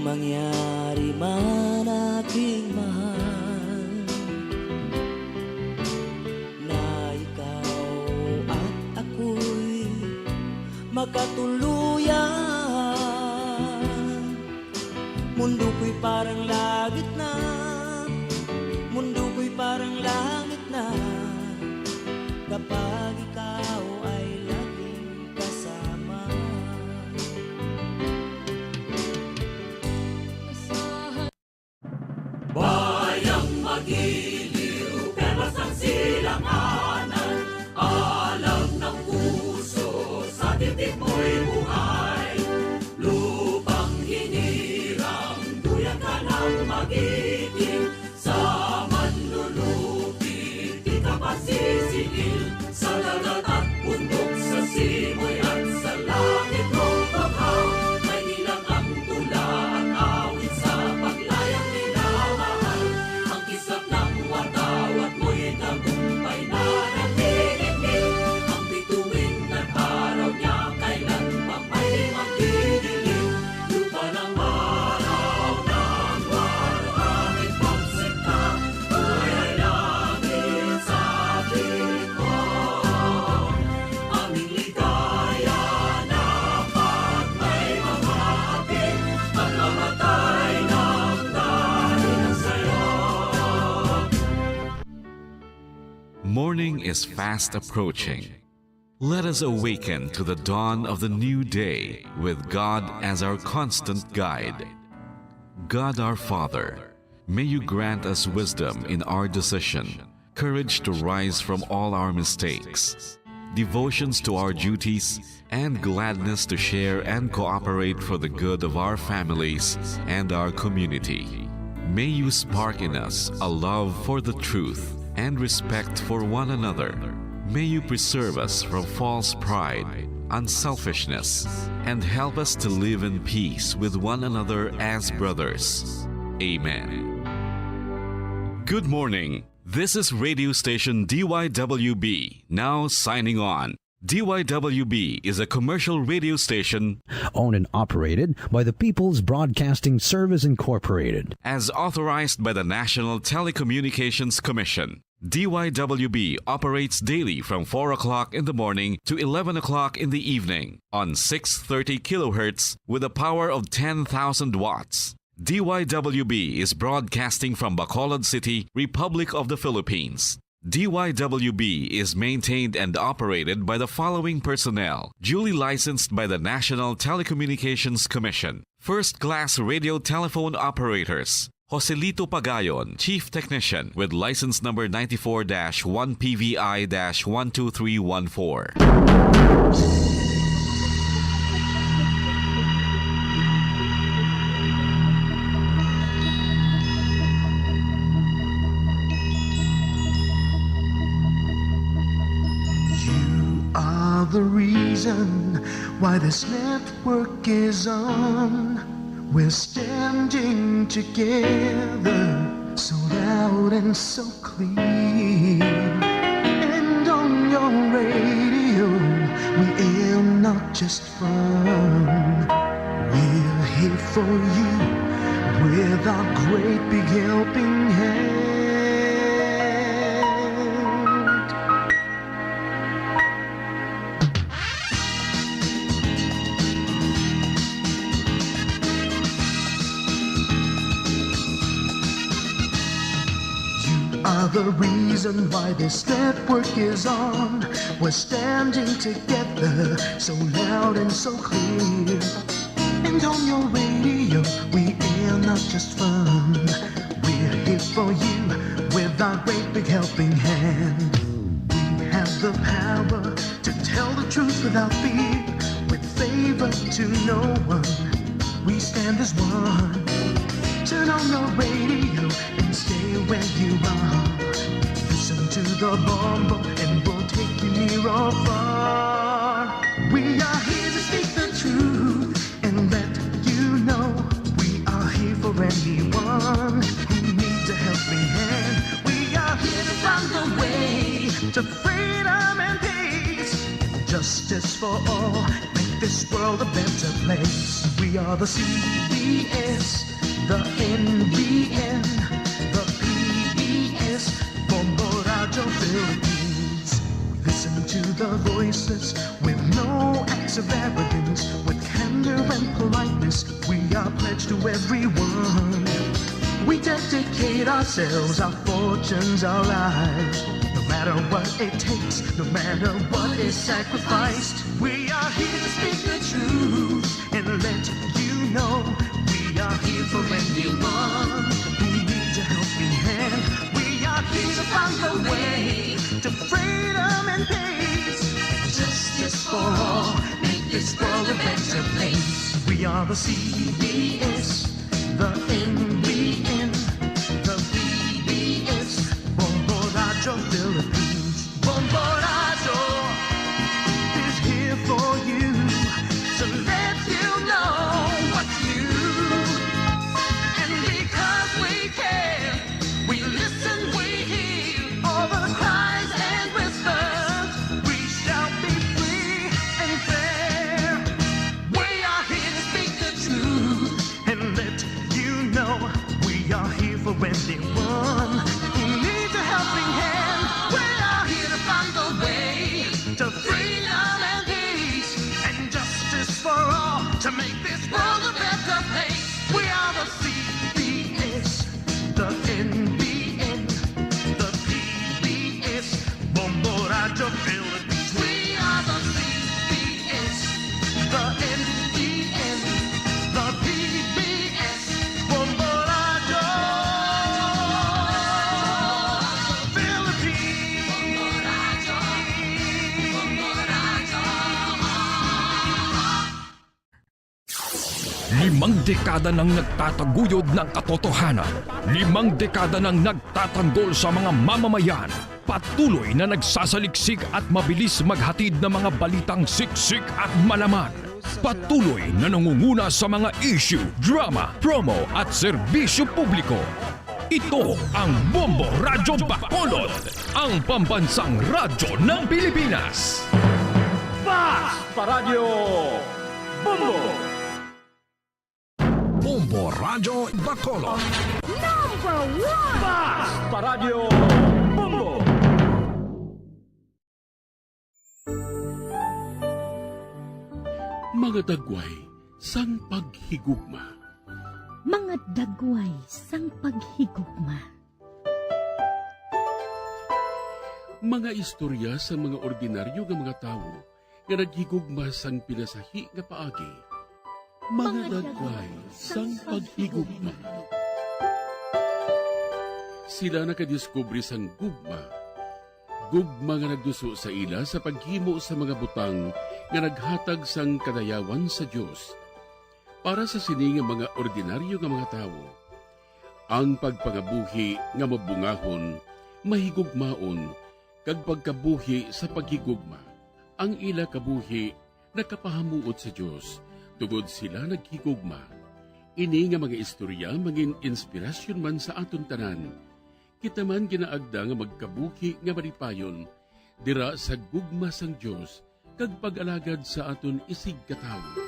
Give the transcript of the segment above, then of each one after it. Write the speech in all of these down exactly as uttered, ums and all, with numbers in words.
Mangyari man, aking mahal, na ikaw at ako'y makatuluyan. Mundo ko'y parang langit na, mundo ko'y parang langit na, kapag ikaw ay laging kasama. Bayang magiliw, perlas ng silanganan, alam ng puso, sa dibdib mo'y buhay. Lupang hinirang, duyan ka ng magiting, sa manlulupi, di ka pasisingil, sa dagat at bundok, sa simoy at sa langit mong bughaw. May nilang ang tula at awit sa paglayang minamahal. Ang kislap ng watawat mo'y tagumpay na nanginginig. Ang bituin at araw niya kailan pang may magdidilim. Lupa ng araw ng waluhangin pagsinta, buhay ay langit sa tingin mo. Aming ligaya na pag may mahapit, pagmamatay ng dahil sa'yo. Morning is fast approaching. Let us awaken to the dawn of the new day with God as our constant guide. God our Father, may you grant us wisdom in our decision, courage to rise from all our mistakes, devotions to our duties, and gladness to share and cooperate for the good of our families and our community. May you spark in us a love for the truth and respect for one another. May you preserve us from false pride, unselfishness, and help us to live in peace with one another as brothers. Amen. Good morning. This is radio station D Y W B, now signing on. D Y W B is a commercial radio station owned and operated by the People's Broadcasting Service Incorporated. As authorized by the National Telecommunications Commission. D Y W B operates daily from four o'clock in the morning to eleven o'clock in the evening on six thirty kilohertz with a power of ten thousand watts. D Y W B is broadcasting from Bacolod City, Republic of the Philippines. D Y W B is maintained and operated by the following personnel, duly licensed by the National Telecommunications Commission. First class radio telephone operators, Joselito Pagayon, Chief Technician, with license number ninety-four dash one P V I dash one two three one four. You are the reason why this network is on. We're standing together, so loud and so clear. And on your radio, we air not just fun. We're here for you with our great big helping hand. You are the reason why this network is on. We're standing together, so loud and so clear. And on your radio, we air not just fun. We're here for you with our great big helping hand. We have the power to tell the truth without fear, with favor to no one. We stand as one. Turn on your radio and stay where you are. Listen to the bombo and we'll take you near or far. We are here to speak the truth and let you know we are here for anyone who needs a helping hand. We are here to find a way to freedom and peace, justice for all, make this world a better place. We We are the C B S, the N B N, the P B S, Bombo Radyo Philippines. Listen to the voices with no acts of arrogance, with candor and politeness. We are pledged to everyone. We dedicate ourselves, our fortunes, our lives. No matter what it takes, no matter what is sacrificed, we are here to speak the truth and let you know we are here for anyone who needs a helping hand. We are here to find the way to freedom and peace and justice for all. Make this world a better place. We are the C B S, the N B N, the P B S, Bombo Radyo Philippines. Bombo Radyo is here for you to let you know what's new. And because we care, we listen, we hear all the cries and whispers. We shall be free and fair. We are here to speak the truth and let you know we are here for anyone who needs a helping hand. We are here to find the way to freedom and peace and justice for all, to make this world a better place. We are the C B S, the N B N, the P B S, Bombo Radyo Philippines. We are the C B S, the N B N, the P B S, Bombo Radyo Philippines. Limang dekada nang nagtataguyod ng katotohanan. Limang dekada nang nagtatanggol sa mga mamamayan. Patuloy na nagsasaliksik at mabilis maghatid ng mga balitang siksik at malaman. Patuloy na nangunguna sa mga issue, drama, promo at serbisyo publiko. Ito ang Bombo Radyo Bacolod, ang pambansang radyo ng Pilipinas. Fast Paradyo Bombo! Bombo Radyo Bacolod. Number one! Fast Paradyo Bombo! Mga dagway sang paghigugma. Mga dagway sang paghigugma. Mga istorya sang mga ordinaryo nga mga tawo nga naghigugma sang pinasahi nga paagi. Mga dagway sang paghigugma. Sila nakadiskubre sang gugma. Gugma nga nagduso sa ila sa paghimo sa mga butang nga naghatag sang kadayawan sa Dios. Para sa sini nga mga ordinaryo nga mga tawo, ang pagpangabuhi nga mabungahon, mahigugmaon, kag pagkabuhi sa paghigugma. Ang ila kabuhi nakapahamuot sa Dios, tungod sila naghigugma. Ini nga mga istorya mangin-inspirasyon man sa aton tanan. Kita man ginaagda nga magkabuhi nga malipayon dira sa gugma sang Dios kag pag-alagad sa aton isigkatawo.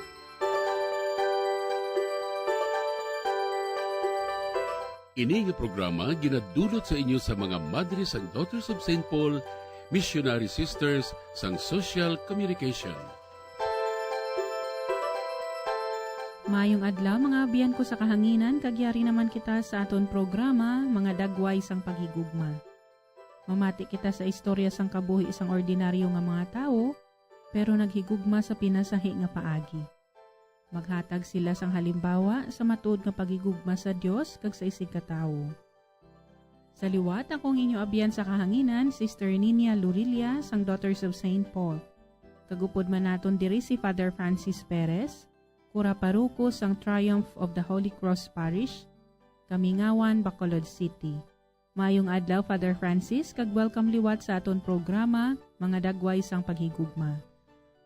Ini nga programa ginadulot sa inyo sa mga madre sang Daughters of Saint Paul, Missionary Sisters sang Social Communication. Mayong adlaw, mga abyan ko sa kahanginan, kag yari naman kita sa aton programa, Mga Dagway sang Paghigugma. Mamati kita sa istorya sang kabuhi sang ordinaryo nga mga tawo, pero naghigugma sa pinasahi nga paagi. Maghatag sila sang halimbawa sa matuod nga paghigugma sa Dios kag sa isigkatawo. Sa liwat, ako ang inyo abyan sa kahanginan, Sister Ninia Lurilia sang Daughters of Saint Paul. Kag upod man naton diri si Father Francis Perez, kura paroko sang Triumph of the Holy Cross Parish, Kamingawan, Bacolod City. Mayong adlaw, Father Francis, kag welcome liwat sa aton programa, Mga Dagway sang Paghigugma.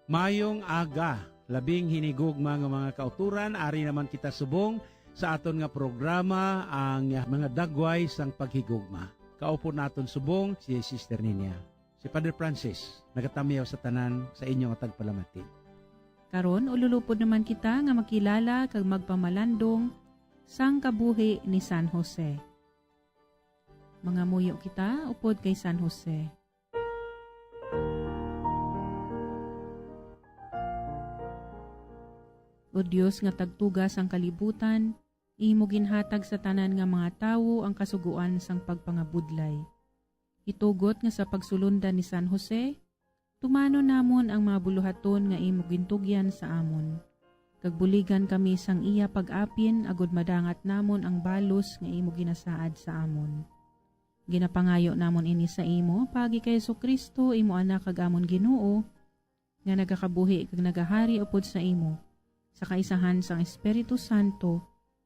Mayong aga, labing hinigugma nga mga kauturan, ari naman kita subong sa aton nga programa, ang Mga Dagway sang Paghigugma. Kaupod naton subong si Sister Ninia. Si Father Francis, nagatamyaw sa tanan sa inyo nga tagpalamati. Karon, ululupod naman kita nga makilala kag magpamalandong sang kabuhi ni San Jose. Mangamuyo kita upod kay San Jose. O Dios nga tagtuga sang kalibutan, imo ginhatag sa tanan nga mga tawo ang kasugoan sang pagpangabudlay. Itugot nga sa pagsulondan ni San Jose, tumanon namon ang mga buluhaton nga imo gintugyan sa amon, kag buligan kami sang iya pag-apin agod madangat namon ang balos nga imo ginasaad sa amon. Ginapangayo namon ini sa imo paagi kay Jesu-Cristo, imo Anak kag amon Ginoo, nga nagakabuhi kag nagahari upod sa imo, sa kaisahan sang Espiritu Santo,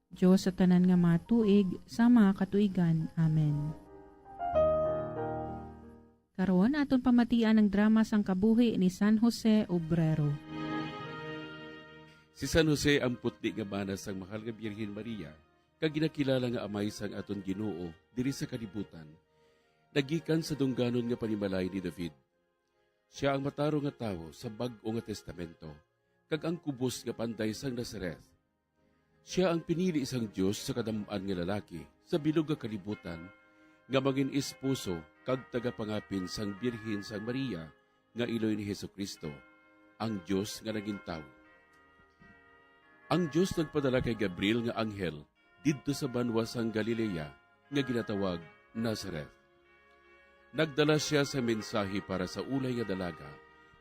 Dios sa tanan nga mga tuig, sa mga katuigan. Amen. Karon, aton pamatian ang drama sang kabuhi ni San Jose Obrero. Si San Jose ang putli nga bana sang Mahal nga Birhen Maria, kag ginakilala nga amay sang aton Ginoo diri sa kalibutan. Nagikan sa dungganon nga panimalay ni David. Sia ang matarong nga tawo sa Bag-o nga Testamento, kag ang kubos nga panday sang Nazaret. Sia ang pinili sang Dios sa kadam-an nga lalaki sa bilog nga kalibutan nga mangin-esposo kag tagapangapin sang Birhen sang Maria nga iloy ni Jesu-Cristo, ang Dios nga nagin tawo. Ang Dios nagpadala kay Gabriel nga anghel didto sa banwa sang Galilea nga ginatawag Nazaret. Nagdala sia sa mensahe para sa ulay nga dalaga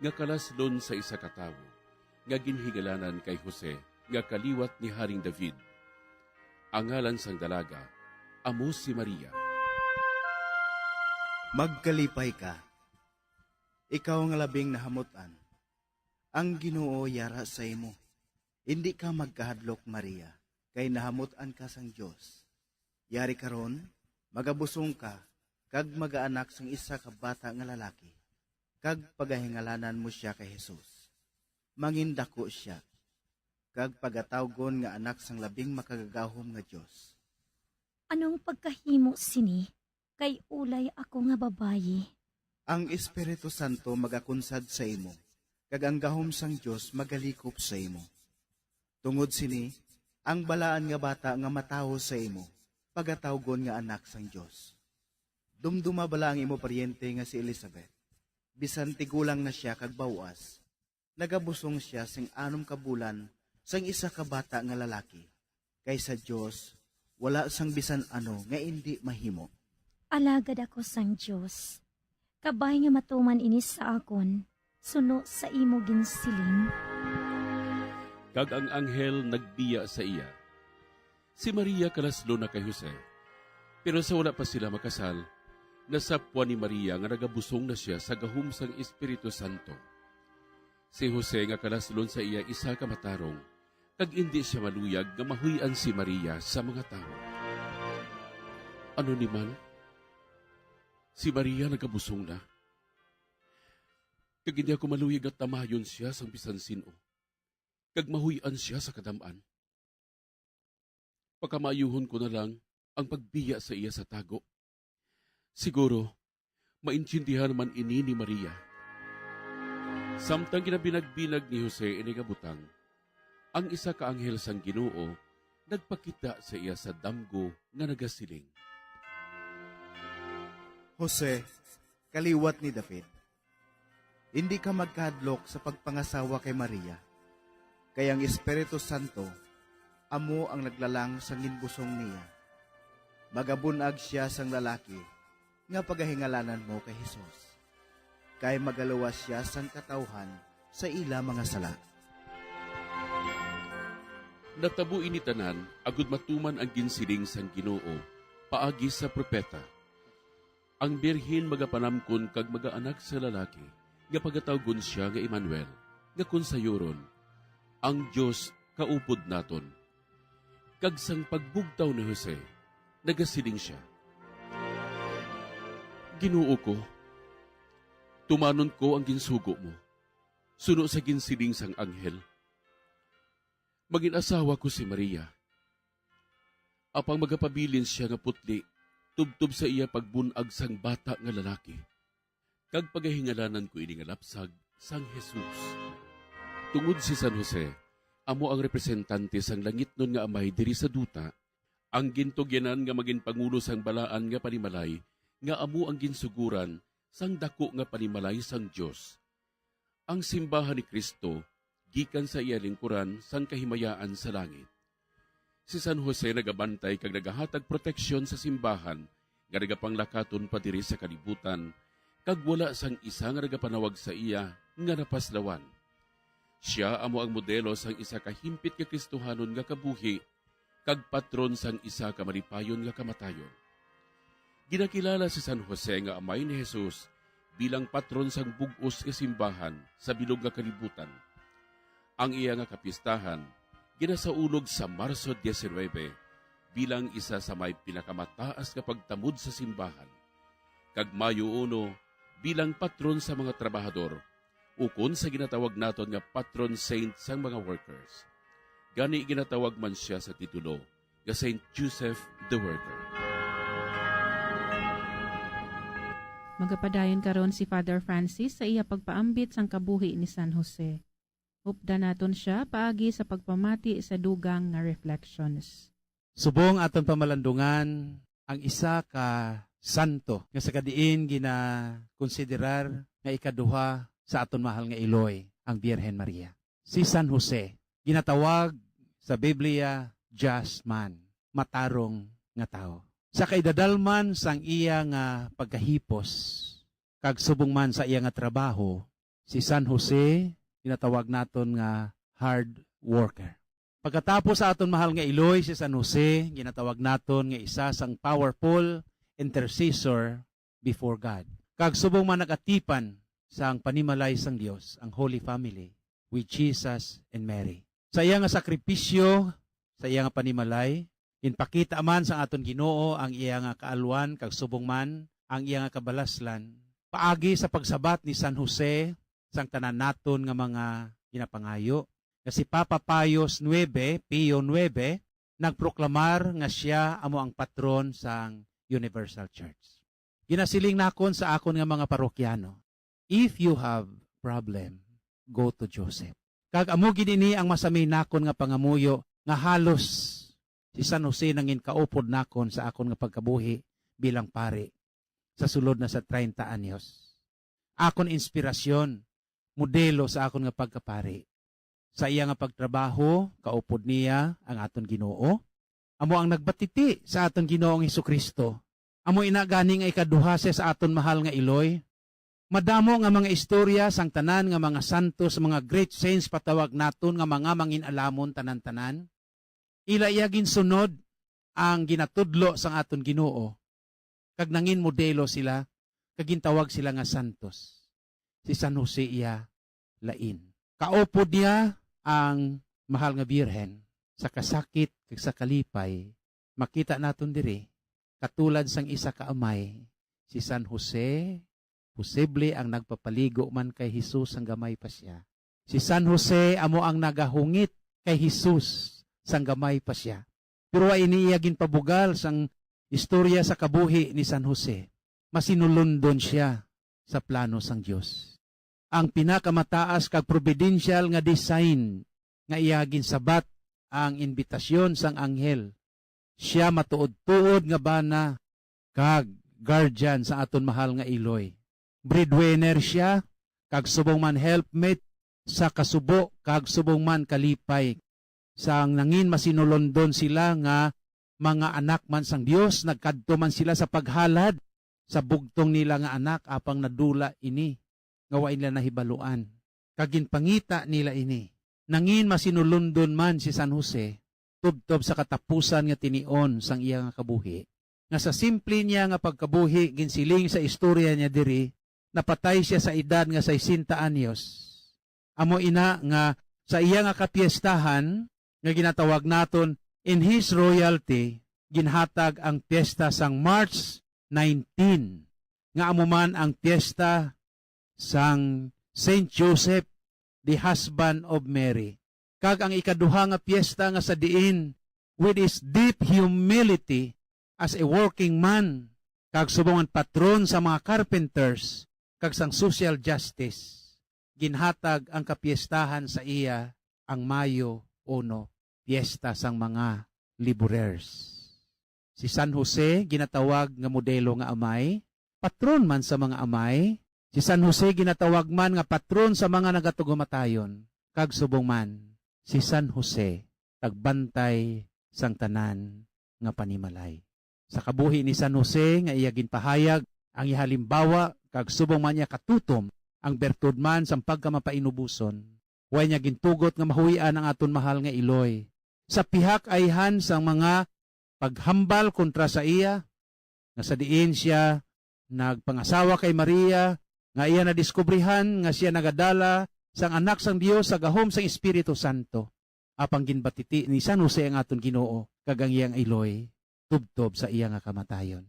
nga kalaslon sa isa ka tawo nga ginhingalanan kay Jose nga kaliwat ni Haring David. Ang ngalan sang dalaga amo si Maria. Magkalipay ka, ikaw nga labing nahamut-an. Ang Ginoo yara sa imo. Indi ka magkahadlok, Maria, kay nahamut-an ka sang Dios. Yari karon, magabusong ka, kag magaanak sang isa ka bata nga lalaki, kag pagahingalanan mo sia kay Jesus. Mangindako sia, kag pagatawgon nga Anak sang Labing Makagagahom nga Dios. Anong pagkahimo sini? Kay ulay ako nga babayi. Ang Espiritu Santo magakunsad sa imo, kag ang gahom sang Dios magalikop sa imo. Tungod sini, ang balaan nga bata nga matawo sa imo, pagatawgon nga Anak sang Dios. Dumduma bala ang imo paryente nga si Elizabeth. Bisan tigulang na sia kag baw-as, nagabusong sia sing anom ka bulan sang isa ka bata nga lalaki, kay sa Dios wala sang bisan ano nga indi mahimo. Alagad ako sang Dios. Kabay nga matuman ini sa akon, suno sa imo ginsiling. Kag ang anghel nagbiya sa iya. Si Maria kalaslon na kay Jose, pero sa wala pa sila makasal, nasapwan ni Maria nga nagabusong na sia sa gahom sang Espiritu Santo. Si Jose nga kalaslon sa iya isa ka matarong, kag indi sia maluyag nga mahuy-an si Maria sa mga tawo. Ano ni man? Si Maria nagabusong na, kag indi ako maluyag nga tamayon sia sang bisan sin-o, kag mahuy-an sia sa kadam-an. Pakamaayuhon ko na lang ang pagbiya sa iya sa tago. Siguro, maintindihan man ini ni Maria. Samtang ginabinagbinag ni Jose ini nga butang, ang isa ka anghel sang Ginoo nagpakita sa iya sa damgo nga nagasiling, Jose, kaliwat ni David, indi ka magkahadlok sa pagpangasawa kay Maria, kay ang Espiritu Santo amo ang naglalang sa ginbusong niya. Magabun-ag sia sang lalaki nga pagahingalanan mo kay Jesus, kay magaluwas sia sang katawhan sa ila mga sala. Natabo ini tanan agod matuman ang ginsiling sang Ginoo paagi sa propeta. Ang birhen magapanamkon kag magaanak sa lalaki, nga pagatawgon sia nga Emmanuel, nga kon sayuron, ang Dios kaupod naton. Kag sang pagbugtaw ni Jose, nagasiling sia, Ginoo ko, tumanon ko ang ginsugo mo, suno sa ginsiling sang anghel. Mangin-asawa ko si Maria. Apang magapabilin sia nga putli tubtob sa iya pagbun-ag sang bata nga lalaki, kag pagahingalanan ko ini nga lapsag sang Jesus. Tungod si San Jose amo ang representante sang langitnon nga Amay diri sa duta, ang gintugyanan nga manginpangulo sang balaan nga panimalay nga amo ang ginsugoran sang daku nga panimalay sang Dios. Ang simbahan ni Cristo gikan sa iya lingkuran sang kahimayaan sa langit. Si San Jose nagabantay kag nagahatag proteksyon sa simbahan nga nagapanglakaton pa diri sa kalibutan, kag wala sang isa nga nagapanawag sa iya nga napaslawan. Sia amo ang modelo sang isa ka himpit nga Kristohanon nga kabuhi kag patron sang isa ka malipayon nga kamatayon. Ginakilala si San Jose nga amay ni Jesus bilang patron sang bug-os nga simbahan sa bilog nga kalibutan. Ang iya nga kapistahan ginasaulog sa Marso diecinuebe bilang isa sa may pinakamataas nga pagtamod sa simbahan, kag Mayo uno bilang patron sa mga trabahador, ukon sa ginatawag naton nga patron saint sang mga workers. Gani ginatawag man sia sa titulo nga Saint Joseph the Worker. Magapadayon karon si Father Francis sa iya pagpaambit sang kabuhi ni San Jose. Updan naton sia paagi sa pagpamati sa dugang nga reflections. Subong aton pamalandungan ang isa ka santo nga sa kadiin ginakonsiderar nga ikaduha sa aton mahal nga iloy, ang Birhen Maria. Si San Jose, ginatawag sa Biblia just man, matarong nga tawo. Sa kaidadalman sang iya nga pagkahipos, kag subong man sa iya nga trabaho, si San Jose ginatawag naton nga hard worker. Pagkatapos sa aton mahal nga iloy si San Jose, ginatawag naton nga isa sang powerful intercessor before God. Kag subong man nag-atipan sang panimalay sang Dios ang Holy Family with Jesus and Mary. Sa iya nga sakripisyo, sa iya nga panimalay, ginpakita man sang aton Ginoo ang iya nga kaalwan kag subong man ang iya nga kabalaslan paagi sa pagsabat ni San Jose sang tanan naton nga mga ginapangayo, nga si Papa Pius nuebe, Pio nuebe, nagproklamar nga sia amo ang patron sang Universal Church. Ginasiling nakon sa akon nga mga parokyano, "If you have problem, go to Joseph." Kag amo gid ini ang masami nakon nga pangamuyo nga halos si San Jose nangin kaupod nakon sa akon nga pagkabuhi bilang pari sa sulod na sa treinta anyos. Akon inspirasyon, modelo sa akon nga pagkapari. Sa iya nga pagtrabaho, kaupod niya ang aton Ginoo. Amo ang nagbatiti sa aton Ginoong Jesu-Cristo. Amo ina gani nga ikaduha siya sa aton mahal nga iloy. Madamo nga mga istorya sang tanan nga mga santos, mga great saints patawag naton nga mga mangin-alamon tanan-tanan. Ila iya ginsunod ang ginatudlo sang aton Ginoo, kag nangin modelo sila, kag gintawag sila nga santos. Si San Jose iya lain. Kaupod niya ang mahal nga Birhen sa kasakit kag sa kalipay. Makita naton diri, katulad sang isa ka amay, si San Jose posible ang nagpapaligo man kay Jesus sang gamay pa sia. Si San Jose amo ang nagahungit kay Jesus sang gamay pa sia. Pero wa ini iya ginpabugal sang istorya sa kabuhi ni San Jose. Masinulondon sia sa plano sang Dios. Ang pinakamataas kag probidensyal nga design nga iya ginsabat ang imbitasyon sang anghel. Sia matuod-tuod nga bana kag guardian sa aton mahal nga iloy. Breadwinner sia, kag subong man helpmate sa kasubo kag subong man kalipay. Sang nangin masinulondon sila nga mga anak man sang Dios, nagkadto man sila sa paghalad sa bugtong nila nga anak, apang nadula ini nga wa nila nahibaluan, kag ginpangita nila ini. Nangin masinulondon man si San Jose tubtob sa katapusan nga tinion sang iya nga kabuhi, nga sa simple niya nga pagkabuhi, ginsiling sa istorya niya diri, napatay sia sa edad nga sesenta anyos. Amo ina nga sa iya nga kapiestahan nga ginatawag naton in his royalty, ginhatag ang piyesta sang March nineteen, nga amo man ang piyesta sang Saint Joseph, the husband of Mary. Kag ang ikaduha nga piyesta nga sa diin, with his deep humility as a working man, kag subong man patron sa mga carpenters kag sang social justice, ginhatag ang kapiestahan sa iya, ang Mayo uno, piyesta sang mga laborers. Si San Jose ginatawag nga modelo nga amay, patron man sa mga amay. Si San Jose ginatawag man nga patron sa mga nagatugumatayon, kag subong man, si San Jose nagbantay sang tanan nga panimalay. Sa kabuhi ni San Jose nga iya ginpahayag ang iya halimbawa, kag subong man niya katutom ang bertud man sang pagkamapainuboson, way niya gintugot nga mahuy-an ang aton mahal nga iloy. Sa pihak ayhan sang mga paghambal kontra sa iya, nga sa diin sia nagpangasawa kay Maria, nga iya nadiskubrihan nga sia nagadala sang Anak sang Dios sa gahom sang Espiritu Santo. Apang ginbatiti ni San Jose ang aton Ginoo, kag ang iyang iloy tubtob sa iya nga kamatayon.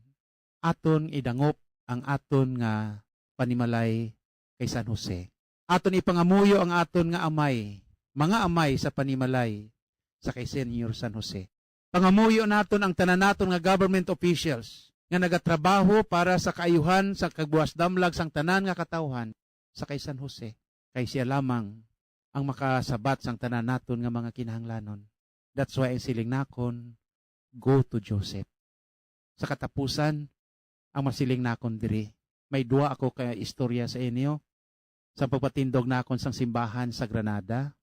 Aton idangop ang aton nga panimalay kay San Jose. Aton ipangamuyo ang aton nga amay, mga amay sa panimalay sa kay Señor San Jose. Pangamuyo naton ang tanan naton nga government officials nga nagatrabaho para sa kaayuhan sa kagbuas damlag sang tanan nga katawhan sa kay San Jose, kay sia lamang ang makasabat sang tanan naton nga mga kinahanglanon. That's why ang siling nakon, "Go to Joseph." Sa katapusan, ang masiling nakon diri, may dua ako ka istorya sa inyo sa pagpatindog nakon sang simbahan sa Granada.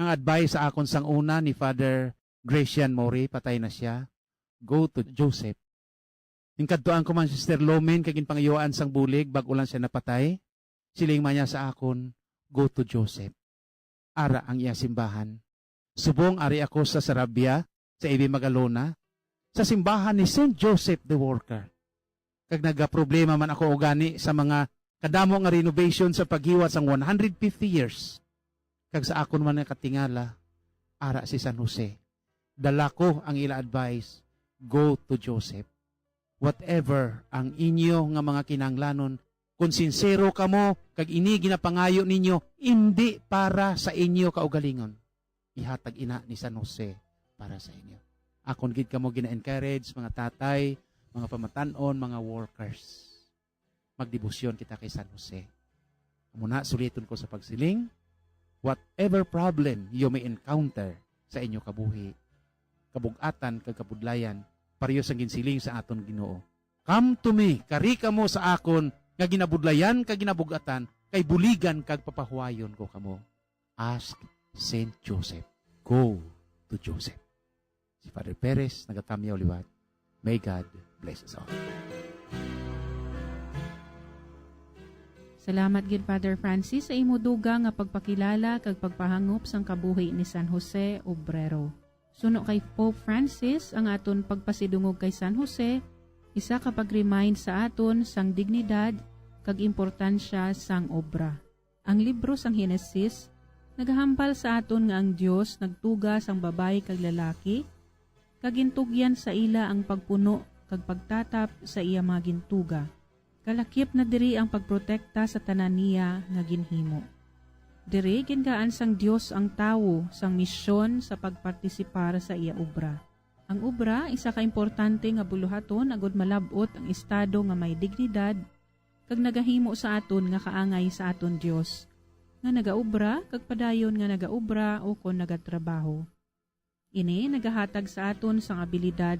Ang advice sa akon sang una ni Father Gracian Mori, patay na sia, "Go to Joseph." Ning kadtuan ko man, Sister Lomin, kag ginpangayoan sang bulig bag-o lang sia napatay, siling man niya sa akon, "Go to Joseph." Ara ang iya simbahan. Subong ari ako sa Sarabia, sa Ibi Magalona, sa simbahan ni Saint Joseph the Worker. Kag nagaproblema man ako ugani sa mga kadamo nga renovation sa paghiwat sang one hundred fifty years. Kag sa akon man nga katingala, ara si San Jose. Dala ko ang ila advice, "Go to Joseph." Whatever ang inyo nga mga kinahanglanon, kung sinsero kamo kag ini ginapangayo ninyo, indi para sa inyo kaugalingon, ihatag ina ni San Jose para sa inyo. Akon gid kamo gina-encourage, mga tatay, mga pamatan-on, mga workers. Magdebosyon kita kay San Jose. Amo na, suliton ko sa pagsiling, whatever problem you may encounter sa inyo kabuhi, kabug-atan kag kabudlayan, pareho sang ginsiling sa aton Ginoo, "Come to me, kari kamo sa akon nga ginabudlayan kag ginabug-atan, kay buligan kag papahuwayon ko kamo." Ask Saint Joseph. Go to Joseph. Si Father Perez, nagatamyaw liwat. May God bless us all. Salamat gid, Father Francis, sa imo dugang nga pagpakilala kag pagpahangop sang kabuhi ni San Jose Obrero. Suno kay Pope Francis, ang aton pagpasidungog kay San Jose isa ka pag-remind sa aton sang dignidad kag importansya sang obra. Ang libro sang Henesis nagahambal sa aton nga ang Dios nagtuga sang babayi kag lalaki, kag gintugyan sa ila ang pagpuno kag pagtatap sa iya mga gintuga. Kalakip na diri ang pagprotekta sa tanan niya nga ginhimo. Diri gingaan sang Dios ang tawo sang misyon sa pagpartisipar sa iya obra. Ang obra isa ka importante nga buluhaton agud malab-ot ang estado nga may dignidad kag nagahimo sa aton nga kaangay sa aton Dios, nga nagaobra kag padayon nga nagaobra ukon nagatrabaho. Ini nagahatag sa aton sang abilidad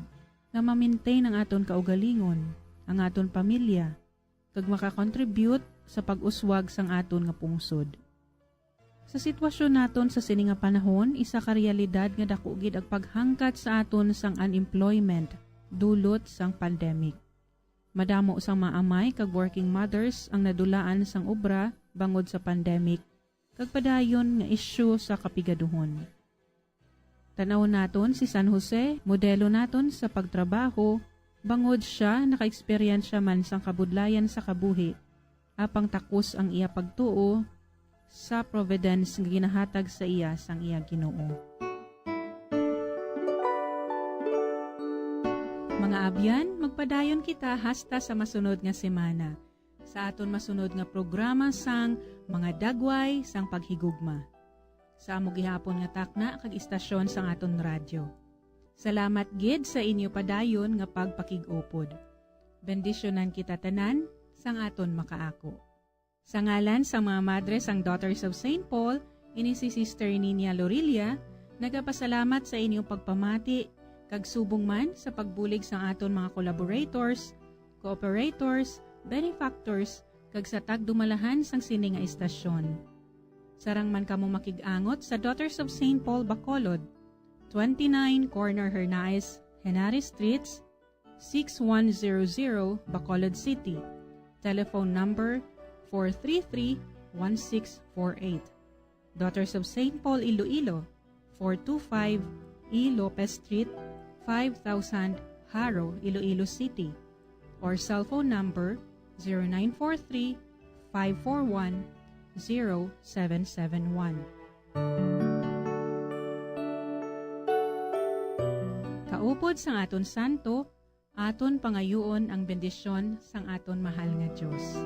nga ma-maintain ang aton kaugalingon, ang aton pamilya, kag makakontribute sa pag-uswag sang aton nga pungsod. Sa sitwasyon naton sa sini nga panahon, isa ka realidad nga dako gid ang paghangkat sa aton sang unemployment dulot sang pandemic. Madamo sang mga amay kag working mothers ang nadulaan sang obra bangod sa pandemic, kag padayon nga isyu sa kapigaduhon. Tan-awon naton si San Jose, modelo naton sa pagtrabaho, bangod sia naka-eksperyensya man sang kabudlayan sa kabuhi, apang takos ang iya pagtuo sa providence nga ginahatag sa iya sang iya Ginoo. Mga abyan, magpadayon kita hasta sa masunod nga semana, sa aton masunod nga programa sang Mga Dagway sang Paghigugma, sa amo gihapon nga takna kag istasyon sang aton radyo. Salamat gid sa inyo padayon nga pagpakig-upod. Bendisyonan kita tanan sang aton makaako. Sa ngalan sa mga madre sang Daughters of Saint Paul, ini si Sister Ninia Lorilla, nagapasalamat sa inyong pagpamati, kag subong man sa pagbulig sa aton mga collaborators, cooperators, benefactors, kag sa tagdumalahan sang sini nga istasyon. Sarang man kamo makig-angot sa Daughters of Saint Paul Bacolod, twenty-nine Corner Hernaez, Henares Streets, six one zero zero, Bacolod City. Telephone number four three three, one six four eight. Daughters of Saint Paul Iloilo, four two five E Lopez Street, five thousand, Jaro, Iloilo City. Or cellphone number zero nine four three, five four one, zero seven seven one. Kaupod sang aton santo, aton pangayuon ang bendisyon sang aton mahal nga Dios.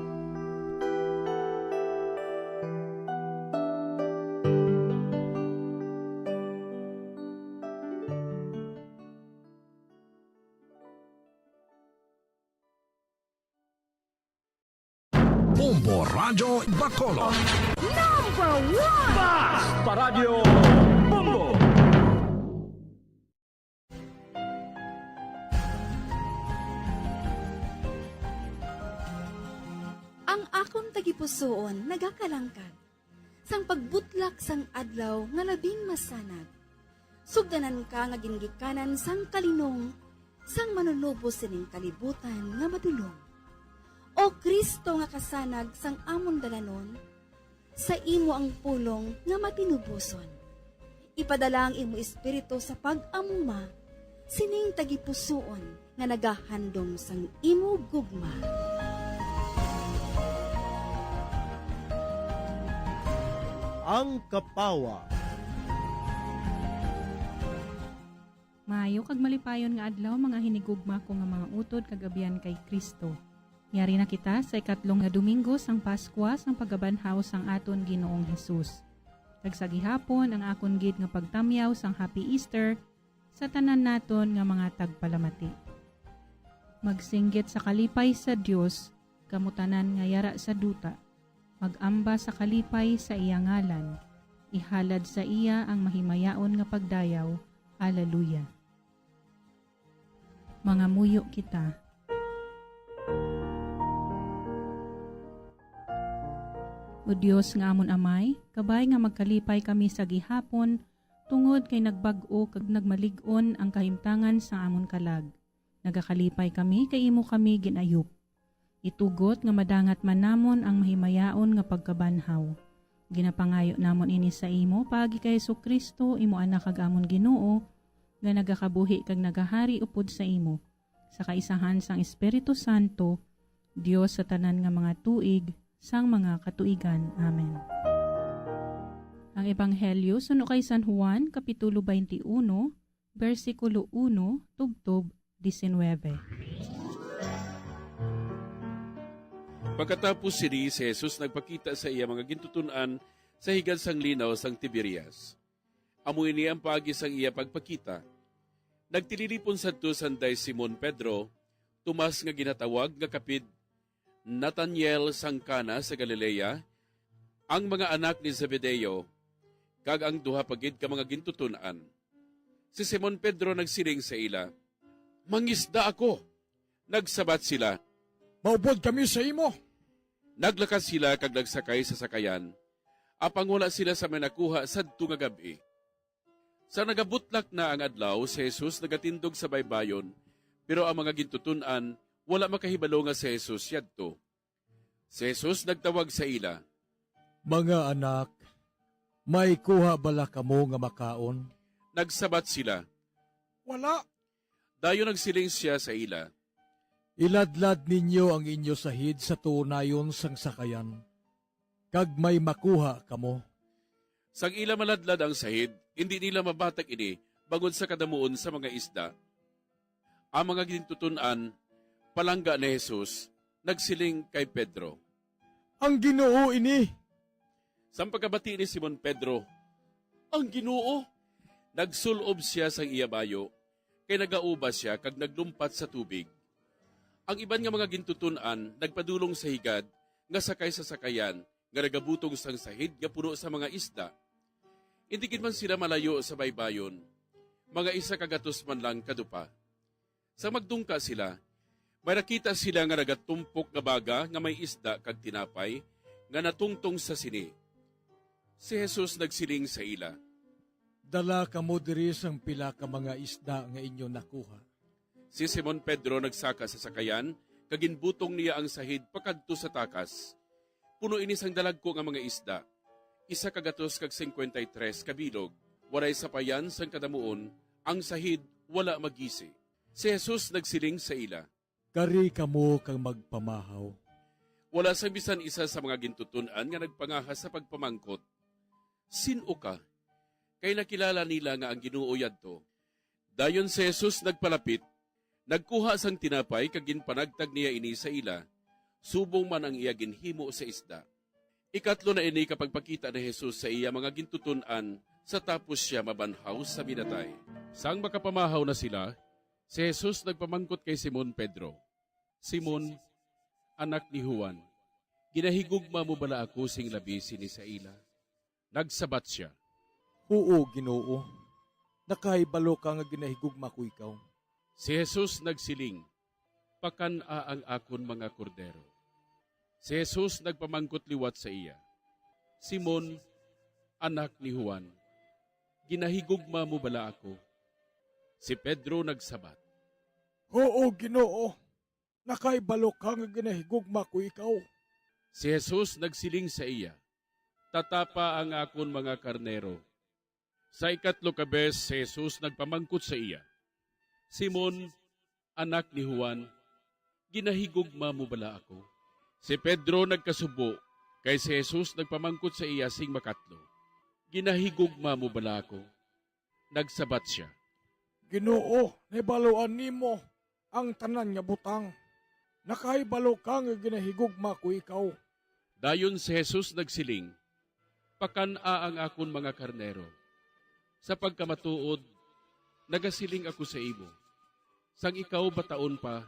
Bombo Radyo Bacolod. Number one! Bas Paradyo Bombo! Ang akon tagipusoon nagakalangkag sang pagbutlak sang adlaw nga labing masanag. Sugdanan ka nga gingikanan sang kalinong sang Manunubos sining kalibutan nga madulom. O Cristo nga kasanag sang amon dalanon, sa imo ang pulong nga matinuboson. Ipadala ang imo Espiritu sa pag-amuma sining tagipusoon nga nagahandom sang imo gugma. Ang Kapawa. Maayo kag malipayon nga adlaw, mga hinigugma ko nga mga utod kag abyan kay Cristo. Yari na kita sa ikatlo nga Domingo sang Paskwa sang pagkabanhaw sang aton Ginoong Jesus. Kag sa gihapon, ang akon gid nga pagtamyaw sang Happy Easter sa tanan naton nga mga tagpalamati. Magsinggit sa kalipay sa Dios, kamo tanan nga yara sa duta. Mag-amba sa kalipay sa iya ngalan. Ihalad sa iya ang mahimayaon nga pagdayaw. Aleluya. Mangamuyo kita. O Dios nga amon Amay, kabay nga magkalipay kami sa gihapon, tungod kay nagbag-o kag nagmalig-on ang kahimtangan sa amon kalag. Nagakalipay kami kay imo kami gin-ayop. Itugot nga madangat man namon ang mahimayaon nga pagkabanhaw. Ginapangayo namon ini sa imo paagi kay Jesu-Cristo, imo Anak kag amon Ginoo, nga nagakabuhi kag nagahari upod sa imo, sa kaisahan sang Espiritu Santo, Dios sa tanan nga mga tuig, sang mga katuigan. Amen. Ang Ebanghelyo suno kay San Juan, Kapitulo twenty-one, bersikulo uno tubtob diecinueve. Pagkatapos sini, si Jesus nagpakita sa iya mga gintuton-an sa higad sang Linaw sang Tiberias. Amo ini ang paagi sang iya pagpakita. Nagtililipon sadto sanday Simon Pedro, Tomas nga ginatawag nga Kapid, Nataniel sang Cana sa Galilea, ang mga anak ni Zebedeo, kag ang duha pa gid ka mga gintuton-an. Si Simon Pedro nagsiling sa ila, "Mangisda ako." Nagsabat sila, "Maupod kami sa imo." Naglakat sila kag nagsakay sa sakayan, apang wala sila sa may nakuha sadto nga gab-i. Sa nagabutlak na ang adlaw, si Jesus nagatindog sa baybayon, pero ang mga gintuton-an wala makahibalo nga si Jesus yadto. Si Jesus nagtawag sa ila, "Mga anak, may kuha bala kamo nga makaon?" Nagsabat sila, "Wala." Dayon nagsiling sia sa ila, "Iladlad ninyo ang inyo sahid sa tuonayon sang sakayan, kag may makuha kamo." Sang ila maladlad ang sahid, indi nila mabatag ini bangod sa kadamuon sa mga isda. Ang mga gintuton-an, palangga ni Jesus, nagsiling kay Pedro, "Ang Ginoo ini!" Sang pagkabati ni Simon Pedro, "Ang Ginoo!" Nagsul-ob sia sang iya bayo, kay nagauba sia kag naglumpat sa tubig. Ang iban nga mga gintuton-an nagpadulong sa higad nga sakay sa sakayan nga nagabutong sang sahid nga puno sa mga isda. Indi gid man sila malayo sa baybayon, mga isa ka gatos man lang kadupa. Sa magdungka sila, may nakita sila nga nagatumpok nga baga nga may isda kag tinapay nga natungtong sa sini. Si Jesus nagsiling sa ila, "Dala kamo diri sang pila ka mga isda nga inyo nakuha." Si Simon Pedro nagsaka sa sakayan kag ginbutong niya ang sahid pakadto sa takas. Puno ini sang dalagko nga mga isda, isa ka gatos kag singkwenta y tres ka bilog. Walay sapayan sang kadamuon, ang sahid wala magisi. Si Jesus nagsiling sa ila, "Kari kamo kag magpamahaw." Wala sang bisan isa sa mga gintuton-an nga nagpangaha sa pagpamangkot, "Sin-o ka?" Kay nakilala nila nga ang Ginoo yadto. Dayon si Jesus nagpalapit, nagkuha sang tinapay kag ginpanagtag niya ini sa ila, subong man ang iya ginhimo sa isda. Ikatlo na ini ka pagpakita ni Jesus sa iya mga gintuton-an sa tapos sia mabanhaw sa minatay. Sang makapamahaw na sila, si Jesus nagpamangkot kay Simon Pedro, "Simon, anak ni Juan, ginahigugma mo bala ako sing labi sini sa ila?" Nagsabat sia, "Huo, Ginoo, nakahibalo ka nga ginahigugma ko ikaw." Si Jesus nagsiling, "Pakan-a ang akon mga kordero." Si Jesus nagpamangkot liwat sa iya, "Simon, anak ni Juan, ginahigugma mo bala ako?" Si Pedro nagsabat, "Huo, Ginoo, nakahibalo ka nga ginahigugma ko ikaw." Si Jesus nagsiling sa iya, "Tatapa ang akon mga karnero." Sa ikatlo ka bes, si Jesus nagpamangkot sa iya, "Simon, anak ni Juan, ginahigugma mo bala ako?" Si Pedro nagkasubo, kay si Jesus nagpamangkot sa iya sing makatlo, "Ginahigugma mo bala ako?" Nagsabat sia, "Ginoo, nahibaluan nimo ang tanan nga butang. Nakahibalo ka nga ginahigugma ko ikaw." Dayon si Jesus nagsiling, "Pakan-a ang akon mga karnero. Sa pagkamatuod, nagasiling ako sa imo, sang ikaw bataon pa,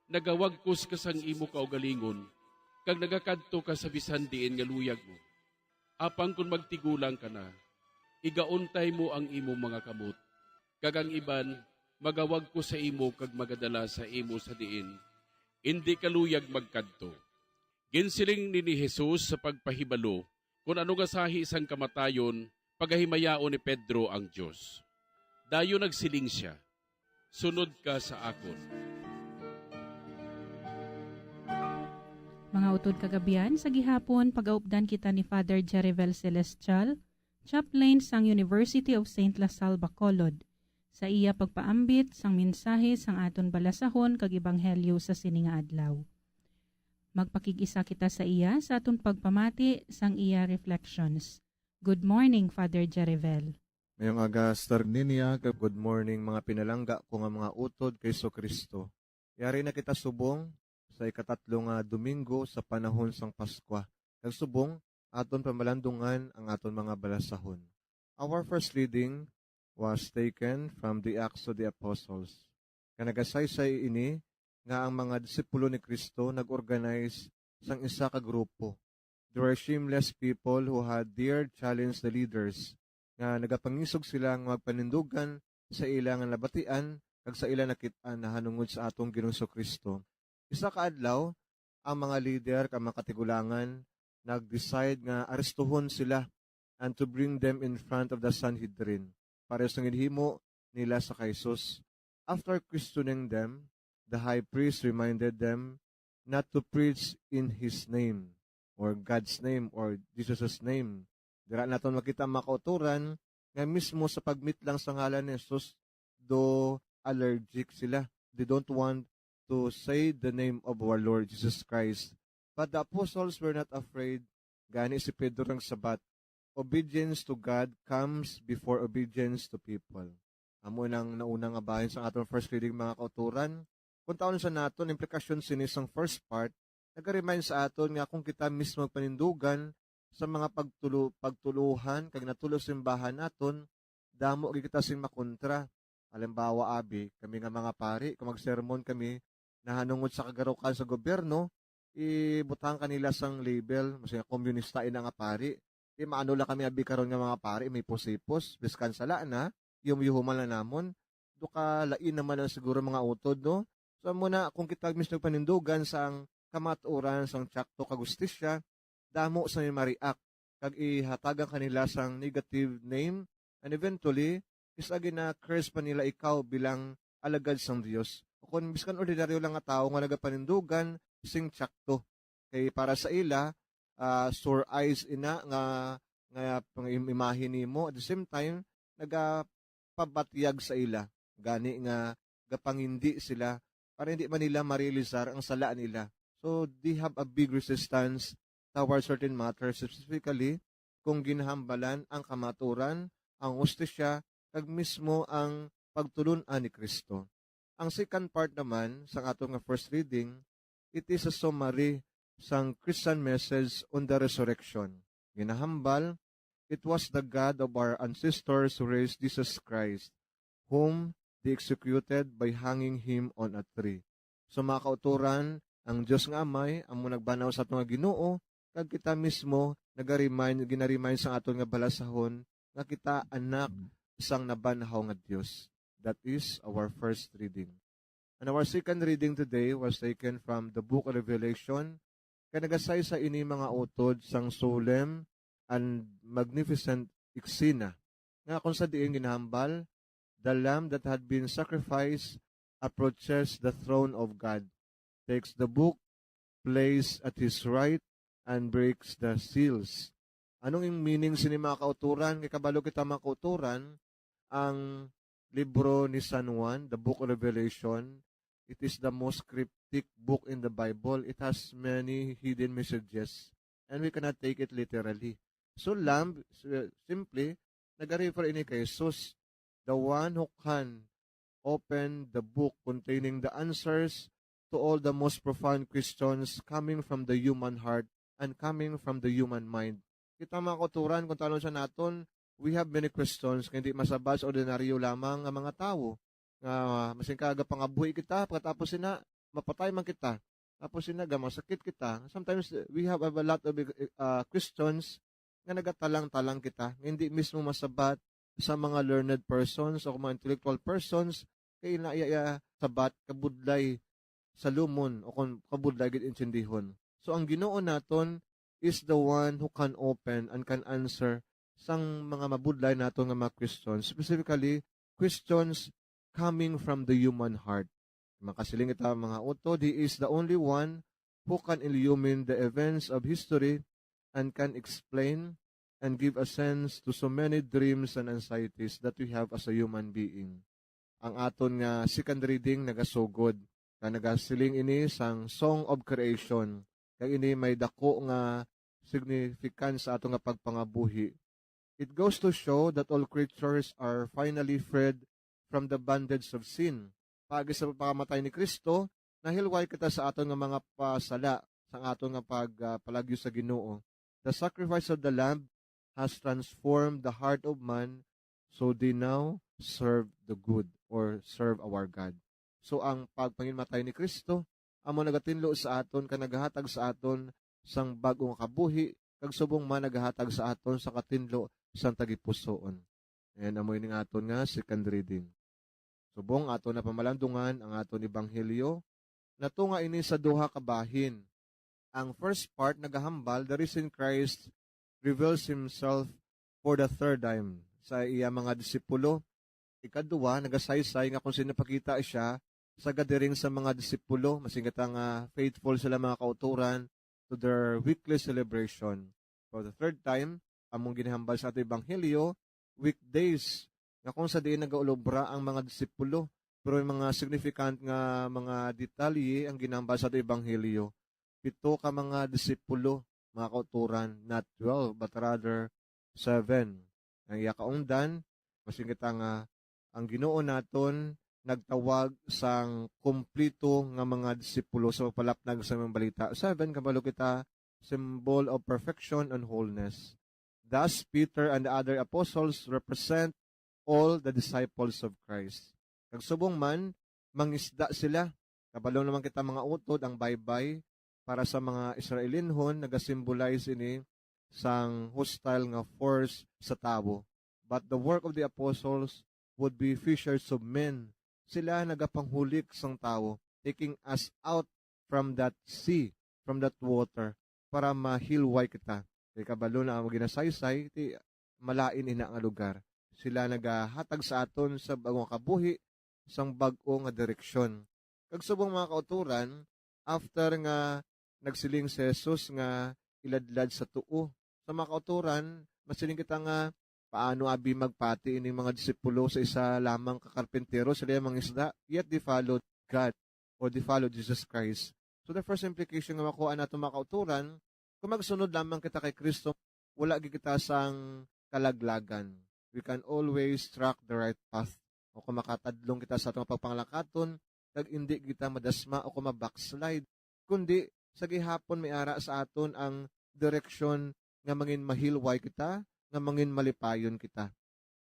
nagawagkos ka sang imo kaugalingon, kag nagakadto ka sa bisan diin nga luyag mo. Apang kon magtigulang ka na, igauntay mo ang imo mga kamot, kag ang iban magawagkos sa imo kag magadala sa imo sa diin indi ka luyag magkadto." Ginsiling ni, ni Jesus sa pagpahibalo kon ano nga sahi sang kamatayon pagahimayaon ni Pedro ang Dios. Dayon nagsiling sia, "Sunod ka sa akon." Mga utod kag abyan, sa gihapon pagaupdan kita ni Father Jerivel Celestial, chaplain sang University of Saint La Salle Bacolod, sa iya pagpaambit sang mensahe sang aton balasahon kag ebanghelyo sa sini nga adlaw. Magpakig-isa kita sa iya sa aton pagpamati sang iya reflections. Good morning, Father Jerivel. Mayong aga, Sister Ninia, kag good morning, mga pinalangga ko nga mga utod kay Jesu-Cristo. Yari na kita subong sa ikatatlo nga Domingo sa panahon sang Paskwa, kag subong aton pamalandungan ang aton mga balasahon. Our first reading was taken from the Acts of the Apostles, nga nagasaysay ini nga ang mga disipulo ni Cristo nag-organize sang isa ka grupo. They were shameless people who had dared challenge the leaders, nga nagapangisog sila nga magpanindugan sa ila nga nabatian kag sa ila nakit-an nahanungod sa atong Ginoong Cristo. Isa ka adlaw, ang mga lider kag mga katigulangan nag-decide nga arestuhon sila and to bring them in front of the Sanhedrin, pareho sa ginhimo nila sa kay Jesus. After questioning them, the high priest reminded them not to preach in his name, or God's name, or Jesus' name. Dira naton makita, mga kauturan, nga mismo sa pag-meet lang sa ngalan ni Jesus, do allergic sila. They don't want to say the name of our Lord Jesus Christ. But the apostles were not afraid. Gani si Pedro nagsabat, "Obedience to God comes before obedience to people." Amo nang nauna nga bahin sa aton first reading, mga kauturan. Kung taon sa naton, implikasyon sini sang first part, nag-remind sa aton nga kung kita mismo magpanindugan sa mga pagtulo-, pagtuluhan kag natulo simbahan naton, damo gid kita sing makontra. Halimbawa, abi, kami nga mga pari, kung magsermon kami nahanungod sa kagarukan sa gobyerno, ibutang kanila sang label, masing komunista ina nga pari. Di maano lang kami abi karon nga mga pari, may pusipos, biskan sala na, yumyuhuman na namon. Do ka lain naman ang siguro mga utod, no? So, amo na, kung kita mismo panindugan sang kamatuoran, sang tsakto kag hustisya, damo sa may ma-react, kag ihatagan kanila sang negative name, and eventually, is agi na curse pa nila ikaw bilang alagad sang Dios. O kung biskan ordinaryo lang nga tawo nga nagapanindugan sing tsakto. Kay para sa ila, ah, sore eyes ina nga, nga pang-, im-, imahe nimo. At the same time, nagapabatyag sa ila. Gani nga gapangindi sila para hindi man nila ma-realisar ang sala nila. So, they have a big resistance towards certain matters, specifically kung ginahambalan ang kamaturan, ang hustisya, kag mismo ang pagtulon-an ni Cristo. Ang second part naman sa aton nga first reading, it is a summary sang Christian message on the resurrection. Ginahambal, it was the God of our ancestors who raised Jesus Christ, whom they executed by hanging him on a tree. So, mga kauturan, ang Dios nga Amay amo nagbanaw sa aton nga Ginoo, kag kita mismo nagarimain, ginarimain sa aton nga balasahon nga kita anak sang nabanhaw nga Dios. That is our first reading. And our second reading today was taken from the book of Revelation, kay nagasaysay ini mga utod sang solemn and magnificent eksena, nga kung sa diin ginahambal, the Lamb that had been sacrificed approaches the throne of God, takes the book, plays at his right, and breaks the seals. Anong ing meaning sini, mga kauturan? Kay kabalo kita, mga kauturan, ang libro ni San Juan, the book of Revelation, it is the most cryptic book in the Bible. It has many hidden messages, and we cannot take it literally. So, Lamb, s-, simply, nag-refer ini kay Jesus, the one who can open the book containing the answers to all the most profound questions coming from the human heart and coming from the human mind. Kita, mga kauturan, kung talon sa naton, we have many questions nga hindi masabat sa ordinaryo lamang nga mga tawo. Nga, masing ka gapangabuhi kita, pagkatapos sina, mapatay man kita. Tapos sina, gamasakit kita. Sometimes, uh, we have a lot of, uh, questions nga nagatalang-talang kita, nga hindi mismo masabat sa mga learned persons o mga intellectual persons, kay ina iya, iya sabat kabudlay sa lumon o kon kabudlay gid intindihon. So, ang Ginoo naton is the one who can open and can answer sang mga mabudlay naton nga mga questions, specifically questions coming from the human heart. Makasiling kita, mga utod, He is the only one who can illumine the events of history and can explain and give a sense to so many dreams and anxieties that we have as a human being. Ang aton nga second reading nagasugod, nga nagasiling ini sang Song of Creation, kag ini may dako nga significance sa aton nga pagpangabuhi. It goes to show that all creatures are finally freed from the bondage of sin. Paagi sa pagpakamatay ni Cristo, nahilway kita sa aton nga mga pasala, sa aton nga pag, ah, palagyo sa Ginoo. The sacrifice of the Lamb has transformed the heart of man, so they now serve the good or serve our God. So, ang pagpanginmatay ni Cristo amo nagatinlo sa aton kag nagahatag sa aton sang bag-o nga kabuhi, kag subong man nagahatag sa aton sa katinlo sang tagipusoon. And amo ini nga aton nga second reading. Subong aton na pamalandungan ang aton ebanghelyo, natunga ini sa duha ka bahin. Ang first part nagahambal, the risen Christ reveals himself for the third time sa iya mga disipulo. Ikaduha, nagasaysay nga kung sino pakita siya sa gathering sa mga disipulo, masing kita nga faithful sila, mga kauturan, to their weekly celebration. For the third time, among ginahambal sa ato ebanghelyo, weekdays, nga kung sa diin nagaulobra ang mga disipulo. Pero may mga significant nga mga detalye ang ginahambal sa ato ebanghelyo. Pito ka mga disipulo, mga kauturan, not twelve, but rather seven. Ang iya kaungdan, masing kita nga ang Ginoo naton nagtawag sang kompleto nga mga disipulo sa pagpalapnag sa mga balita. Seven, kabalo kita, symbol of perfection and wholeness. Thus, Peter and the other apostles represent all the disciples of Christ. Kag subong man, mangisda sila. Kabalo naman kita, mga utod, ang baybay Para sa mga Israelinhon, nagasimbolize ini sang hostile nga force sa tawo. But the work of the apostles would be fishers of men. Sila nagapanghulik sang tawo, taking us out from that sea, from that water, para mahilway kita. Kay kabalo na ang ginasaysay, ti malain ina nga lugar. Sila nagahatag sa aton sa bag-o nga kabuhi, sang bag-o nga direksyon. Kag subong, mga kauturan, after nga nagsiling si Jesus nga iladlad sa tuo, sa mga kauturan, masiling kita nga, "Paano abi magpati ining mga disipulo sa isa lamang ka karpintero, sila ang mangisda?" Yet they followed God, or they followed Jesus Christ. So the first implication nga makuha nato, mga kauturan, kung magsunod lamang kita kay Kristo, wala gid kita sang kalaglagan. We can always track the right path. O kung makatadlong kita sa atong pagpanglakaton, kag indi kita madasma o kung ma-backslide, kundi sa gihapon may ara sa aton ang direksyon nga mangin mahilway kita, nga mangin malipayon kita.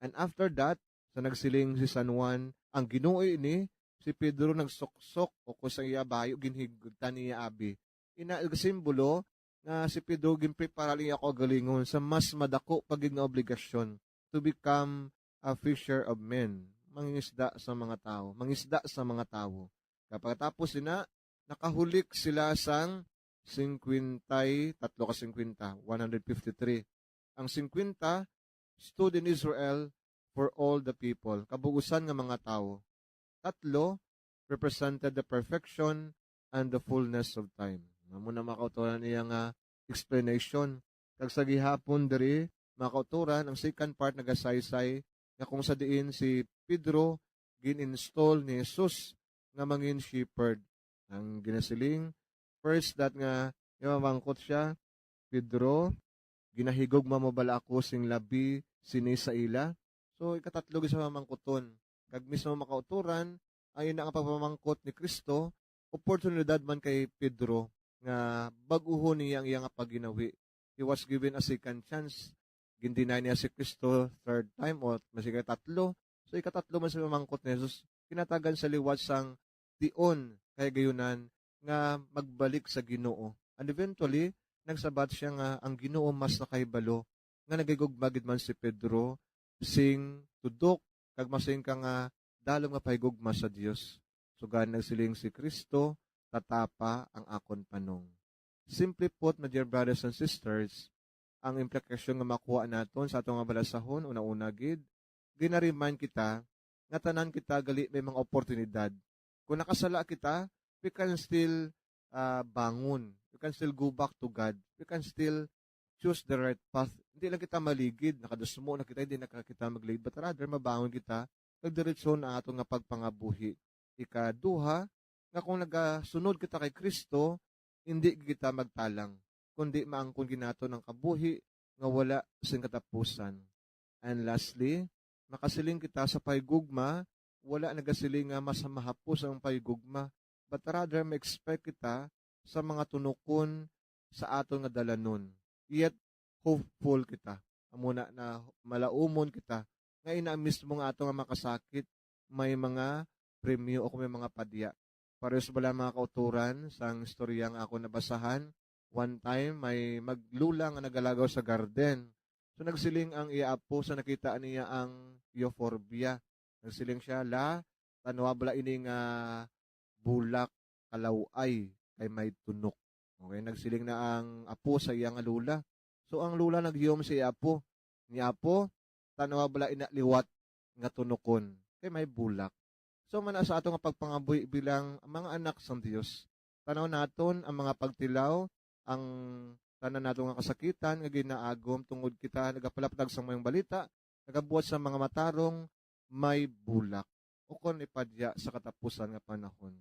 And after that, sa nagsiling si San Juan, ang Ginoo ini, si Pedro nagsuksok o kung sa iya bayo, ginhigugtan niya abi. Ina, simbolo nga si Pedro ginprepara niya kaugalingon sa mas madako pa gid nga obligasyon, to become a fisher of men, mangingisda sa mga tawo, mangisda sa mga tawo. Kapagtapos sina, nakahulik sila sang singkwenta y tatlo ka singkwenta, one hundred fifty-three. Ang singkwenta stood in Israel for all the people, kabug-usan nga mga tawo. Tatlo represented the perfection and the fullness of time. Amo na, mga kauturan, iya nga explanation. Kag sa gihapon diri, mga kauturan, ang second part nagasaysay nga kung sa diin si Pedro gin-install ni Jesus nga mangin shepherd. Ang ginasiling, first, that nga, mamangkot siya, "Pedro, ginahigugma mo bala ako sing labi sini sa ila?" So, ikatatlo gid sa mamangkuton. Kag mismo, mga kauturan, ang ina nga pagpamangkot ni Kristo, oportunidad man kay Pedro nga bag-uhon niya ang iya nga pagginawi. He was given a second chance. Gin-deny niya si Kristo third time o mas ikatatlo. So, ikatatlo man sa pamangkot ni Jesus, kinatagan sa liwat sang tion kahigayunan nga magbalik sa Ginoo. And eventually, nagsabat siya nga ang Ginoo mas nakahibalo nga nagahigugma gid man si Pedro sing tudok kag masing ka nga dalom nga pahigugma sa Dios. Sugan nagsiling si Kristo, "Tatapa ang akon panong." Simply put, my dear brothers and sisters, ang implikasyon nga makuha naton sa aton nga balasahon, una-una gid, ginaremind kita nga tanan kita gali may mga oportunidad. Kung nakasala kita, we can still, ah, bangon. We can still go back to God. We can still choose the right path. Hindi lang kita maligid, nakadusmo na kita, hindi na kita magligid. But rather, mabangon kita, nagdiretso na ato nga pagpangabuhi. Ikaduha, nga kung nagasunod kita kay Kristo, hindi kita magtalang, kundi maangkon gid naton ang kabuhi nga wala sing katapusan. And lastly, makasiling kita sa pahigugma, wala nagasiling nga mas mahapos ang pahigugma, but rather ma-expect kita sa mga tunokon sa aton nga dalanon. Yet, hopeful kita. Amo na, na malaumon kita nga ina mismo nga ato nga makasakit, may mga premyo o kung may mga padya. Pares bala, mga kauturan, sang istorya nga ako nabasahan, one time may maglula nga nagalagaw sa garden. So nagsiling ang iya apo sa nakita niya ang euphorbia. Nagsiling siya, "La, tanwa bala ini nga bulak, kalaw-ay, kay may tunok." Okay, nagsiling na ang apo sa iya nga lula. So ang lula naghiyom sa iya apo, ni, "Apo, tanwa bala ina liwat nga tunokon, kay may bulak." So man sa ato nga pagpangabuhi bilang mga anak sang Dios, tanaw naton ang mga pagtilaw, ang tanan nato nga kasakitan nga ginaagom tungod kita nagapalaptag sang mayong balita, nagabuhat sa mga matarong may bulak, o kon ipadya sa katapusan nga panahon.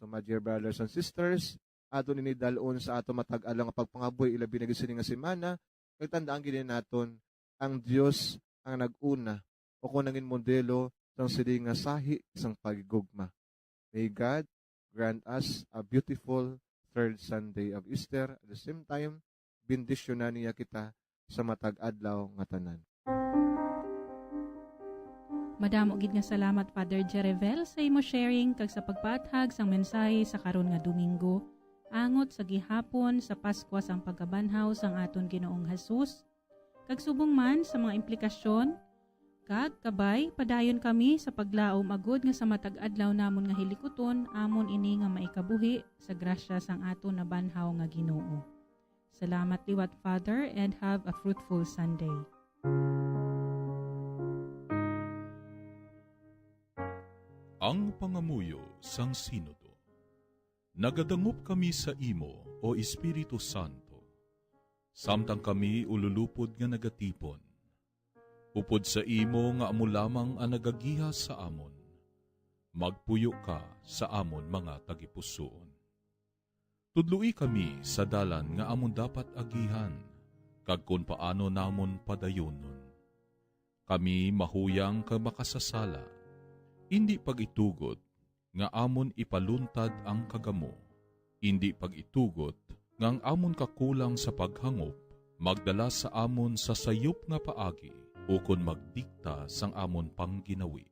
So, my dear brothers and sisters, aton ini dal-on sa ato matag-adlaw nga pagpangabuhi, ilabi na gid sini nga semana, kag tandaan gid naton, ang Dios ang nag-una, o kon nangin modelo sang sini nga sahi sang paghigugma. May God grant us a beautiful third Sunday of Easter. At the same time, bendisyonan niya kita sa matag adlaw nga tanan. Madamo gid nga salamat, Father Jerevel, sa imo sharing kag sa pagpaathag sang mensahe sa karon nga Domingo. angot sa gihapon sa Paskwa sang pagkabanhaw sang aton Ginoong Jesus, kag subong man sa mga implikasyon, kag kabay, padayon kami sa paglaom agod nga sa matag adlaw namon nga hilikuton amon ini nga maikabuhi sa grasya sang aton nabanhaw nga Ginoo. Salamat liwat, Father, and have a fruitful Sunday. Ang pangamuyo sang Sinodo. Nagadangop kami sa imo, O Espiritu Santo, samtang kami ululupod nga nagatipon. Upod sa imo nga amo lamang ang nagagiha sa amon, magpuyo ka sa amon mga tagipusoon. Tudloi kami sa dalan nga amon dapat agihan, kag kon paano namon padayonon. Kami mahuyang kag makasasala, indi pag-itugot nga amon ipaluntad ang kagamo, indi pag-itugot nga ang amon kakulang sa paghangop magdala sa amon sa sayop nga paagi ukon magdikta sang amon pangginawi.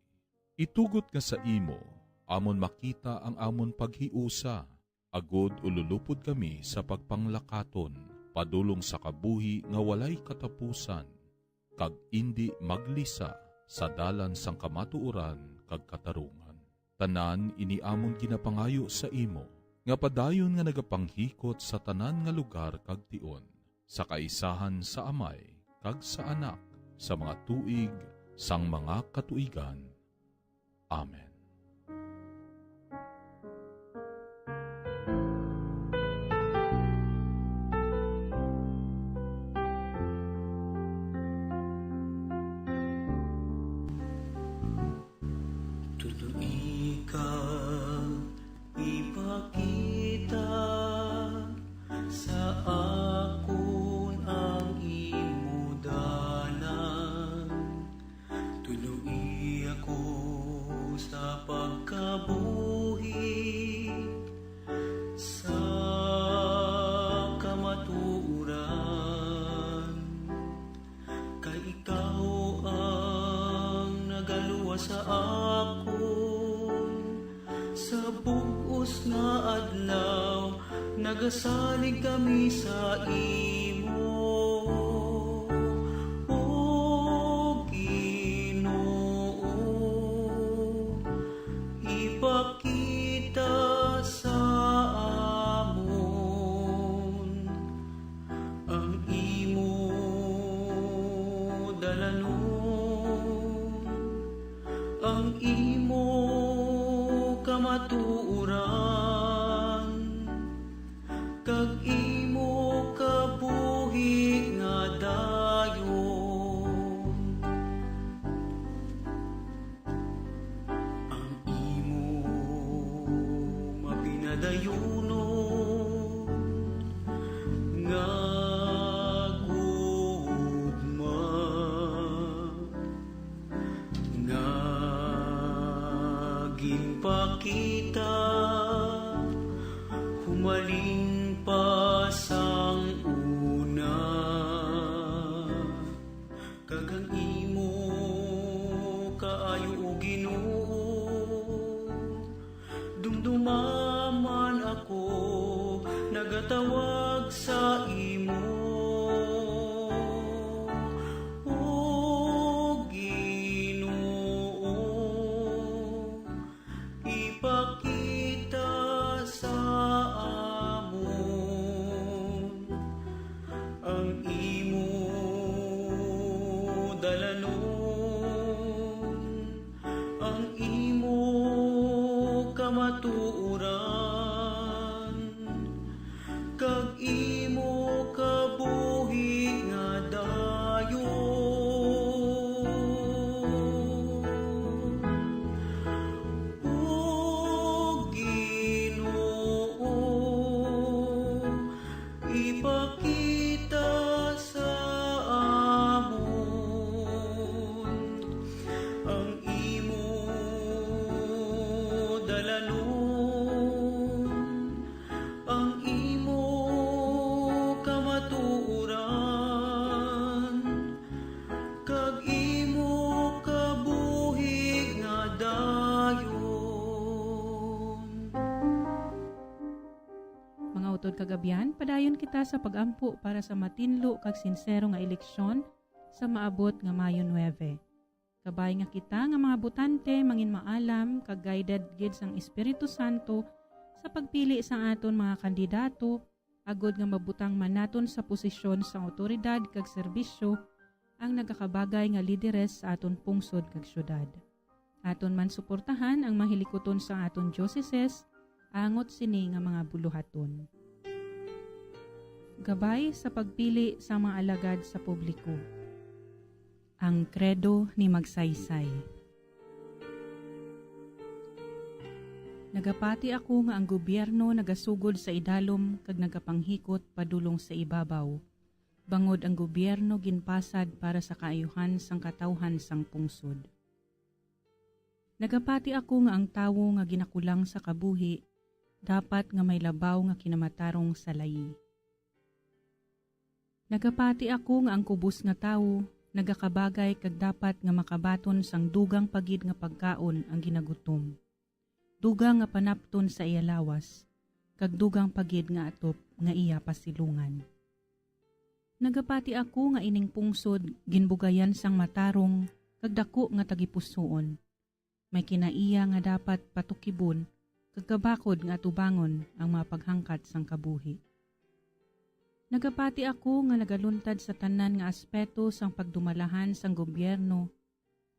Itugot nga sa imo amon makita ang amon paghiusa, agod ululupod kami sa pagpanglakaton padulong sa kabuhi nga walay katapusan, kag indi maglisa sa dalan sang kamatuoran kag katarungan. Tanan ini amon ginapangayo sa imo, nga padayon nga nagapanghikot sa tanan nga lugar kag tion, sa kaisahan sa Amay kag sa Anak, sa mga tuig sang mga katuigan. Amen. Tudo ikaw ipakita sa akon ang imo dalan. Tuluyi ako sa pagkabuhi sa kamatuoran, kay ikaw ang nagaluwas sa akon. Sa bug-os nga adlaw, nagasalig kami sa imo, O Ginoo. Ipakita sa amon ang imo dalanon, ang imo kamatuoran, kag imo kabuhi nga dayon. Ang imo mapinadayunon nga gugma nga ginpakita humalin pa sang una. Kag ang imo kaayo, O Ginoo, dumduma man ako nagatawag sa imo, O Ginoo. Ipakita sa amon ang imo dalanon, ang imo kamatuoran, kag imo kabuhi nga dayon. O Ginoo, ipakita sa amon ang imo dalanon, Kagab-ihan, padayon kita sa pag-ampo para sa matinlo kag sinsero nga eleksyon sa maabot nga Mayo nuebe. Kabay nga kita nga mga botante mangin maalam kag guided gid sang Espiritu Santo sa pagpili sang aton mga kandidato, agod nga mabutang man naton sa posisyon sang awtoridad kag serbisyo ang nagakabagay nga lideres sa aton pungsod kag syudad. Aton man suportahan ang mahilikuton sa aton dioceses angot sini nga mga buluhaton. Gabay sa pagpili sa mga alagad sa publiko. Ang Kredo ni Magsaysay. Nagapati ako nga ang gobyerno nagasugod sa idalom kag nagapanghikot padulong sa ibabaw, bangod ang gobyerno ginpasad para sa kaayuhan sang katawhan sang pungsod. Nagapati ako nga ang tawo nga ginakulang sa kabuhi dapat nga may labaw nga kinamatarong sa layi. Nagapati ako nga ang kubos nga tawo nagakabagay kag dapat nga makabaton sang dugang pa gid nga pagkaon ang ginagutom, dugang nga panapton sa iya lawas, kag dugang pa gid nga atop nga iya pasilungan. Nagapati ako nga ining pungsod ginbugayan sang matarong kag daku nga tagipusoon. May kinaiya nga dapat patukibon kag kabakod nga atubangon ang mga paghangkat sang kabuhi. Nagapati ako nga nagaluntad sa tanan nga aspeto sang pagdumalahan sang gobyerno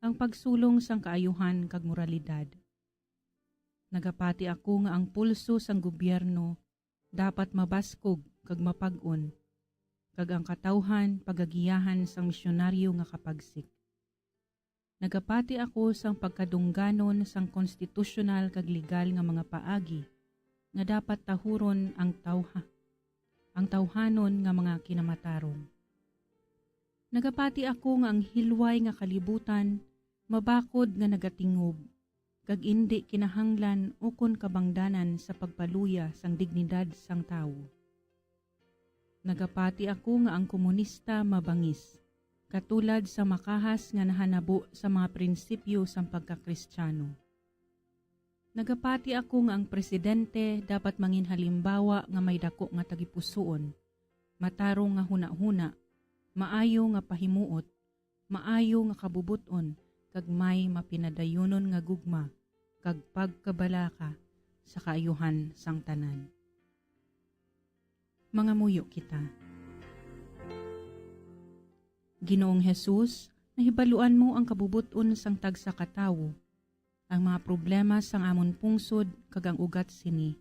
ang pagsulong sang kaayuhan kag moralidad. Nagapati ako nga ang pulso sang gobyerno dapat mabaskog kag mapag-on, kag ang katawhan pagagiyahan sang misyonaryo nga kapagsik. Nagapati ako sang pagkadungganon sang konstitusyonal kag legal nga mga paagi nga dapat tahuron ang tawha-, ang tawhanon nga mga kinamatarong. Nagapati ako nga ang hilway nga kalibutan mabakod nga nagatingob, kag indi kinahanglan ukon kabangdanan sa pagpaluya sang dignidad sang tawo. Nagapati ako nga ang komunista mabangis, katulad sa makahas nga nahanabo sa mga prinsipyo sang pagka-Kristiyano. Nagapati ako nga ang presidente dapat manginhalimbawa nga may daku nga tagipusoon, matarong nga hunahuna, maayo nga pahimuot, maayo nga kabubot-on, kag may mapinadayunon nga gugma kag pagkabalaka sa kaayuhan sang tanan. Mangamuyo kita. Ginoong Jesus, nahibaluan mo ang kabubot-on sang tagsa ka tawo, ang mga problema sang amon pungsod kag ang ugat sini,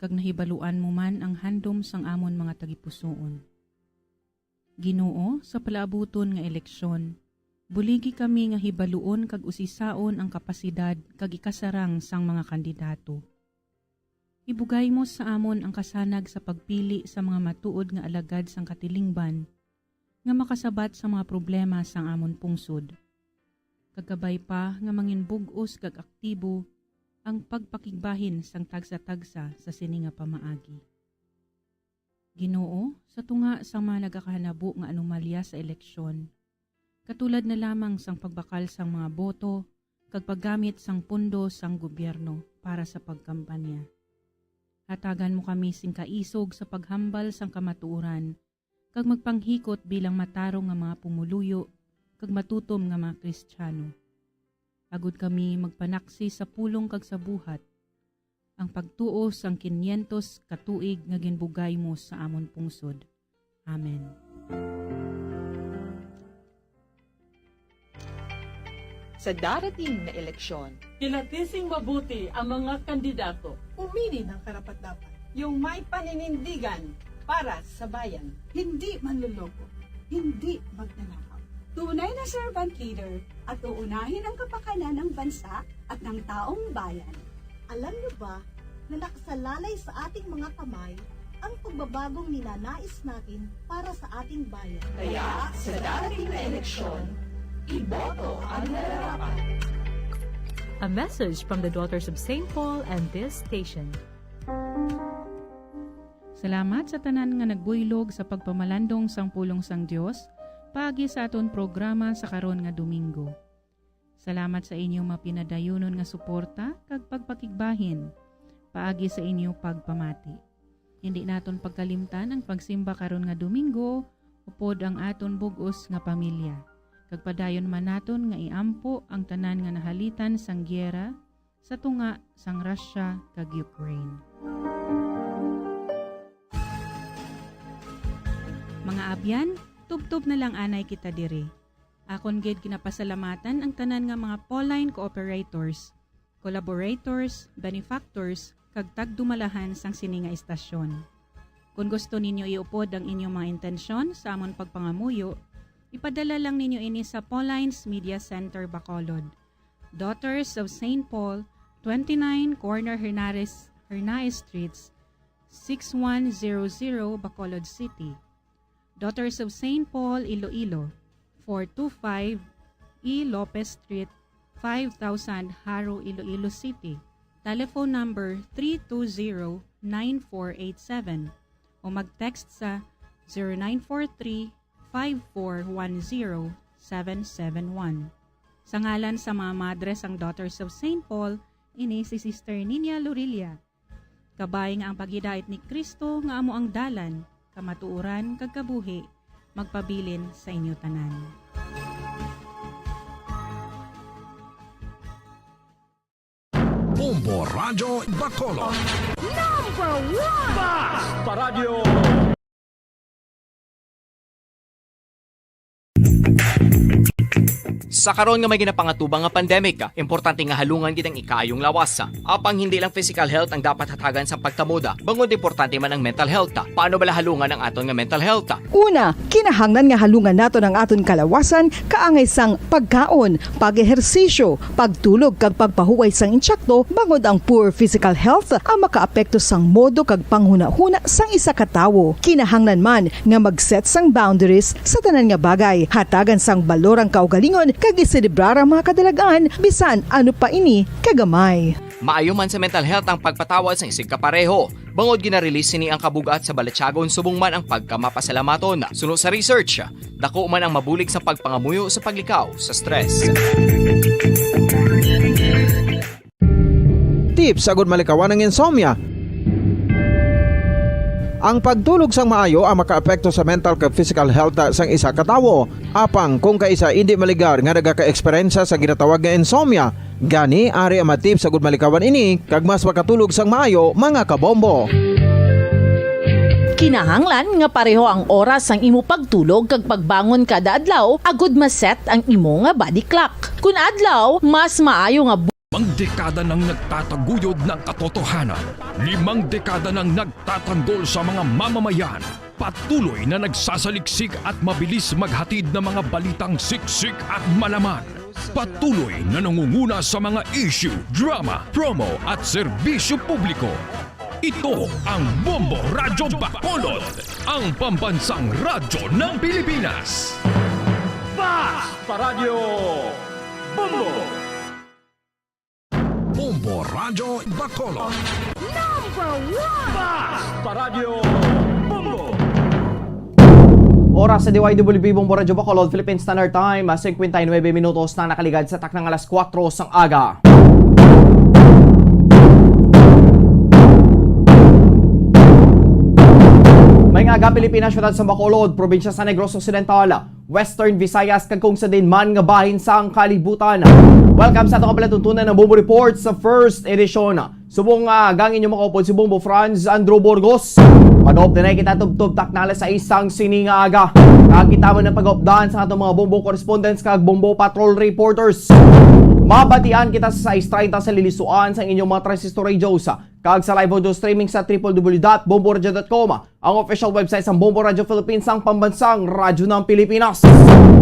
kag nahibaluan mo man ang handom sang amon mga tagipusoon. Ginoo, sa palaabuton nga eleksyon, buligi kami nga hibaluon kag usisaon ang kapasidad kag ikasarang sang mga kandidato. Ibugay mo sa amon ang kasanag sa pagpili sa mga matuod nga alagad sang katilingban nga makasabat sa mga problema sang amon pungsod, kag kabay pa nga manginbug-os kag aktibo ang pagpakigbahin sang tagsa-tagsa sa sini nga pamaagi. Ginoo, sa tunga sang mga nagakahanabo nga anomalya sa eleksyon, katulad na lamang sang pagbakal sang mga boto kag paggamit sang pondo sang gobyerno para sa pagkampanya, hatagan mo kami sing kaisog sa paghambal sang kamatuoran kag magpanghikot bilang matarong nga mga pumoluyo kag matutom nga mga Kristiyano, agud kami magpanaksi sa pulong kag sa buhat, ang pagtuo sang kinyentos ka tuig nga ginbugay mo sa amon pungsod. Amen. Sa darating na eleksyon, kilati sing mabuti ang mga kandidato. Pumili ng karapat-dapat. Yung may paninindigan para sa bayan. Hindi manloloko, hindi magnanakaw. Tunay na servant leader at uunahin ang kapakanan ng bansa at ng taong bayan. Alam niyo ba na nakasalalay sa ating mga kamay ang pagbabagong ninanais natin para sa ating bayan? Kaya sa darating na eleksyon, iboto ang nararapat. A message from the Daughters of Saint Paul and this station. Salamat sa tanan nga nagbuylog sa pagpamalandong sang pulong sang Dios paagi sa aton programa sa karon nga Domingo. Salamat sa inyo mapinadayunon nga suporta kag pagpakigbahin paagi sa inyo pagpamati. Hindi naton pagkalimtan ang pagsimba karon nga Domingo, upod ang aton bug-os nga pamilya. Kag padayon man naton nga iampo ang tanan nga nahalitan sang giyera sa tunga sang Russia kag Ukraine. Mga abyan, tubtob na lang anay kita diri. Akon gid ginapasalamatan ang tanan nga mga Pauline cooperators, collaborators, benefactors, kag tagdumalahan sang sini nga istasyon. Kon gusto ninyo iupod ang inyong mga intensyon sa amon pagpangamuyo, ipadala lang ninyo ini sa Pauline's Media Center, Bacolod, Daughters of Saint Paul, twenty-nine Corner Hernares, Hernaez Streets, six one zero zero, Bacolod City. Daughters of Saint Paul, Iloilo, four two five E Lopez Street, five thousand, Jaro, Iloilo City. Telephone number three two zero, nine four eight seven o mag-text sa zero nine four three, five four one zero, seven seven one. Sa ngalan sa mga madre sang Daughters of Saint Paul, ini si Sister Ninia Lorilla. Kabay nga ang paghidait ni Cristo nga amo ang dalan, kamatuoran, kag kabuhi, magpabilin sa inyo tanan. Bombo Radyo Bacolod. Number one! Basta Radyo! Sa karon nga may ginapangatubang nga pandemic, importante nga halungan gid ang ikaayong lawas. Apang hindi lang physical health ang dapat hatagan sa pagtamod, bangod importante man ang mental health. Paano bala halungan ang aton nga mental health? Una, kinahanglan nga halungan naton ang aton kalawasan kaangay sang pagkaon, pag-ehersisyo, pagtulog kag pagpahuway sang insakto, bangod ang poor physical health ang makaapekto sang modo kag panghunahuna sang isa ka tawo. Kinahanglan man nga mag-set sang boundaries sa tanan nga bagay, hatagan sang balor ang kaugalingon kag iselebrar ang mga kadalag-an bisan ano pa ini kagamay. Maayo man sa mental health ang pagpatawad sang isigkapareho, bangod gina-release sini ang kabug-at sa balatyagon subong man ang pagkamapasalamaton. Suno sa research, dako man ang mabulig sa pagpangamuyo sa paglikaw sa stress. Tips agud malikawan ang insomnia. Ang pagtulog sang maayo ang makaapekto sa mental kag physical health sang isa ka tawo. Apang kung kaisa indi maligar nga nagaka-eksperyensya sa ginatawag nga insomnia, gani ari ang mga tips agud malikawan ini kag mas makatulog sang maayo, mga kabombo. Kinahanglan nga pareho ang oras sang imo pagtulog kag pagbangon kada adlaw agud ma-set ang imo nga body clock. Kun adlaw, mas maayo nga Limang dekada nang nagtataguyod ng katotohanan. Limang dekada nang nagtatanggol sa mga mamamayan. Patuloy na nagsasaliksik at mabilis maghatid ng mga balitang siksik at malaman. Patuloy na nangunguna sa mga issue, drama, promo at serbisyo publiko. Ito ang Bombo Radyo Bacolod, ang pambansang radyo ng Pilipinas. Basta Radyo Bombo! Bombo Radyo Bacolod. Number one! Basta Radyo Bombo! Oras sa D Y W B Bombo Radyo Bacolod, Philippine Standard Time, ah, cincuenta y nueve minutos na nakaligad sa taknang alas kuwatro sang aga. May nga aga, Pilipinas, siyudad sa Bacolod, probinsya sa Negros Occidental, Western Visayas, kag kung sa din man nga bahin sang kalibutan. Welcome sa ato nga palatuntunan ng Bombo Report sa first edition. Subong nga ang inyo makaupod si Bombo Franz Andrew Burgos. Pag-updanay kita tubtob taknala sa isang sini nga aga. Kag kita man ang pag-updan sa atong mga Bombo correspondents kag Bombo patrol reporters. Mabatian kita sa sais treinta sa lilisuan sa inyong mga transistor radios kag sa live audio streaming sa triple W dot bomboradio dot com, ang official website sang Bombo Radyo Philippines, ang pambansang radyo ng Pilipinas.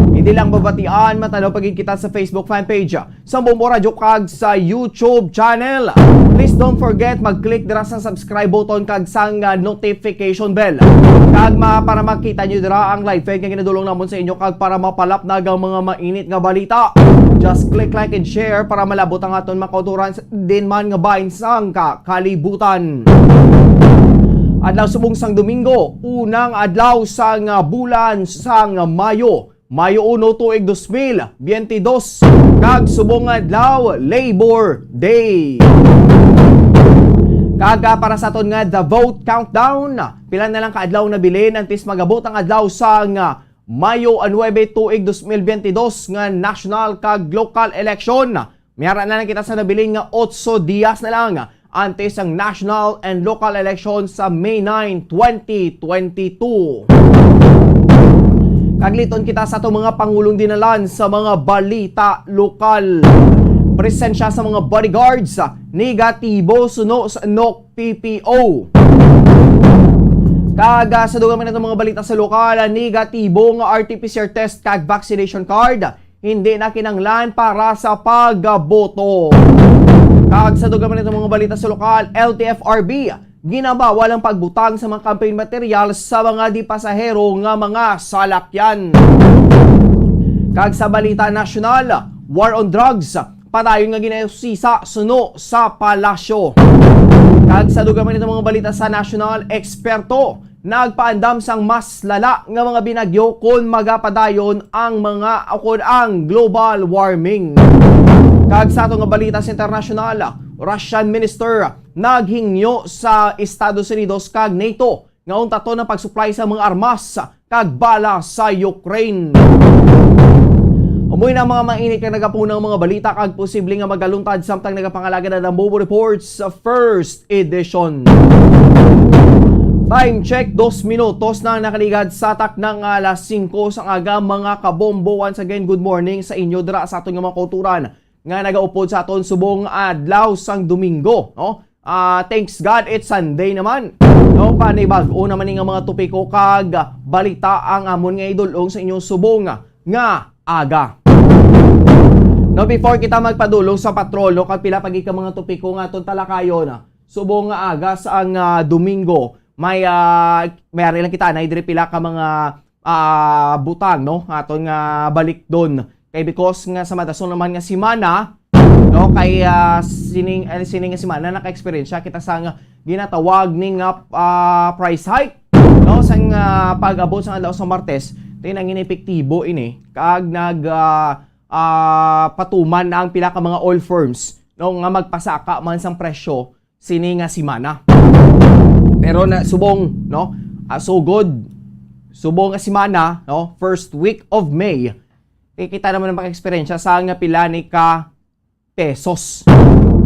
Hindi lang mabatian, matanaw pa gid kita sa Facebook fan page sang Bombo Radyo kag sa YouTube channel. Please don't forget mag-click dira sa subscribe button kag sang, ah, notification bell. Kag ma-, para makita nyo dira ang live feed nga ginadulong namon sa inyo kag para mapalapnag ang mga mainit nga balita. Just click like and share para malabot ang aton mga kauturan sa din man nga bahin sang ka-, kalibutan. Adlaw subong sang Domingo, unang adlaw sang, ah, bulan sang Mayo. Mayo uno, tuig dos mil biyente dos, kag subong nga adlaw, Labor Day. Kag, ah, para sa aton nga The Vote Countdown, pila na lang ka adlaw nabilin antes mag-abot ang adlaw sang, ah, Mayo nuebe, tuig dos mil biyente dos nga national kag local election. May ara na lang kita sa nabilin nga otso dias na lang antes ang national and local election sa May nine, twenty twenty-two. Kagliton kita sa atong mga pangulong dinalan sa mga balita lokal. Presensya sa mga bodyguards, negatibo suno sa N O C P P O. Kag, ah, sa dugang man natong mga balita sa lokal, ah, negatibo nga R T P C R test kag vaccination card, hindi na kinahanglan para sa pagboto. Kag sa dugang man natong mga balita sa lokal, L T F R B, ginabawal ang pagbutang sa mga campaign materials sa mga di pasahero nga mga salakyan. Kag sa balita nasyonal, war on drugs, padayon nga ginausisa suno sa palasyo. Kag sa dugang man natong mga balita sa nasyonal, eksperto nagpaandam sang mas lala nga mga binagyo kon magapadayon ang mga, o kon ang global warming. Kag sa ato nga balita sa internasyonal, Russian minister naghingyo sa Estados Unidos kag nato nga untaton ang pag-supply sa mga armas kag bala sa Ukraine. Amoy na mga mainit kag nagapunang mga balita kag posible nga magaluntad samtang nagapangalagad ang Dambubo Reports sa first edition. Time check, dos minutos na ang nakaligad sa taknang alas singko sang aga, mga kabombo. Once again, good morning sa inyo dira sa aton nga mga kauturan nga nagaupod sa aton subong adlaw sang Domingo, no? Ah, thanks God, it's Sunday naman. No, panibag-o naman ni nga mga topiko kag balita ang amon nga idul-ong sa inyong subong nga aga. No, before kita magpadulong sa patrol, no, kag pila pa gid ka mga topiko nga aton talakayon, subong nga aga sa ang, ah, Domingo, may, ah, may ari lang kita na diri pila ka mga, ah, butang, no, aton nga balikdon. Kay because nga sa madason naman nga semana, no, kay, ah, sining, eh, sining nga semana naka-eksperyensya kita sa nga ginatawag ni nga, ah, price hike, no, sang, ah, pag-abot sang adlaw sa Martes, ti nangin epektibo ini kag nag, ah, ah, patuman na ang pila ka mga oil firms, no, nga magpasaka man sang presyo sini nga semana. Pero na subong, no, ah, sugod, subong nga semana, no, first week of May, kay kita naman ang pag-eksperyensya sa nga pila ni ka pesos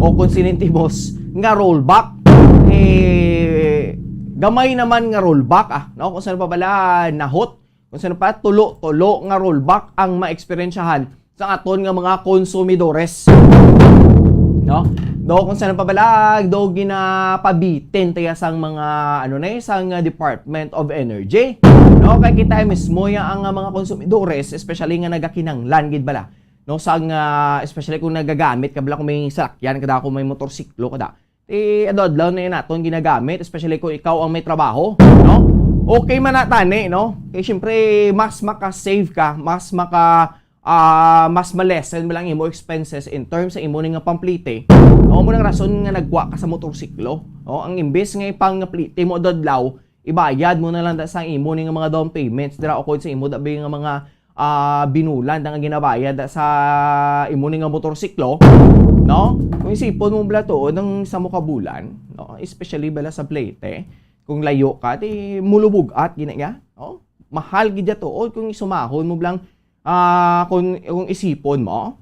o kung sinintimos nga rollback. Eh, gamay naman nga rollback, ah, no? Kung saan pa bala nahot, kung saan pa tulo-tulo nga rollback ang maeksperiensyahan sa aton nga mga konsumidores, no? Do kung saan pa bala do ginapabitin tayo sang mga, ano na, sang Department of Energy, no? Kay kita mismo ya ang, ah, mga konsumidores, especially nga nagakinanglan gid bala, no, sang, ah, especially kung nagagamit ka bala, kung may sakyan ka da, kung may motorsiklo ka da, eh, adlaw-adlaw na yun naton ginagamit, especially kung ikaw ang may trabaho, no? Okay man na tani, no? Kay siyempre, mas maka-save ka, mas maka, ah, mas ma-lessen mo lang imo expenses in terms sa imo ni nga pamplite. No? Mo nang rason nga nagkuha ka sa motorsiklo, no? Ang imbes nga ipangplite mo adlaw, ibayad mo na lang da sa imo ni nga mga down payments dira, o kung sa imo dabi nga mga, ah, binulan da nga ginabayad da sa imo ni nga motorsiklo, no? Kung isipon mo bala tuod ang sa mo ka bulan, no? Especially bala sa Leyte, kung layo ka, ti mulubog-at gina ya, no? Mahal gid ya tuod kung isumahon mo blang, ah, kung, kung isipon mo,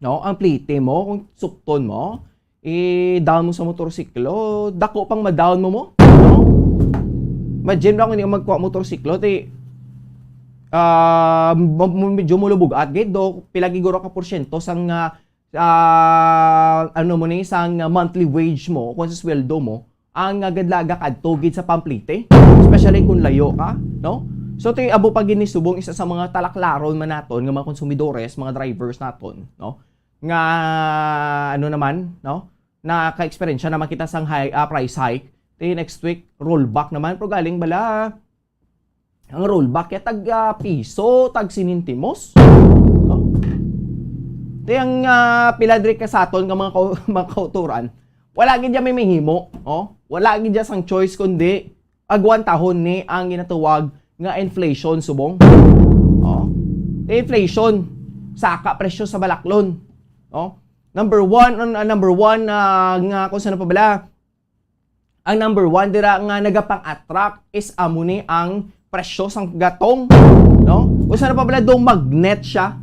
no? Ang plite mo, kung sukton mo, i-down mo sa motorsiklo, dako pang ma-down mo mo, no? Imagine lang kung hindi ka magkuha motorsiklo, ti, ah, ma-, ma-, medyo mulubog-at gid, do, pila gid guro ka porsyento sang, ah, ah, ano mo ni, sang monthly wage mo, kung sa sweldo mo, ang, ah, gadlaga kadto gid sa pamplite, especially kung layo ka, no? So, ti abo pa gid ni subong isa sa mga talaklaron man naton nga mga konsumidores, mga drivers naton, no? Nga, ano naman, no? Naka-eksperyensya naman kita sang high, ah, price hike. Ti next week, rollback naman. Pero galing bala, ang rollback ya tag, ah, piso, tag sinintimos. No? Ti ang, ah, pila diri ka sa aton nga mga kau-, mga kauturan, wala gid ya may mahimo, oh. Wala gid ya sang choice kundi agwantahon ni ang ginatawag nga inflation subong. Oh. Inflation, saka presyo sa balaklon. Oh. Number one, ang, ang number one, ah, nga kung saan pa bala, Ang number one dira nga nagapang-attract is amo ni ang presyo sang gatong, no? Usa na pa bala, do magnet siya.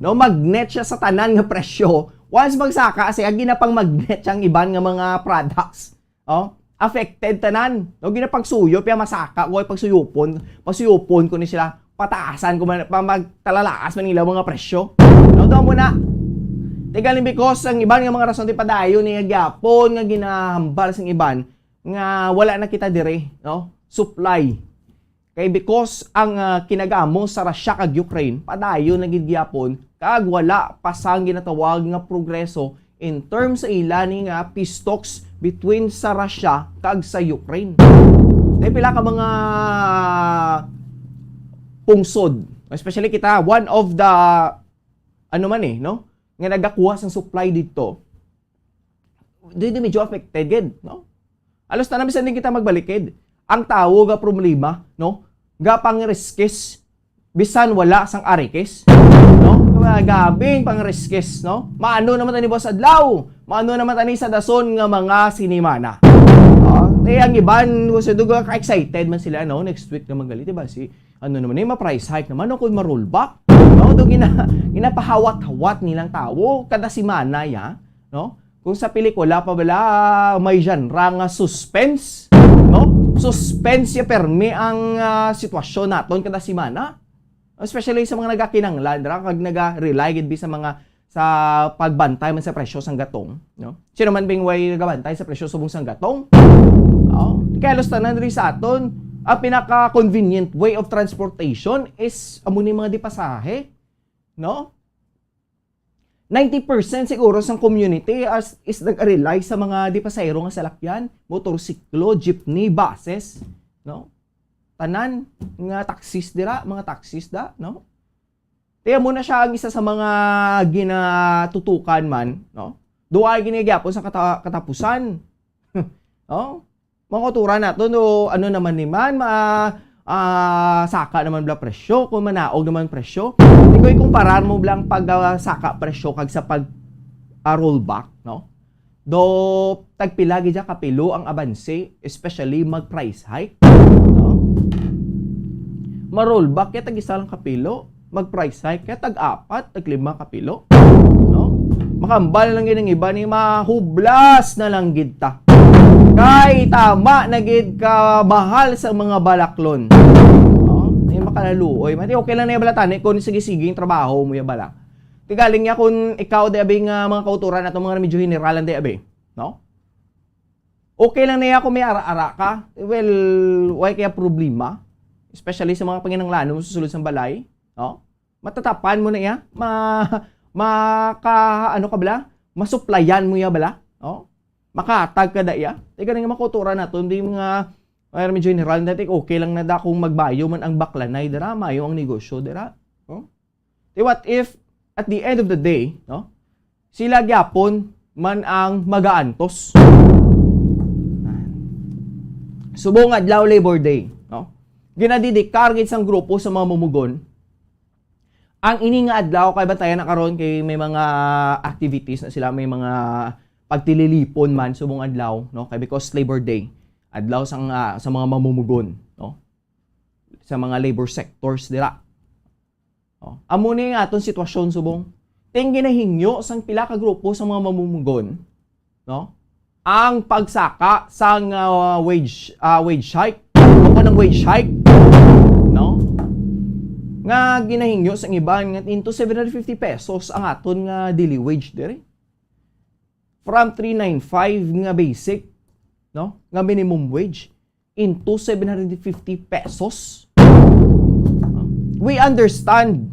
No, magnet siya sa tanan nga presyo. Once magsaka siya, ginapang-magnet siya ang iban nga mga products. Oh, affected tanan. No, ginapagsuyop ya, masaka ko, pagsuyupon, pagsuyupon ko ni sila, pataasan ko man, pa magtalalaas man nila mga presyo. No, do mo na. Tigaling, because ang iban nga mga rason ti padayon ni gyapon nga ginahambal sang iban nga wala na kita dire, no? Supply. Kay because ang, ah, kinagamo sa Russia kag Ukraine, padayon na gid gyapon, kag wala pa sang ginatawag nga progreso in terms sa ila ni nga peace talks between sa Russia kag sa Ukraine. May pila ka mga pungsod, especially kita, one of the, ano man eh, no? Nga nagakuha sang supply dito, di, di medyo affected gid, no? Alos na bisan din kita magbalikid. Ang tawo ga problema, no? Ga pangriskis, bisan wala sang arikis, no? Mga gabing pangriskis, no? Maano naman tani buwas adlaw? Maano naman tani sa dason nga mga sinimana? Oh, eh, ang iban, gusto do ka-excited man sila, no? Next week naman gali, di ba? Si, ano naman, eh, ma-price hike naman, no? Kung ma-rollback, no? Do gina-, ginapahawat-hawat nilang tawo kada semana, ya, no? Kung sa pelikula pa bala, may genre nga suspense, no? Suspense ya permi ang, ah, sitwasyon naton kada semana. Especially sa mga nagakinanglan, dira, kag naga-rely gid bi sa mga, sa pagbantay man sa presyo sang gatong, no? Sino man bing way nagabantay sa presyo subong sang gatong? Oh, kaya halos tanan diri sa aton, ang pinaka-convenient way of transportation is amo ni mga dipasahe, no? Ninety percent siguro sang community as, is nag-rely sa mga dipasahero nga salakyan, motorsiklo, jeepney, buses, no? Tanan nga taxis dira, mga taxis da, no? Kaya mo na siya ang isa sa mga ginatutukan man, no? Duwa gini gyapon sa kata-, katapusan. No? Mga kauturan nato, no, ano naman ni man, ma-, ah, saka naman bala presyo, kung manaog naman presyo. Di ko ikumparar mo bala ang pag, ah, saka presyo kag sa pag, ah, rollback, no? Do, tagpila gid siya kapilo ang abanse, especially mag price hike, no? Ma-rollback kaya tag-isa lang kapilo, mag price hike kaya tag-apat, tag-lima kapilo, no? Makambal lang gid ang iba ni mahublas na lang gid ta. Kay tama na gid ka mahal sa mga balaklon. No? Di makalaluoy. Mati, okay lang na ya bala tani kung sige-sige ang trabaho mo ya bala. Tigaling niya kung ikaw, di abi, nga mga kauturan ato mga medyo general lang, di abi, no? Okay lang na ya kung may ara-ara ka. Well, why kaya problema? Especially sa mga panginahanglanon mo sa sulod sang balay, no? Matatapan mo na iya. Ma-, maka-, ano ka bala? Masuplayan mo ya bala, no? Makahatag ka da iya. Di ka na nga makuturan nato, hindi mga, ay, medyo general, dati okay lang na da kung magbayo man ang baklanay dira, mayo ang negosyo dira, no? Di what if, at the end of the day, no? Sila gyapon man ang magaantos. Subong adlaw Labor Day, no? Ginadidikar gid sang grupo sa mga mumugon ang ini nga adlaw, kay bantayan na karon kay may mga activities na sila, may mga pagtililipon man subong adlaw, no? Kay because Labor Day, adlaw sang, ah, sa mga mamumugon, no? Sa mga labor sectors dira. Oh, amo ni nga aton sitwasyon subong. Ting ginahingyo sang pila ka grupo sa mga mamumugon, no? Ang pagsaka sang, ah, wage, ah, wage hike, o kanang wage hike, no? Nga ginahingyo sang iban nga into seven hundred fifty pesos ang aton nga daily wage diri. From three nine five nga basic, no? Nga minimum wage into seven hundred fifty pesos. We understand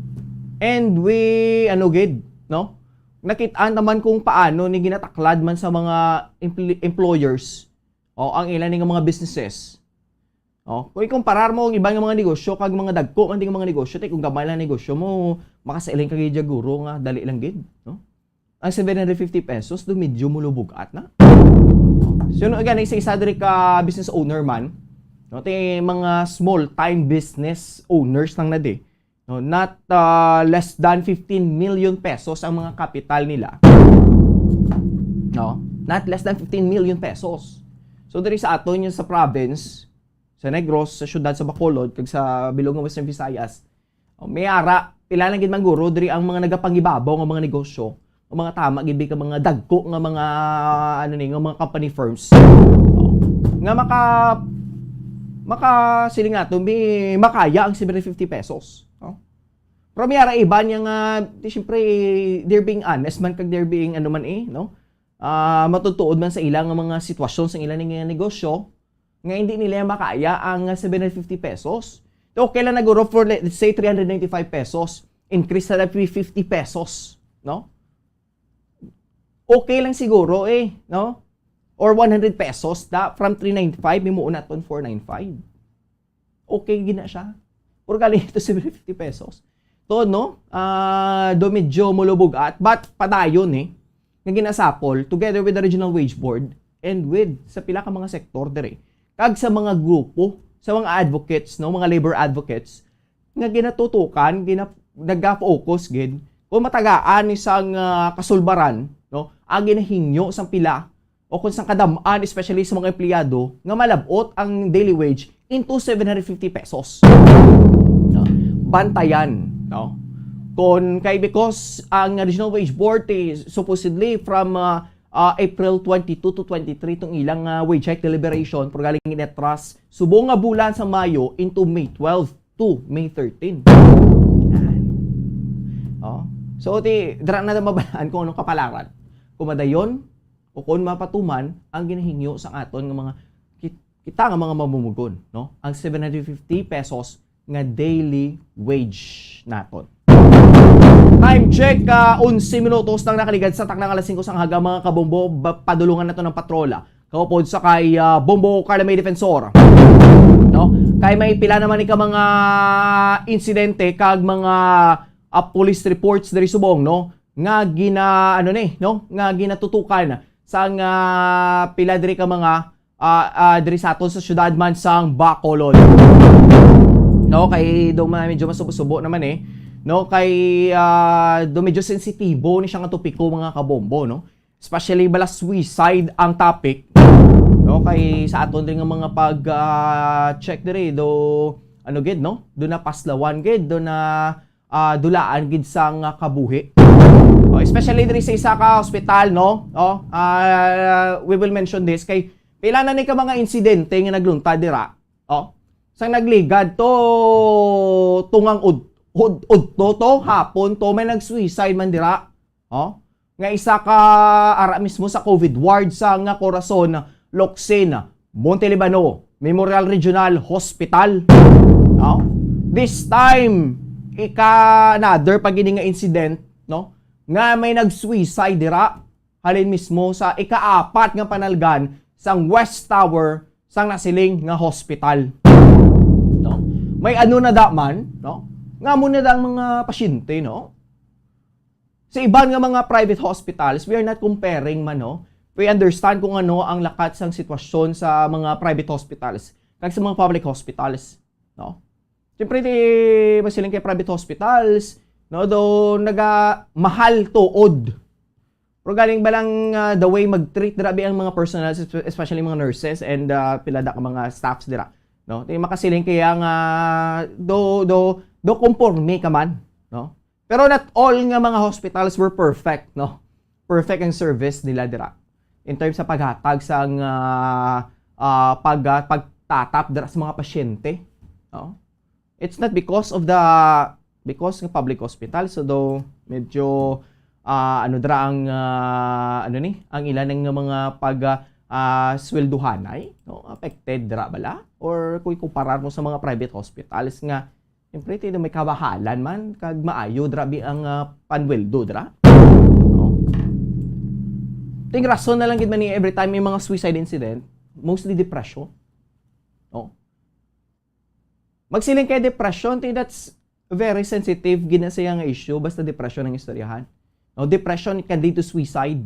and we, ano gid, no? Nakit-an naman kung paano ni ginataklad man sa mga empl-, employers o ang ila ni nga mga businesses. O, kung ikumparar mo ang iban nga mga negosyo kag mga dagko man di nga mga negosyo, ti kung gamay lang negosyo mo, makasailing ka gid dya, guro, nga dali lang gid, no? Ang seven hundred fifty pesos, do medyo mulubog-at na. So, no, again, isa-isa diri ka business owner man, no, ti mga small-time business owners lang na di, no, not, ah, less than fifteen million pesos ang mga kapital nila. No? Not less than fifteen million pesos. So, diri sa aton, yung sa province, sa Negros, sa siyudad sa Bacolod, kag sa bilog nga Western Visayas, oh, may ara, pila lang gid man guro diri ang mga nagapangibabaw nga mga negosyo, ang mga tama gid ka mga dagko nga mga, ano ni, nga mga company firms. Oh, nga maka makasiling nato, may makaya ang seven hundred fifty pesos, no? Pero may ara iba niya nga, di, siyempre, they're being honest man kag they're being, ano man eh, no? Ah, matutuod man sa ila nga mga sitwasyon sa ila nga negosyo, nga hindi nila makaya ang seven hundred fifty pesos. So, okay lang na guro for, let's say, three hundred ninety-five pesos. Increase na lang fifty pesos, no? Okay lang siguro eh, no? Or one hundred pesos, da, from three ninety-five, may muuna ton four ninety-five. Okay gid na siya. Pero galing ito seven fifty pesos. To, no? Ah, do medyo mulubog at, but padayon eh, nga ginasapol together with the Regional Wage Board and with sa pila ka mga sektor diri, kag sa mga grupo, sa mga advocates, no, mga labor advocates, nga ginatutukan, gina, nagafocus gid kung matagaan ni sang, ah, kasulbaran, no, ang ginahingyo sang pila o kung sang kadam-an, especially sa mga empleyado, nga malabot ang daily wage into seven hundred fifty pesos. No? Bantayan, no? Kung kay, because ang Regional Wage Board is supposedly from, ah, ah, April twenty-two to twenty-three tong ilang, ah, wage hike deliberation, pero galing inatras subong nga bulan sa Mayo into May twelve to May thirteen. Yan. Oh. So, ti, dira na mabalaan kung anong kapalaran. Kung madayon o kung mapatuman ang ginahingyo sa aton nga mga kit-, kita nga mga mamumugon, no? Ang seven hundred fifty pesos nga daily wage naton. Time check, ah, onse minutos nang nakaligad sa takna nga alas singko sang aga, mga kabombo, ba, padulungan nato ng patrola. Kaupod sa kay, ah, Bombo Carla May Defensor. No? Kay may pila naman ni ka mga insidente kag mga, ah, police reports diri subong, no? Nga gina, ano ni, no? Nga ginatutukan sang, ah, pila diri ka mga, ah, ah, diri sa aton sa syudad man sang Bacolod. No, kay do ma-, medyo masubo-subo naman eh. No, kay, ah, do medyo sensitibo ni siya nga topiko, mga kabombo, no? Especially bala suicide ang topic. No, kay sa aton din nga mga pag, ah, check diri do, ano gid, no? Do na paslawan gid, do na, ah, dulaan gid sang, ah, kabuhi. Oh, especially diri sa isa ka hospital, no? Oh, ah, we will mention this kay pila na ni ka mga insidente nga nagluntad dira. Oh, sang nagligad to tungang ud-, ud-, udto to, hapon to, may nag-suicide man dira. Oh, nga isa ka ara mismo sa COVID ward sa nga Corazon, Locsin, Monte Libano Memorial Regional Hospital. No? This time, ika another pa gini nga incident, no? Nga may nag-suicide dira halin mismo sa ikaapat nga panalgan sang West Tower sang nasiling nga hospital. No? May ano na da man, no? Nga mo na da ang mga pasyente, no? Sa iban nga mga private hospitals, we are not comparing man, no? We understand kung ano ang lakat sang sitwasyon sa mga private hospitals kag sa mga public hospitals, no? Siyempre, di masiling kay private hospitals, no? Do naga mahal tuod. Pero galing ba lang, ah, the way mag-treat dira bi ang mga personnel, espe-, especially mga nurses and, ah, pila da ka mga staffs dira, no? Di makasiling kaya nga do, do, do konporme ka man, no? Pero not all nga mga hospitals were perfect, no? Perfect ang service nila dira in terms sa paghatag sang, ah, ah, pag, ah, pagtatap dira sa mga pasyente, no? It's not because of the, because nga public hospital, so do medyo, ah, ano dira ang, ah, ano ni, ang ilan nga mga pag, ah, ah, sweldohanay, no? Affected dira bala? Or kung ikumparar mo sa mga private hospitals nga siyempre, ti, may kabahalan man, kag maayo dira bi ang, ah, panweldo dira. No? Ting rason na lang gid man ni every time may mga suicide incident, mostly depression. No? Magsiling kay depression, ti, that's very sensitive gid na siya nga issue, basta depression ang istoryahan. No, depression can lead to suicide.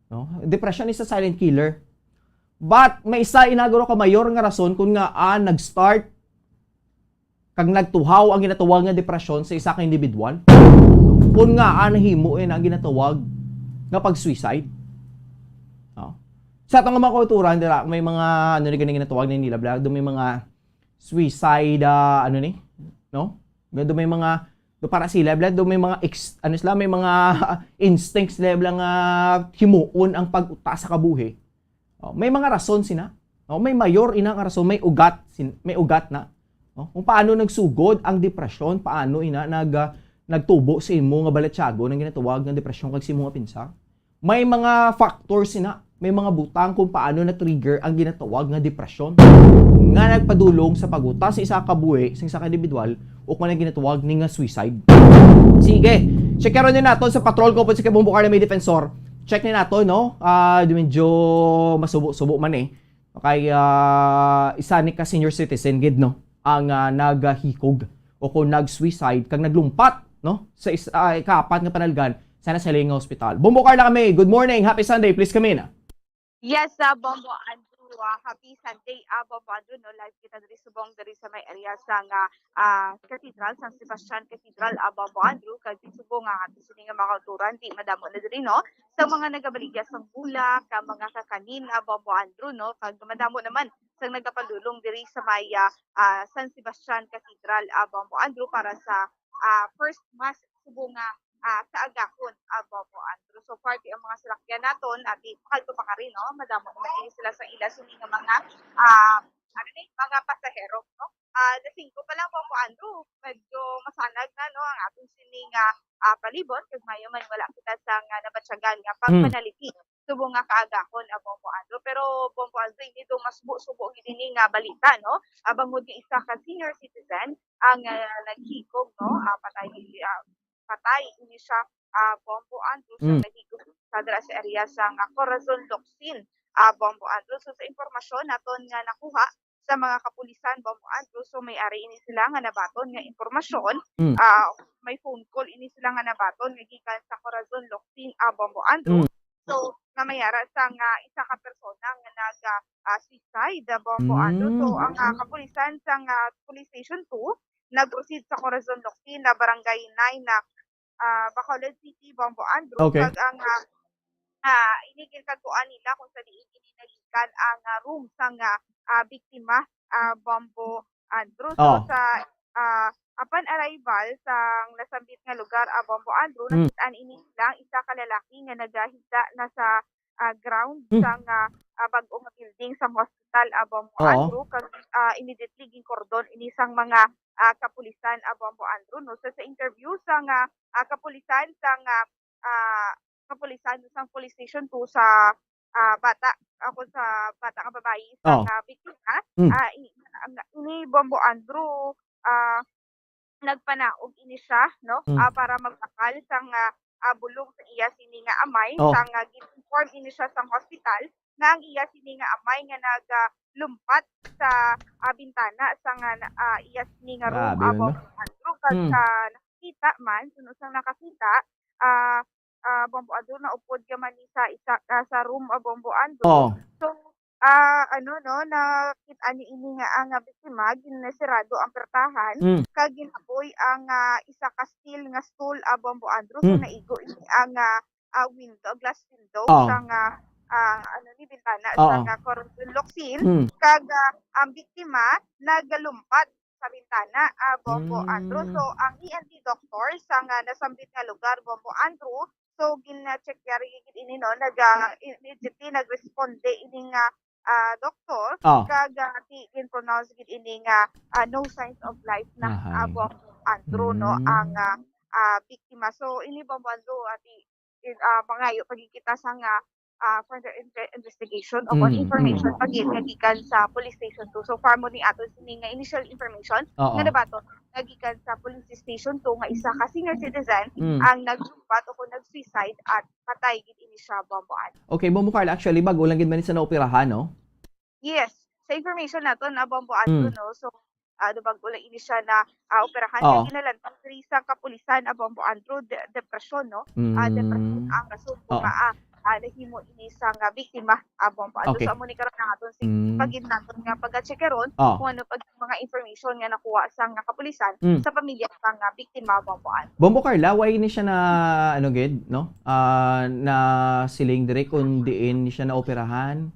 No? Depression is a silent killer. But may isa inaguro ka mayor nga rason kung nga, ah, nag-start kag nagtuhaw ang ginatawag nga depresyon sa isa ka individual. Kung nga, ah, nahimo, eh, na ang ginatawag nga pag-suicide. No? Sa atong mga kauturan, dira, may mga, ano ni, ganing ginatawag ni nila, bla, do may mga suicide, ah, ano ni, no? Do may mga, do para sila, bla, do may mga, ex-, ano sila, may mga instincts sila, bla, nga himuon ang pag-uta sa kabuhi. Oh, may mga rason sina. Oh, may mayor ina nga rason, may ugat, sin-, may ugat na. Oh, kung paano nagsugod ang depresyon, paano ina nag, ah, nagtubo sa imo nga balatyagon ang ginatawag nga depresyon kag sa imo nga pinsar. May mga factors sina, may mga butang kung paano na-trigger ang ginatawag nga depresyon nga nagpadulong sa pag-uta sa isa ka buhi, sa isa ka individual, o kung ano ginatawag ni nga suicide. Sige, check karon din nato sa patrol ko po sa Kabong Bukar na may defensor. Check ni nato, no? Ah, di medyo masubo-subo man eh. Okay, ah, isa ni ka senior citizen gid, no? Ang, ah, naghikog o kung nag-suicide kag naglumpat, no? Sa is-, ah, ikaapat nga panalgan sa nasiling nga ospital. Bombo Carla kami, good morning, happy Sunday, please come in. Yes, ah, Bombo Andrew, ah, happy Sunday, ah, Bombo Andrew, no? Live kita diri subong diri sa may area sa nga, ah, Cathedral, San Sebastian Cathedral, ah, Bombo Andrew, kag subong nga ato sini nga mga kauturan, di madamo na diri, no? Sa mga nagabaligya sang bulak, ka mga kakanin, ah, Bombo Andrew, no? Kag madamo naman sang nagapadulong diri sa may, ah, ah, San Sebastian Cathedral, ah, Bombo Andrew para sa, ah, first mass subong nga, ah, kaagahon, ah, Bombo Andrew. So, parte ang mga salakyan naton, ati, makalto pa ka rin, no? Madamo naman sila sa ila sini nga mga, ah, ano ni, mga pasahero, no? Ah, alas singko pa lang, Bombo Andrew, medyo masanag na, no, ang aton sini nga, ah, palibot, kag maayo man wala kita sa nga nabatyagan nga pagpanaliti subong nga kaagahon, ah, Bombo Andrew. Pero, Bombo Andrew, hindi daw masubo-subo gid ini nga balita, no? Ah, bangod nga isa ka senior citizen ang, ah, naghikog, no? Ah, patay, ah, patay ini siya, ah, Bombo Andrew, sa Mm. naghikog sa dira sa area sa nga Corazon Locsin, ah, Bombo Andrew. So, sa impormasyon naton nga nakuha, sa mga kapulisan, Bombo Andrew. So, may ari ini sila nga nabaton nga impormasyon. Mm. Ah, may phone call ini sila nga nabaton nga gikan sa Corazon Locsin, ah, Bombo Andrew. Mm. So, nga may ara sa nga isa ka persona nga nag, ah, ah, suicide, ah, Bombo Andrew. So, Mm. ang, ah, kapulisan sa nga Police Station two nag-proceed sa Corazon Locsin na Barangay nine na, ah, Bacolod City, Bombo Andrew. Okay. Kag ang, ah, ah, ini ginkaguan nila kung sa diin ini nagikan ang, ah, room sang, ah, ah, biktima, ah, Bombo Andrew. So, Oh. sa, ah, upon arrival sa nasambit nga lugar, ah, Bombo Andrew, Mm. nakit-an ini lang isa ka lalaki nga nagahiga na sa, ah, ground Mm. sang, ah, ah, bag-o nga building sang hospital, ah, Bombo Oo. Andrew, kag, ah, immediately ginkordon ini sang mga, ah, kapulisan, ah, Bombo Andrew, no? So, sa interview sang, ah, ah, kapulisan sang, ah, ah, kapulisan sang Police Station two sa, ah, bata, ako sa bata nga babayi sa Oh. nga biktima, Mm. ah, i-, ang, ini Bombo Andrew, ah, nagpanaog ini siya, no? Mm. Ah, para magbakal sang, ah, ah, bulong sa iya sini nga amay, Oh. sang, ah, gin-inform ini siya sang hospital nga ang iya sini nga amay nga nag, ah, lumpat sa, ah, bintana sang, ah, na, ah, iya sini nga room, Grabe ah, man ba? Bombo Andrew, kag Mm. sa nakita man, suno sang nakakita, ah, ah, Bombo Andrew, naupod ka man ni sa isa, ah, sa room, ah, Bombo Andrew. Oh. So, ah, ano, no, nakit-an ni ini nga ang, ah, biktima, ginasirado ang pertahan, Mm. kag ginapoy ang, ah, isa ka steel nga stool, ah, Bombo Andrew. So, Mm. naigo ini ang, ah, ah, window, glass window Oh. sang, ah, ah, ano ni, bintana Oh. sang, ah, Corazon Locsin, Mm. kag, ah, ang biktima nagalumpat sa bintana, ah, Bombo Andrew. Mm. So, ang E N T doctor sang, ah, nasambit nga lugar, Bombo Andrew, so, gin-check niya rin gid ini, no? Nag, ah, immediately nagresponde ini nga, ah, doktor, Oh. kag, ah, di gin-pronounce gid ini nga, ah, no signs of life na, Ahay. ah, Bombo Andrew, no? Mm. Ang, ah, ah, biktima. So, ini Bombo Andrew, ah, di, in, ah, mangayo pa gid kita sa nga, ah, further inve-, investigation o kung Mm, information mm. pa gid nga gikan sa police station two. So far mo ni ato sini nga initial information Oo. nga nabaton nga gikan sa police station two nga isa ka senior citizen Mm. ang naglumpat o kung nag-suicide at patay gid ini siya, Bombo Andrew. Okay, Bombo Carla, actually, bago lang gid man ni sa naoperahan, no? Yes. Sa information nato na, Bombo Andrew, Mm. no? So, ah, do bag-o lang ini siya na, ah, operahan, Oo. kay ginalantang diri sa kapulisan, ah, Bombo Andrew, de-, depresyon, no? Ah, depresyon Mm. ang rason kung Oo. nga, ah, ah, nahimo ini sa nga biktima, ah, Bombo Andrew. Okay. So, amo ni karon ang aton si-, Mm. pagin naton nga pag-check karon Oo. kung ano pag mga information nga nakuha sa nga kapulisan Mm. sa pamilya sa nga biktima, Bombo Andrew. Bombo Carla, why ni siya na, ano gid, no? Ah, na siling diri kung diin ni siya naoperahan?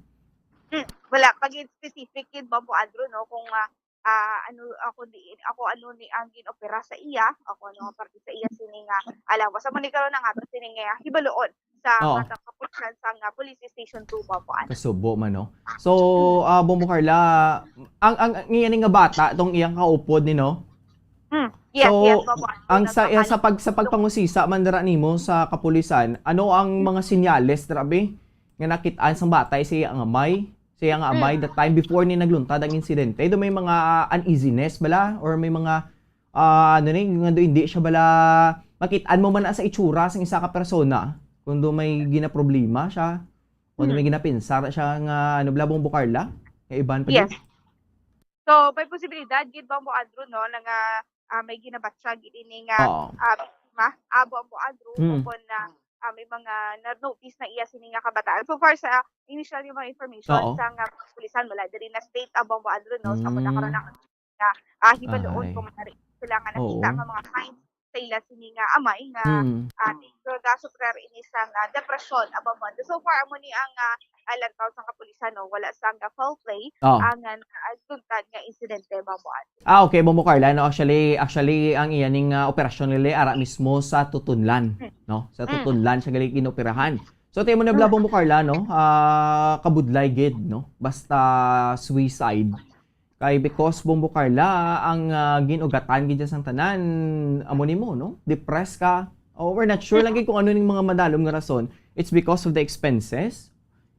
Hmm, wala pa gid specific gid, Bombo Andrew, no, kung, ah, ah, ano, ah, kung diin, ako ano ni ang ginopera sa iya, ako ano ang parte sa iya sini nga alawas. Amo ni karon ang ato sini nga hibaluon sa Oo. matang kapulisan sa nga Police Station two, Bombo Andrew. Kasubo man, no? So, ah, Bombo Carla, ang, ang, ang iya ni nga bata, itong iyang kaupod ni, no? Hmm, yes, So, yes, Bombo Andrew. ang sa, Nagpakal- sa pag-, sa pagpangusisa man dira nimo sa kapulisan, ano ang mga sinyales, grabe, nga nakit-an sang bata sa iya ang amay? Sa iya nga amay, Mm. the time before ni nagluntad ang insidente, do may mga uneasiness bala? Or may mga, ah, ano ni, nga do hindi siya bala, makit-an mo man na sa itsura sang isa ka persona, kung do may ginaproblema siya, kung do may Mm. ginapinsar siya nga, ano bala, Bombo Carla? Nga iban pa Yes. gid? So, may posibilidad gid, Bombo Andrew, no, na nga, ah, may ginabatsyag ini nga, Oo. ah, biktima, ah, Bombo Andrew, Mm. kung na, ah, may mga na-notice na iya sini nga kabataan. So far sa initial nga mga information Oo. sa nga kapulisan, wala diri na state, ah, Bombo Andrew, no, sa muna karon Mm. na nga, ah, hibaluon Ay. kung may sila nga nakita Oo. nga mga signs sa ila sini nga amay nga, Mm. ah, medyo gasufrer ini sang, ah, depresyon, ah, Bombo Andrew. So far, amo ni ang, ah, ah, lantaw sang kapulisan, no? Wala sang, ah, foul play, Oh. ah, nga, ah, nagluntad nga insidente, Bombo Andrew. Ah, okay, Bombo Carla, no? Actually, actually, ang iya ning, ah, operasyon nila ara mismo sa Tutunlan, Hmm. no? Sa Hmm. Tutunlan siya gali ginoperahan. So, tayo mo na bala, Hmm. Bombo Carla, no? Ah, kabudlay gid, no? Basta suicide. Kay because, Bombo Carla, ang, ah, gin-ugatan gid sang tanan, amo nimo, no? Depressed ka. Oh, we're not sure lagi kung ano ning mga madalom nga rason. It's because of the expenses.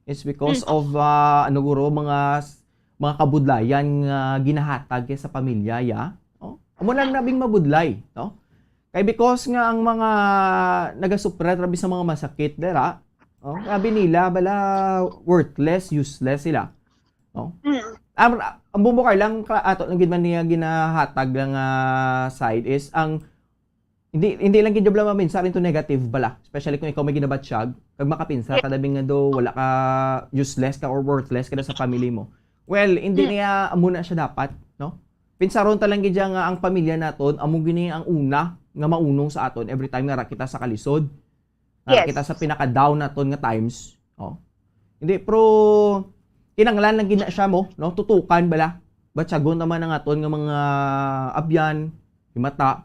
It's because Mm. of, ah, ano guro, mga s-, mga kabudlayan nga ginahatag kay sa pamilya, ya. Oh, amo lang nabing mabudlay, no? Kay because nga ang mga nagasupra rabi sa mga masakit dira, oh, sabi nila bala worthless, useless sila. No? Mm. Ang, ang Bombo Carla, ka-, ato lang gid man niya ginahatag lang nga side is ang hindi, hindi lang gid bala maminsar into negative bala, especially kung ikaw may ginabatsyag, kag makapinsar Yes. ka dabi nga do wala ka, useless ka or worthless ka na sa family mo. Well, hindi Mm. niya amo na siya dapat, no? Pinsaron ta lang gid siya nga ang pamilya naton amo gini ang una nga maunong sa aton every time nga ra kita sa kalisod. Nga Yes. kita sa pinaka-down naton nga times. Oh. Hindi, pero kinahanglan lang gid na siya mo, no? Tutukan bala. Batyagon naman ang aton nga mga abyan, himata,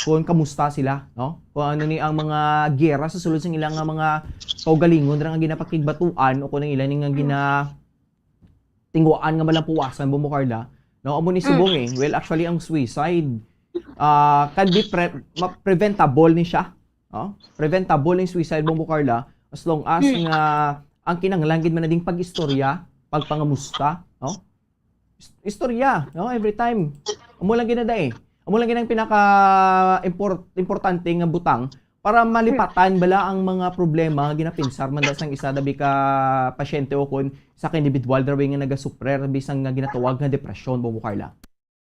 kung kamusta sila, no? Kung ano ni ang mga giyera sa sulod sang ilang nga mga kaugalingon ra nga ginapakigbatuan o kung ang ilang nga gina-, tingwaan nga malampuwasan, Bombo Carla, no? Amo ni subong Mm. eh. Well, actually, ang suicide, ah, can be pre-, ma-, preventable ni siya, no? Preventable ni suicide, Bombo Carla, as long as Mm. nga ang kinahanglan gid man na ding pag-istorya, pagpangamusta, no? Is-, istorya, no? Every time. Amo lang gid na da eh. Amo lang gid ang pinaka import-, importante nga butang para malipatan bala ang mga problema nga ginapinsar man da sang isa dabi ka pasyente o kon sa ka individual daw nga nagasupre bisan nga ginatawag nga depresyon, Bombo Carla.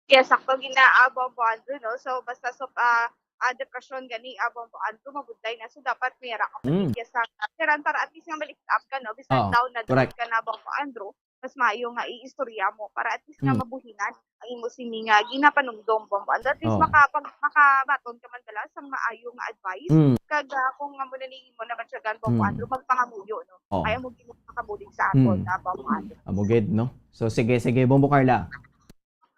Yes, sakto gid na, ah, Bombo Andrew, no? So, basta so, ah, ah, depresyon gani, ah, Bombo Andrew, mabudlay na. So, dapat may ra ka Mm. pamilya sa, ah, tiran para at least nga ma-lift up ka, no? Bisan Oo, down na down correct. ka na, Bombo Andrew, mas maayo nga iistorya mo para at least nga Mm. mabuhinan ang imo sini nga ginapanumdom, Bombo Andrew. At least Oo. makapag-, makabaton ka man bala sa maayo nga advice. Mm. Kag, ah, kung amo na ni mo naman siya gan, Bombo Mm. Andrew, magpangamuyo, no? Oo. Kaya mo gid makabulig sa aton Mm. na, Bombo Andrew. Amo gid, no? So, sige, sige, Bombo Carla.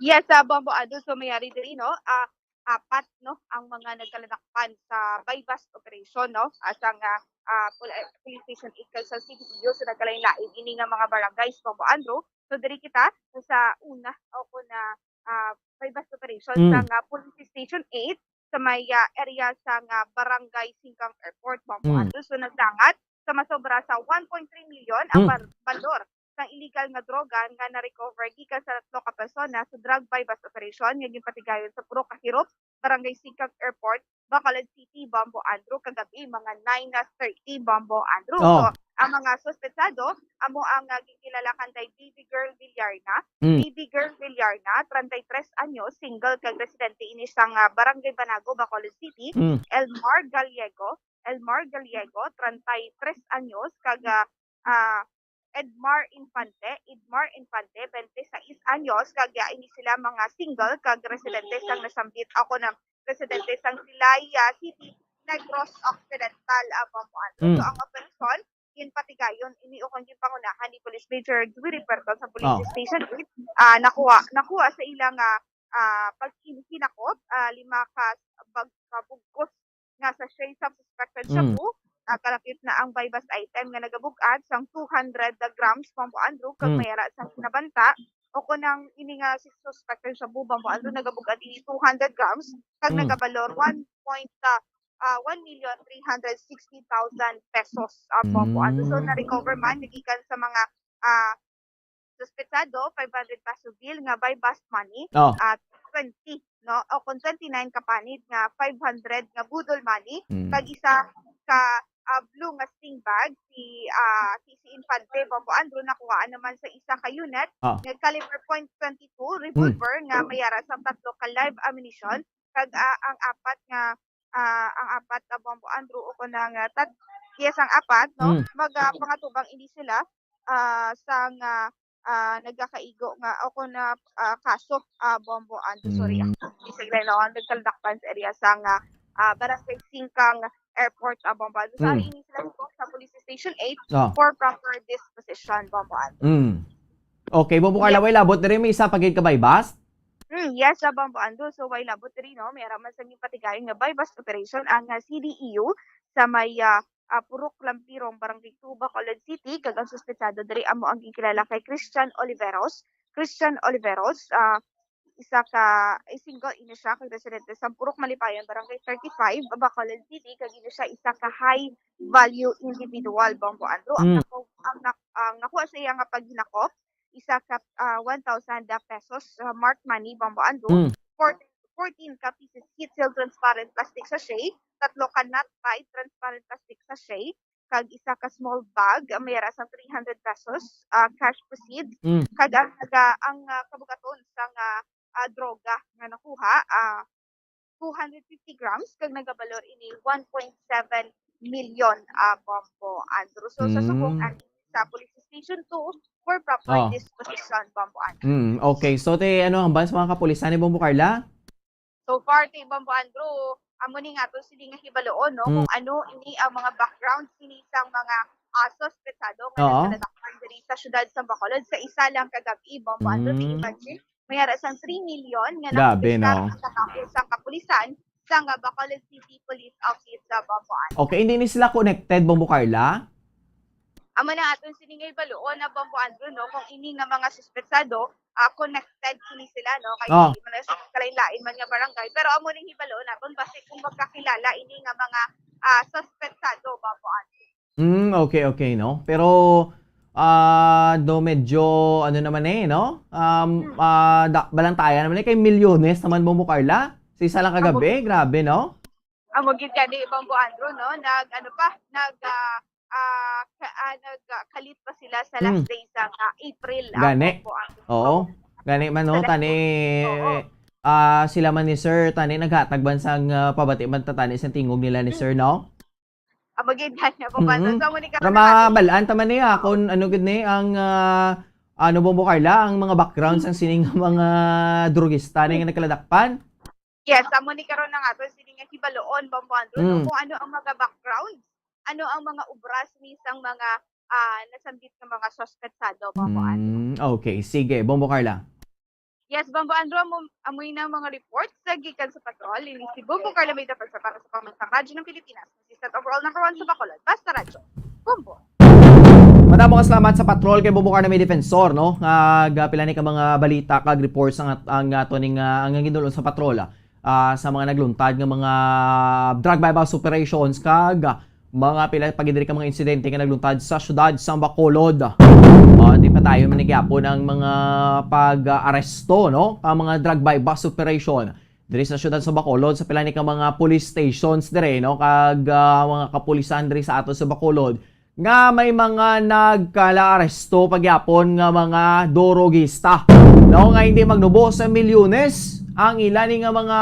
Yes, ah, Bombo Andrew, so mayari diri, no? Ah, apat, no, ang mga nagkaladakpan sa buy-bust operation, no? Ah, sa nga, ah, pol-, eh, police station eight kag sa C D P U, so nagkalain-lain ini nga mga barangays, Bombo Andrew. So diri kita sa una o kung na, ah, buy-bust operation Mm. sa nga police station eight sa may, ah, area sa nga barangay Singkang Airport, Bombo Mm. Andrew. So nagdangat sa masobra sa one point three million ang Mm. bar-, balor sang illegal nga droga nga na-recover gikan sa tatlo ka persona sa drug buy-bust operation nga ginpatigayon sa puro ka hirop, Barangay Singkang Airport, Bacolod City, Bombo Andrew, kagabi, mga nine thirty, Bombo Andrew. Oh. So, ang mga suspetsado, amo ang, ah, ginkilala kanday Baby Girl Villarna. Mm. Baby Girl Villarna, treinta y tres anyos, single kag residente ini sang, ah, Barangay Banago, Bacolod City. Mm. Elmar Gallego, Elmar Gallego, treinta y tres anyos, kag, ah, ah, Edmar Infante, Edmar Infante, twenty-six anyos, kag, ah, ini sila mga single kag residente sang nasambit, ako na residente sang Silaya City, Negros Occidental, ah, Bombo Andrew. Mm. So, ang operasyon, ginpatigayon ini ukon ginpangunahan ni Police Major Dewey Riperton sa Police Oh. Station eight, ah, nakuha, nakuha sa ila nga, ah, paghinakop, ah, lima ka bag-, ka bugkos nga sachet sa suspected Mm. shabu. Ah, kalapit na ang buy-bust item nga nagabug-at sang two hundred grams, Bombo Andrew, kag Mm. may ara sang kinabanta o kung ang ini nga si suspected shabu, Bombo Andrew, nagabug-at ini two hundred grams, kag Mm. nagabalor one point, ah, ah, one million three hundred sixty thousand pesos, ah, Bombo Andrew. So, Mm. na-recover man, nagikan sa mga, ah, suspetsado, five hundred peso bill nga buy-bust money, Oh. at twenty, no? O kung twenty-nine ka panid nga five hundred nga budol money, Mm. kag isa ka, ah, blue nga sling bag, si, ah, si, si Infante Bombo Andrew, nakuhaan naman sa isa ka unit Ah. nga caliber point twenty-two revolver Hmm. nga may ara sang tatlo ka live ammunition, kag, ah, ang apat nga, ah, ang apat nga Bombo Andrew, o kung ang, ah, tat-, yes, ang apat, no? Hmm. Mag, ah, pangatubang ini sila, ah, sang, ah, ah, nagakaigo nga, o kung na, ah, kaso, ah, Bombo Andrew, sorry, Mm. ah, isig lang, no, nagkaladakpan sa area sang, ah, ah, Barangay Singkang Airport, ah, Bombo Andrew. So, Mm. ari ini sila sa Police Station eight Ah. for proper disposition, Bombo Andrew. Mm. Okay, Bombo Carla, Yes. way labot diri, may isa pa gid ka buy-bust? Mm, yes, ah, Bombo Andrew. So, way labot diri, no? May ara man sa ginpatigayon nga buy-bust operation ang, ah, C D E U sa may, ah, ah, Purok Lampirong, Barangay two, Bacolod City, kag ang suspetsado diri amo ang ginkilala kay Christian Oliveros. Christian Oliveros, ah, isa ka, ay, single ini siya, kag residente sa Purok Malipayon, Barangay thirty-five, Bacolod City, kag ini siya isa ka high value individual, Bombo Andrew. Ang Mm. nako-, ang nak-, ang nakuha sa iya nga paghinakop, isa ka, ah, one thousand pesos, ah, marked money, Bombo Andrew. Mm. Four-, fourteen ka pieces heat sealed transparent plastic sachet, tatlo ka not tied transparent plastic sachet, kag isa ka small bag, ah, may ara sang three hundred pesos, ah, cash proceeds, Mm. kag ang naga-, ang, ah, kabugaton sang, ah, ah, droga nga nakuha, ah, two hundred fifty grams, kag nagabalor ini one point seven million, ah, Bombo Andrew. So, sa subong Mm. ani sa Police Station two for proper Oh. disposition, Bombo Andrew. Mm, okay. So, te, ano ang ban sa mga kapulisan ni Bombo Carla? So far, kay Bombo Andrew, amo ni nga to sini nga hibaluon, no? Mm. Kung ano ini ang mga background sini sang mga, ah, suspetsado nga Oo. nagkaladakpan diri sa siyudad sa Bacolod sa isa lang ka gab-i, Bombo Andrew. Mm. Imagine, may ara sang three million nga Grabe, nakumpiskar no? ang kahapon sang kapulisan sang, ah, Bacolod City Police Office sa Bombo Andrew. Okay, hindi ni sila connected, Bombo Carla? Amo na aton sini nga hibaluon na, Bombo Andrew, no, kung ini nga mga suspetsado, ah, connected kini sila, no, kay Oh. Di man sa kalain-lain man nga barangay, pero amo ning hibaluon naton basi kung magkakilala ini nga mga, ah, suspetsado, Bombo Andrew. Mm, okay, okay, no? Pero, ah, do medyo, ano naman eh, no? Um, Hmm. ah, da-, balantayan naman eh, kay milyones naman, Bombo Carla. Sa isa lang ka Amo gab-i, grabe, no? Amo gid gani, Bombo Andrew, no? Nag, ano pa, nag, ah, ah, ka-, ah, nag, ah, kalit pa sila sa last Hmm. day sa, ah, April, ah, Gani. Bombo Andrew. Oo. Gani man, no? Sa last Tani, day. Oo. ah, sila man ni Sir, tani naghatag man sang, ah, pabati man ta tani sa tingog nila ni Sir, no? Amo gid gani, Bombo Andrew. Mm-mm. So, amo ni karon Para ang aton mabal-an ta man niya kung ano gid ni ang, ah, ano, Bombo Carla, ang mga background sang sining mga drugista ni nga nagkaladakpan? Yes, amo ni karon ang aton sini nga hibaluon, Bombo Andrew, no? Mm. Kung ano ang mga background, ano ang mga obra sini sang mga, ah, nasambit nga mga suspetsado, Bombo Andrew. Mm, okay. Sige, Bombo Carla. Yes, Bombo Andrew, amo, amoy na mga reports sa gikan sa patrol. Ini si Bombo Carla May Defensor para sa Pambansang Radyo ng Pilipinas. Assistant overall number one sa Bacolod. Basta Radyo. Bombo. Madamo nga salamat sa patrol kay Bombo Carla May Defensor, no? Nga pila ni ka mga balita kag reports ang at-, ang ato ning, ah, ang ginulon sa patrol, ah, ah, sa mga nagluntad nga mga drug buy-bust operations kag, ah, mga pila pa gid diri ka mga insidente nga nagluntad sa siyudad sa Bacolod. Ah, di pa tayo man gyapon ang mga pag-aresto, no? Ang mga drug buy-bust operation diri sa siyudad sa Bacolod, sa pila ni ka mga police stations diri, no? Kag, ah, mga kapulisan diri sa ato sa Bacolod, nga may mga nagkalaaresto pa gyapon nga mga drogista, no? Nga hindi magnubo sa milyones ang ila ni nga mga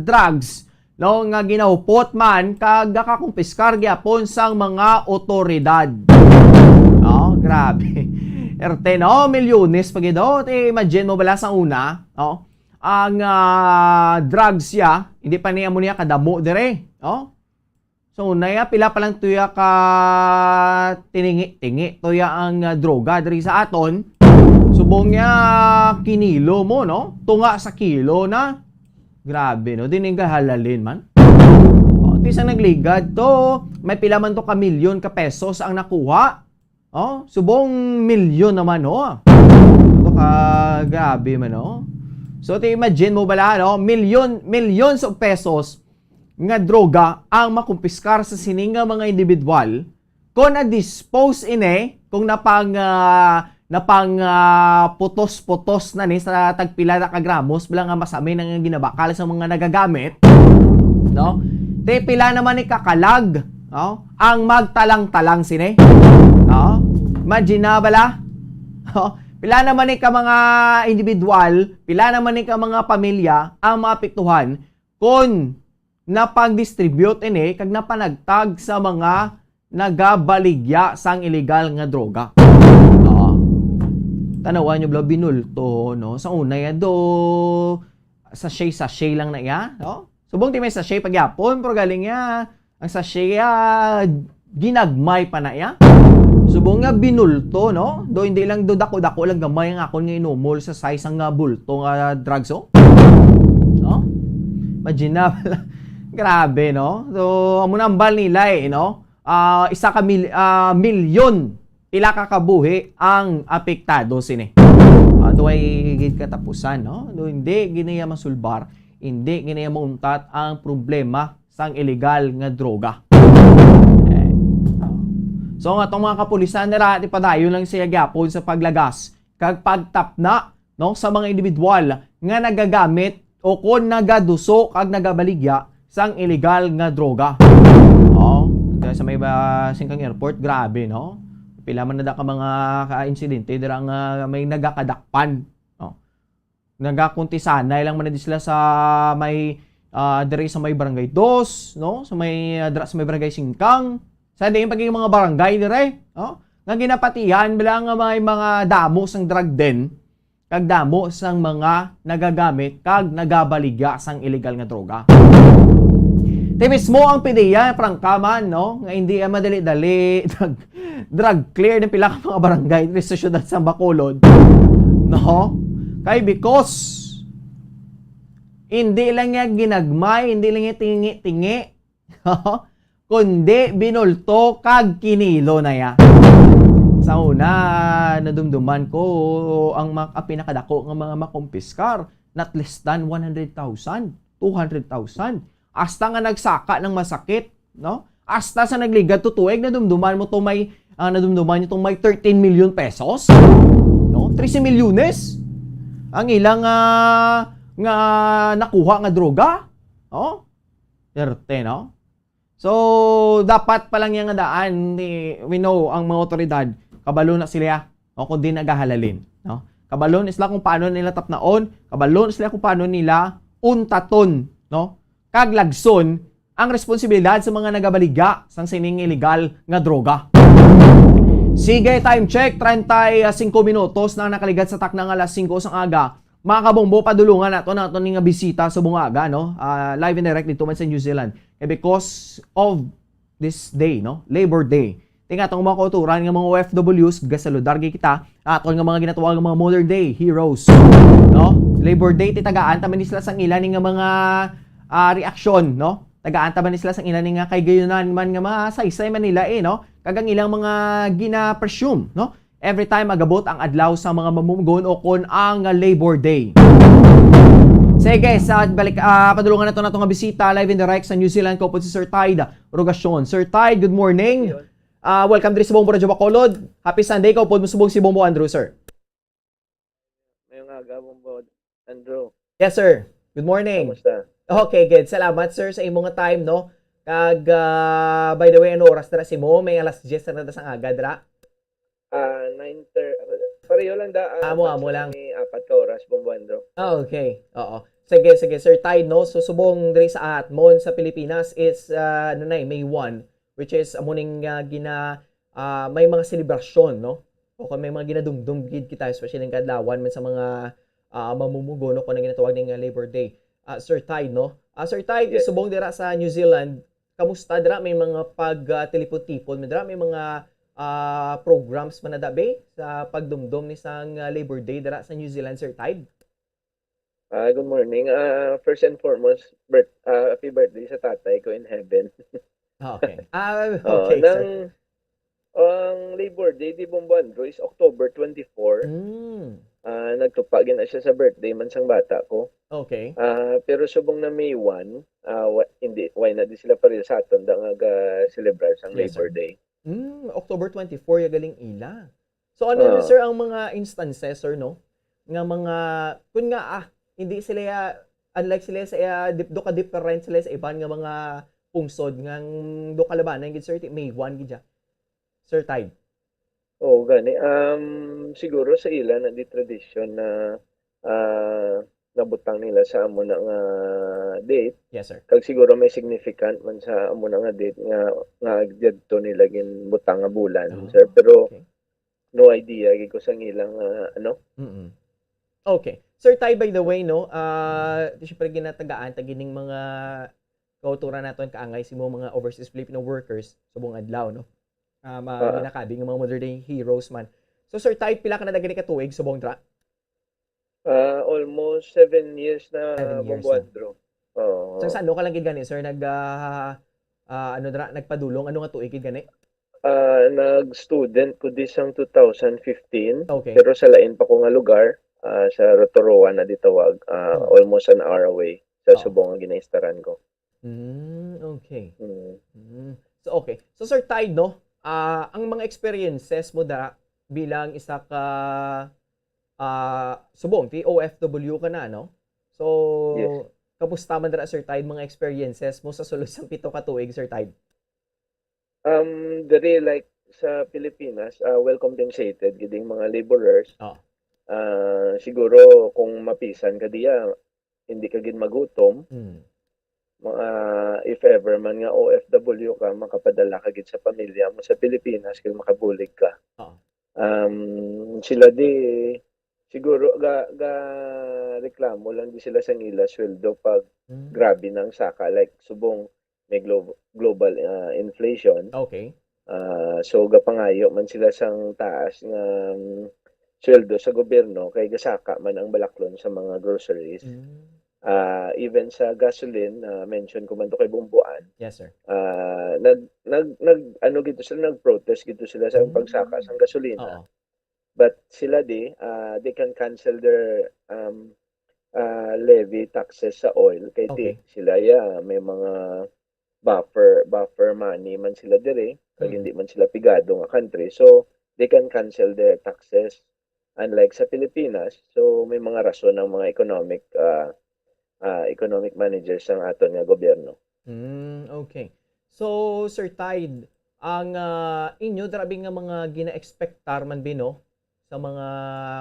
drugs, no? Nga ginahupot man kag gakakumpiskar gyapon sang mga otoridad. No? Grabe. Erte, no? Milyones pa gid, no? Te, imagine mo bala sa una, no? Ang, ah, drugs siya, hindi pa niya mo niya kadamo dire, no? So, naya pila pa lang tuya ka tiningi-tingi tuya ang, ah, droga diri sa aton. Subong niya kinilo mo, no? Tunga sa kilo na. Grabe, no? Di ning kahalalin man. O, ti sa nagligad to, may pila man to ka milyon ka pesos ang nakuha. Oh, subong milyon naman, oh. Ito ka, grabe man, oh. So, ti imagine mo bala, no? Milyon, millions of pesos nga droga ang makumpiskar sa sini nga mga individual kung na-dispose ini, kung napang, ah, napang, ah, putos-putos na ni sa tagpila na ka gramos, bala nga masami na nga ginabakal sa mga nagagamit, no? Ti pila naman ni kakalag, no? Ang magtalang-talang sini. No? Imagine na bala. No? Pila naman ni ka mga individual, pila naman ni ka mga pamilya ang maapektuhan kung napag-distribute ini kag napanagtag sa mga nagabaligya sang illegal nga droga. Oo. Tanawan nyo bala, binulto, no? Sa una, ya, do, sachet-sachet lang na iya, no? Subong ti may sachet pagyapon, pero galing ya, ang sachet ya, ginagmay pa na iya. Subong nga binulto, no? Do, hindi lang do dako-dako lang gamay ang akon nga inumol sa size nga bulto nga drugs, oh. No? Imagine na, grabe, no? So, amo na ang bal nila, eh, no? Ah, isa ka mil-, ah, milyon, pila ka kabuhi ang apektado sini. Ah, do ay gid katapusan, no? Do hindi gini ya masulbar, hindi gini ya mauntat ang problema sang illegal nga droga. Eh, so, ang atong mga kapulisan nira, ti padayon lang siya gyapon sa paglagas kag pagtapna, no, sa mga individual nga nagagamit o kon nagaduso kag nagabaligya sang illegal nga droga. Oh, dahil sa may ba, Singkang Airport, grabe, no? Pila man na da ka mga ka-insidente dira nga may nagakadakpan, no? Nagakuntisanay lang man di sila sa may, ah, diri sa may Barangay Dos, no? Sa may, ah, dira sa may Barangay Singkang. Sa diin pa gid mga barangay diri, no? Nga ginapatihan bala nga may mga damo sang drug den, kag damo sang mga nagagamit kag nagabaligya sang illegal nga droga. Ti mismo ang PDEA, prangka man, no, nga hindi, ah, madali-dali nag-, drug clear ng pila ka mga barangay diri sa siyudad sa Bacolod, no? Kay because hindi lang niya ginagmay, hindi lang niya tingi-tingi, kundi binulto kag kinilo na ya. Sa una, nadumduman ko ang ma-, ang pinakadako nga mga makumpiskar, not less than one hundred thousand, two hundred thousand. Hasta nga nagsaka ng masakit, no? Hasta sa nagligad to tuig, nadumduman mo to may, ah, nadumduman niyo tong may thirteen million pesos, no? Trese milyones ang ilang, ah, nga nakuha nga droga, no? Perte, no? So, dapat pa lang yan nga daan, ni, we know, ang mga otoridad, kabalo na sila, no, kung di nagahalalin, no? Kabalo na sila kung paano nila tapnaon, kabalo na sila kung paano nila untaton, no? Kag lagson ang responsibilidad sa mga nagabaligya sang sining illegal nga droga. Sige, time check, treinta y cinco minutos na ang nakaligad sa takna nga alas singko sang aga. Mga kabombo, padulungan nato na ato ni nga bisita sa bungaga, no? Ah, live and direct dito man sa New Zealand. Eh, because of this day, no? Labor Day. Ti nga atong mga kauturan nga mga O F Ws, gasaludar gid kita. Aton nga mga ginatawag nga mga modern day heroes, no? Labor Day, ti tagaan ta man ni sila sang ila ni nga mga, ah, reaksyon, no? Tagaan ta man ni sila sang ila ni nga kay gayunan man nga masaysay man nila, eh, no? Kag ang ilang mga gina-presume, no? Every time agabot ang adlaw sa mga mamumugon o kon ang Labor Day. Sige, sa balik, ah, padulungan nato nato nga bisita live and direct sa New Zealand, kaupod si Sir Tide Rogacion. Sir Tide, good morning. Ayun. Ah, welcome diri sa Bombo Radyo Bacolod. Happy Sunday, kaupod mo subong si Bombo Andrew, sir. Mayong aga, Bombo Andrew. Yes, sir. Good morning. Kamusta? Okay, good. Salamat, sir, sa imong time, no? Kag, ah, by the way, ano oras dira sa imo? May alas diyes na ta sang aga dira. Ah, nine thirty. Pareho lang da, ah, Amo, amo lang. May apat ka oras, Bombo Andrew. Ah, okay. Oo. Sige, sige, Sir Tide, no? So, subong diri sa atmon sa Pilipinas is, ah, ano na eh, May one, which is amo ning, ah, gina-, ah, may mga selebrasyon, no? O kung may mga ginadumdum gid kita, especially ang kadlawan man sa mga, ah, mamumugon, no? Kung ang ginatawag ning, ah, Labor Day. Ah, Sir Tide, no? Ah, Sir Tide, Yes. Subong dira sa New Zealand, Kamusta dira? May mga pag, ah, tilipon-tipon man dira? May mga, ah, programs man na dabi sa pagdumdom ni sang, ah, Labor Day dira sa New Zealand, Sir Tide? Ah, good morning. Ah, first and foremost, birth, ah, happy birthday sa tatay ko in heaven. Ah, okay. Ah, Oh, okay, sir. Nang ang Labor Day, di, Bombo Andrew, is October twenty-four. Mm. Ah, nagtupa gina siya sa birthday man sang bata ko. Okay. Ah, pero subong na May one, ah, wa, hindi, why na di sila pareho sa aton da nga ga-celebrar sang Yes, Labor sir. Day. Mm, October twenty-four ya galing ila. So ano na, Ah. sir, ang mga instances, sir, no? Nga mga, kun nga, ah, hindi sila, ah, unlike sila sa, ah, dip-, do ka different sila sa iban nga mga pungsod nga do kalabanan gid, sir, ti-, May one gid siya. Sir Tide. Oo, gani. Um, siguro sa ila na di tradisyon na, ah, nabutang nila sa amo na nga date. Yes, sir. Kag siguro may significant man sa amo na nga date nga, nga didto nila ginbutang nga bulan, Ah, sir. Pero okay. No idea gid ko sang ilang, ah, ano. Mm. Okay. Sir Tide, by the way, no, ah, di syempre ginatagaan ta gining mga kauturan naton kaangay sa mga overseas Filipino workers subong adlaw, no? Ah, ma-, Ah. ginakadi nga mga modern day heroes man. So, Sir Tide, pila ka na gani ka tuig subong dra? Ah, almost seven years na, Seven years Bombo na. Andrew. Oo. Sang saan ka lang gid gani, sir, nag, ah, ah, ano dra, nagpadulong? Ano nga tuig gid gani? Ah, nag-student ko di sang two thousand fifteen, Okay. pero sa lain pa ko nga lugar, ah, sa Rotorua na di tawag, ah, Hmm. almost an hour away sa Oo. subong nga ginaistaran ko. Mm, okay. Mm. Mm. So, okay. So, Sir Tide, no? Ah, ang mga experiences mo da bilang isa ka, ah, subong, ti O F W ka na, no? So, Yes. kamusta man dira, Sir Tide, mga experiences mo sa sulod sang pito ka tuig, Sir Tide? Um, diri, like, sa Pilipinas, ah, well compensated gid ang mga laborers. Oh. Ah, siguro kung mapisan ka diya, hindi ka gid magutom. Mm. Mga, if ever man nga O F W ka, makapadala ka gid sa pamilya mo sa Pilipinas kay makabulig ka. Oo. Um, sila di, siguro, ga, ga reklamo lang di sila sa ila sweldo pag Mm. grabe na ang saka, like, subong may glo-, global, ah, inflation. Okay. Ah, so, gapangayo man sila sang taas nga, um, sweldo sa gobyerno kay gasaka man ang balaklon sa mga groceries. Mm. Ah, even sa gasoline, ah, mention ko man to kay Bumbuan, Yes, sir. ah, nag, nag, nag, ano gito sila, nag-protest gito sila sa Mm. pagsaka sang gasolina. Oo. But sila di, ah, they can cancel their, um, ah, levy taxes sa oil kay ti-, Okay. sila ya may mga buffer, buffer money man sila diri, kag Mm. hindi man sila pigado nga country. So, they can cancel their taxes. Unlike sa Pilipinas, so may mga rason ang mga economic, ah, ah, economic managers sang aton nga gobyerno. Mm, okay. So, Sir Tide, ang, ah, inyo dira bi nga mga gina-expectar man bi, no, sa mga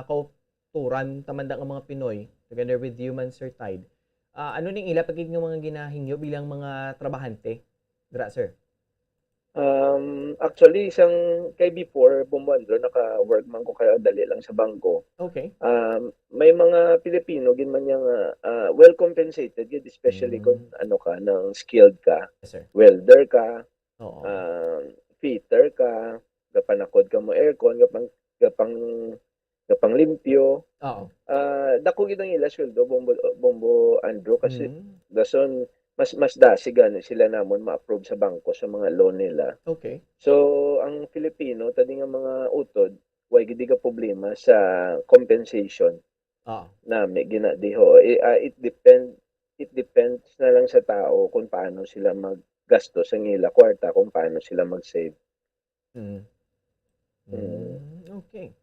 kauturan, tamanda nga mga Pinoy, together with you man, Sir Tide, ah, ano ning ila pa gid nga mga ginahingyo bilang mga trabahante dira, sir? Um, actually, sang kay before, Bombo Andrew, naka-work man ko kaya dali lang sa bangko. Okay. Um, may mga Pilipino gid man niya nga, ah, well compensated gid, especially Mm. kung ano ka, nang skilled ka, Yes, sir. welder ka, Oo. um, fitter ka, gapanakod ka mo aircon, gapang, gapang, gapanglimpyo. Oo. Ah, dako gid ang ila sweldo, Bombo, Bombo Andrew, kasi Mm. dason mas, mas dasi gani sila namon ma-approve sa bangko sa mga loan nila. Okay. So, ang Filipino, tadi nga mga utod, way gid ka problema sa compensation Oo. nami gina diho. I, ah, it depend, it depends na lang sa tao kung paano sila maggasto sa ila kwarta, kung paano sila mag-save. Mm. Mm. Mm, okay.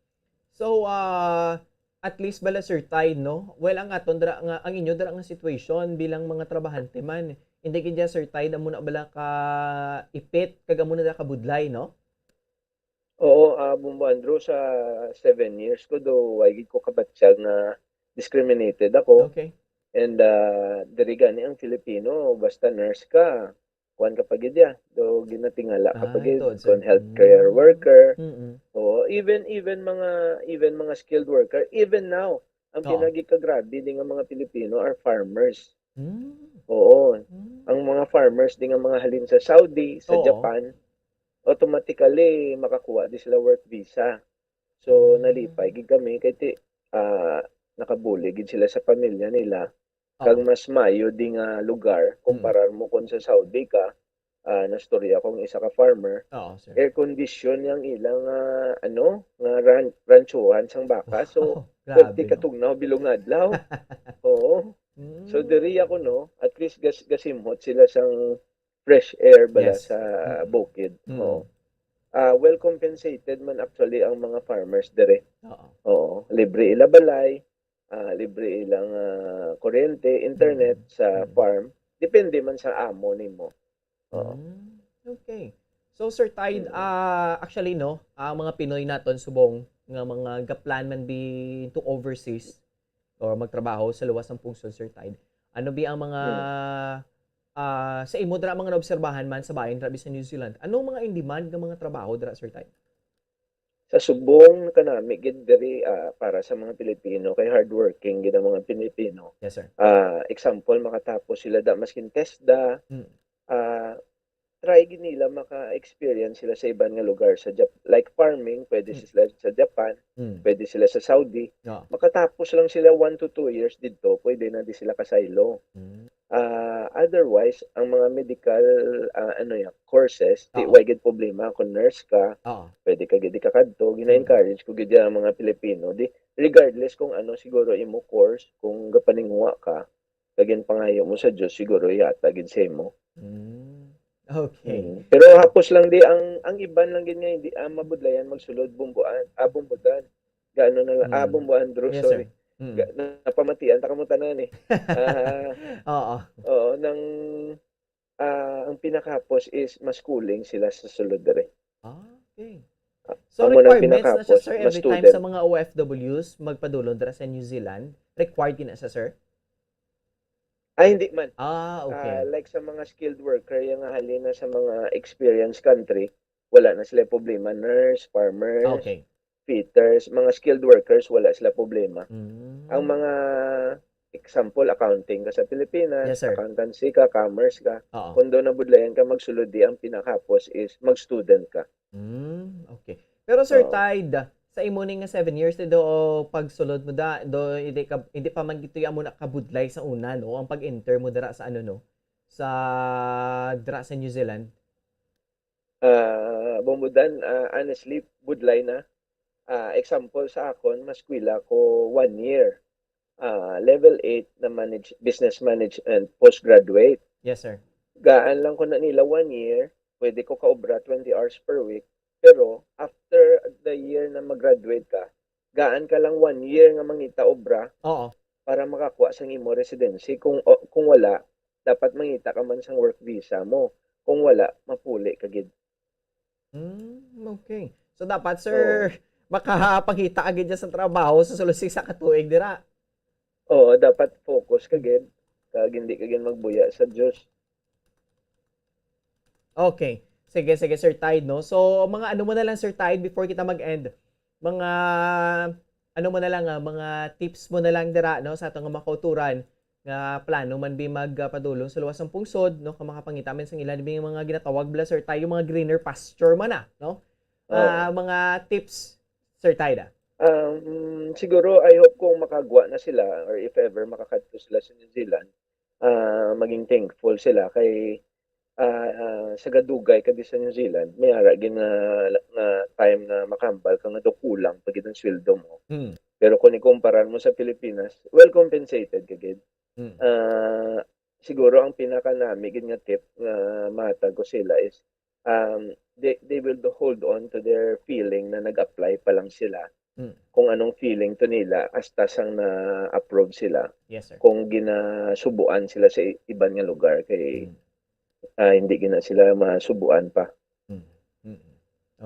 So, ah, at least bala, Sir Tide, no? Well, ang aton dira nga, ang inyo dira nga situation bilang mga trabahante man, hindi gid ya, Sir Tide, amo na bala ka ipit, kag amo na dira ka budlay, no? Oo, ah, Bombo Andrew, sa seven years ko, do, way gid ko kabatyag nga discriminated ako. Okay. And, ah, diri gani ang Filipino, basta nurse ka, kuwan ka pa gid ya. Do, ginatingala ka pa Ay, gid, tuod, sir. kung healthcare Mm. worker. Mm-mm. Oo, even, even mga, even mga skilled worker, even now, ang Oo. pinagikagrabe din nga mga Pilipino are farmers. Mm. Oo. Mm. ang mga farmers di nga mga halin sa Saudi, sa Oo. Japan, automatically makakuha di sila work visa. So, Mm. nalipay gid kami kay ti, ah, nakabulig gid sila sa pamilya nila. Kag Oo. Mas maayo di nga lugar, Mm. kumparar mo kung sa Saudi ka, ah, nastorya ko ang isa ka farmer, Oo, sir. air condition yang ilang, ah, ano, nga ran ranchuhan sang baka. So, Wow, pwerte grabe, ka no? tugnaw bilog nga adlaw. Oo. So, Mm. diri ako, no, at least gas gasimhot sila sang fresh air bala Yes. sa Mm. bukid. Mm. Oo. Ah, well compensated man actually ang mga farmers diri. Oo. Oo, libre ila balay, ah, libre ilang, ah, kuryente, internet Mm. sa Mm. farm. Depende man sa amo nimo. Oo. Mm. Okay. So, Sir Tide, Mm. ah, actually, no, ang mga Pinoy naton subong nga mga gaplan man bi to overseas or magtrabaho sa luwas sang pungsod, Sir Tide, ano bi ang mga, Mm. ah, sa imo dira, mga naobserbahan man sa bahin dira bi sa New Zealand, anong mga in-demand nga mga trabaho dira, Sir Tide? Sa subong kanami gid diri, ah, para sa mga Pilipino, kay hardworking gid ang mga Pilipino. Yes, sir. Ah, example, makatapos sila da maskin TESDA, Mm. ah, try gid nila maka-experience sila sa iban nga lugar sa Jap-, like farming, pwede Mm. sila sa Japan, Mm. pwede sila sa Saudi. Oo. Makatapos lang sila one to two years didto, pwede na di sila kasaylo. Mm. Ah, otherwise, ang mga medical, ah, ano yan, courses, di Oo. way gid problema kung nurse ka, Oo. pwede ka gid ikakadto. Mm. Gina-encourage ko gid ang mga Pilipino. Di, regardless kung ano siguro imo course, kung gapaninguha ka, kag ginpangayo mo sa Dios, siguro ihatag gid sa imo. Mm. Okay. Mm. Pero hapos lang di ang, ang iban lang gid nga hindi, ah, mabudlayan magsulod bumbuan, ah, bumbudan. Gaano na lang, ah, Mm. bumbuan, Drew, Yes, sorry. sir. Mm. Ga-, napamatian ta kamo tanan eh. Ah, Oo. oo, nang, ah, ang pinakahapos is mas kuling sila sa sulod diri. Ah, okay. Ah, So, amo nang requirements na siya, pinakahapos, sir, mas every time student. sa mga O F Ws magpadulong dira sa New Zealand? Required gid na siya, sir? Ay, hindi man. Ah, okay. Ah, like sa mga skilled worker, yung nga halin na sa mga experienced country, wala na sila problema. Nurse, farmers, Okay. fitters, mga skilled workers, wala sila problema. Mm. Ang mga example, accounting ka sa Pilipinas, Yes, sir. accountancy ka, commerce ka, Oo. kung doon nabudlayan ka magsulod, di ang pinakahapos is mag-student ka. Mm, okay. Pero, Sir Oo. Tide, sa imo ni nga seven years, do pagsulod mo da, do hindi ka, hindi pa man gito amo nakabudlay sa una, no? Ang pag-enter mo dira sa ano, no? Sa, dira sa New Zealand. Ah, bumudan, ah, honestly, budlay na. Ah, example sa akon, maskwela ko one year. Ah, level eight na manage-, business management, postgraduate. Yes, sir. Gaan lang ko na nila one year, pwede ko kaobra twenty hours per week. Pero after the year na mag-graduate ka, gaan ka lang one year nga mangita obra Oo. para makakuha sang imo residency. Kung, o, kung wala, dapat mangita ka man sang work visa mo. Kung wala, mapuli ka gid. Mm, okay. So, dapat, sir, makapangita ka gid dyan sa trabaho sa sulod sa isa ka tuig dira. Oo, dapat focus ka gid. Kag hindi ka gid magbuya sa Diyos. Okay. Sige, sige, Sir Tide, no? So, mga ano mo na lang, Sir Tide, before kita mag-end, mga ano mo na lang, ah, mga tips mo na lang dira, no, sa ato nga mga kauturan nga plano man bi magpadulong sa luwas sang pungsod, no, kag makapangita man sang ila bi mga ginatawag bala, Sir Tide, yung mga greener pasture man, ah, no? Oo. Ah, mga tips, Sir Tide, ah. Um, siguro, I hope kung makagwa na sila or if ever makakadto sila sa New Zealand, ah, maging thankful sila kay, ah, ah, sa gadugay ka di sa New Zealand, may ara gid nga, nga time nga makahambal ka nga daw kulang pa gid ang sweldo mo. Mm. Pero kung ikumparar mo sa Pilipinas, well compensated ka gid. Mm. Ah, siguro ang pinakanami gid nga tip nga matag ko sila is, um, they, they will hold on to their feeling na nag-apply pa lang sila. Mm. Kung anong feeling to nila hasta sang na-approve sila. Yes, sir. Kung ginasubuan sila sa i-, iban nga lugar kay, Mm. ah, hindi gina sila masubuan pa. Mm. Mm.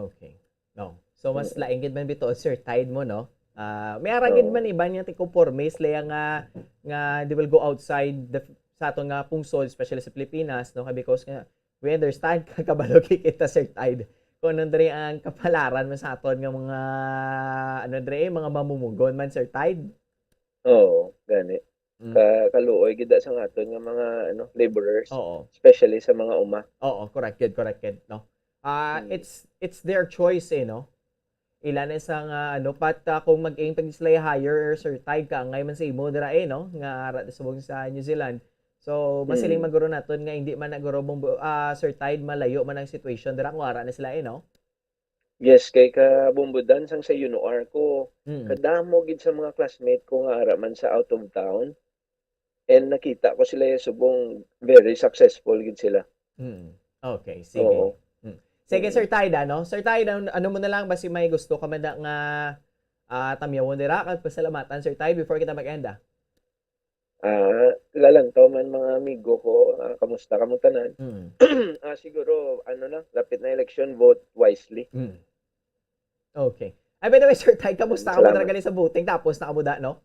Okay. No. So, mas Mm. lain gid man bitaw, Sir Tide, mo, no? Ah, may ara gid Oo. man iban nga ti konporme sila nga, nga they will go outside the, sa aton nga pungsod, especially sa Pilipinas, no? Kay because nga, we understand, kabalo gid kita, Sir Tide, kung ano diri ang kapalaran man sa aton nga mga, ano diri, mga mamumugon man, Sir Tide. Oo, gani. Mm. Ka-, kaluoy gid sa aton nga mga, ano, laborers, Oo. especially sa mga uma. Oo, correct gid, correct gid, no? Ah, Mm. it's, it's their choice, eh, no? Ila na sa nga, ano, pat, ah, kung mag-aim pa gid sila i-hire, Sir Tide, kaangay man sa imo dira, eh, no? Nga ara subong sa New Zealand. So, masiling Mm. man guro naton nga hindi man na guro bumbu-, ah, Sir Tide, malayo man ang situation dira kung ara na sila, eh, no? Yes, kay kabumbudan sang sa UNOR ko, Mm. kadamo gid sa mga classmate ko nga ara man sa out of town. And nakita ko sila subong very successful gid sila. Mm. Okay, sige. Oo. Mm. Sige, Mm. Sir Tide, ano? Sir Tide, an-, ano mo na lang, basi may gusto ka man da nga, ah, tamyawon dira, kag pasalamatan, Sir Tide, before kita mag-end, ah? Ah, lalantaw man, mga amigo ko, ah, kamusta kamo tanan? Mm. Ah, siguro, ano na, lapit na election, vote wisely. Mm. Okay. Ay, by the way, Sir Tide, kamusta ka mo Salamat. talaga sa voting? Tapos na ka mo da, no?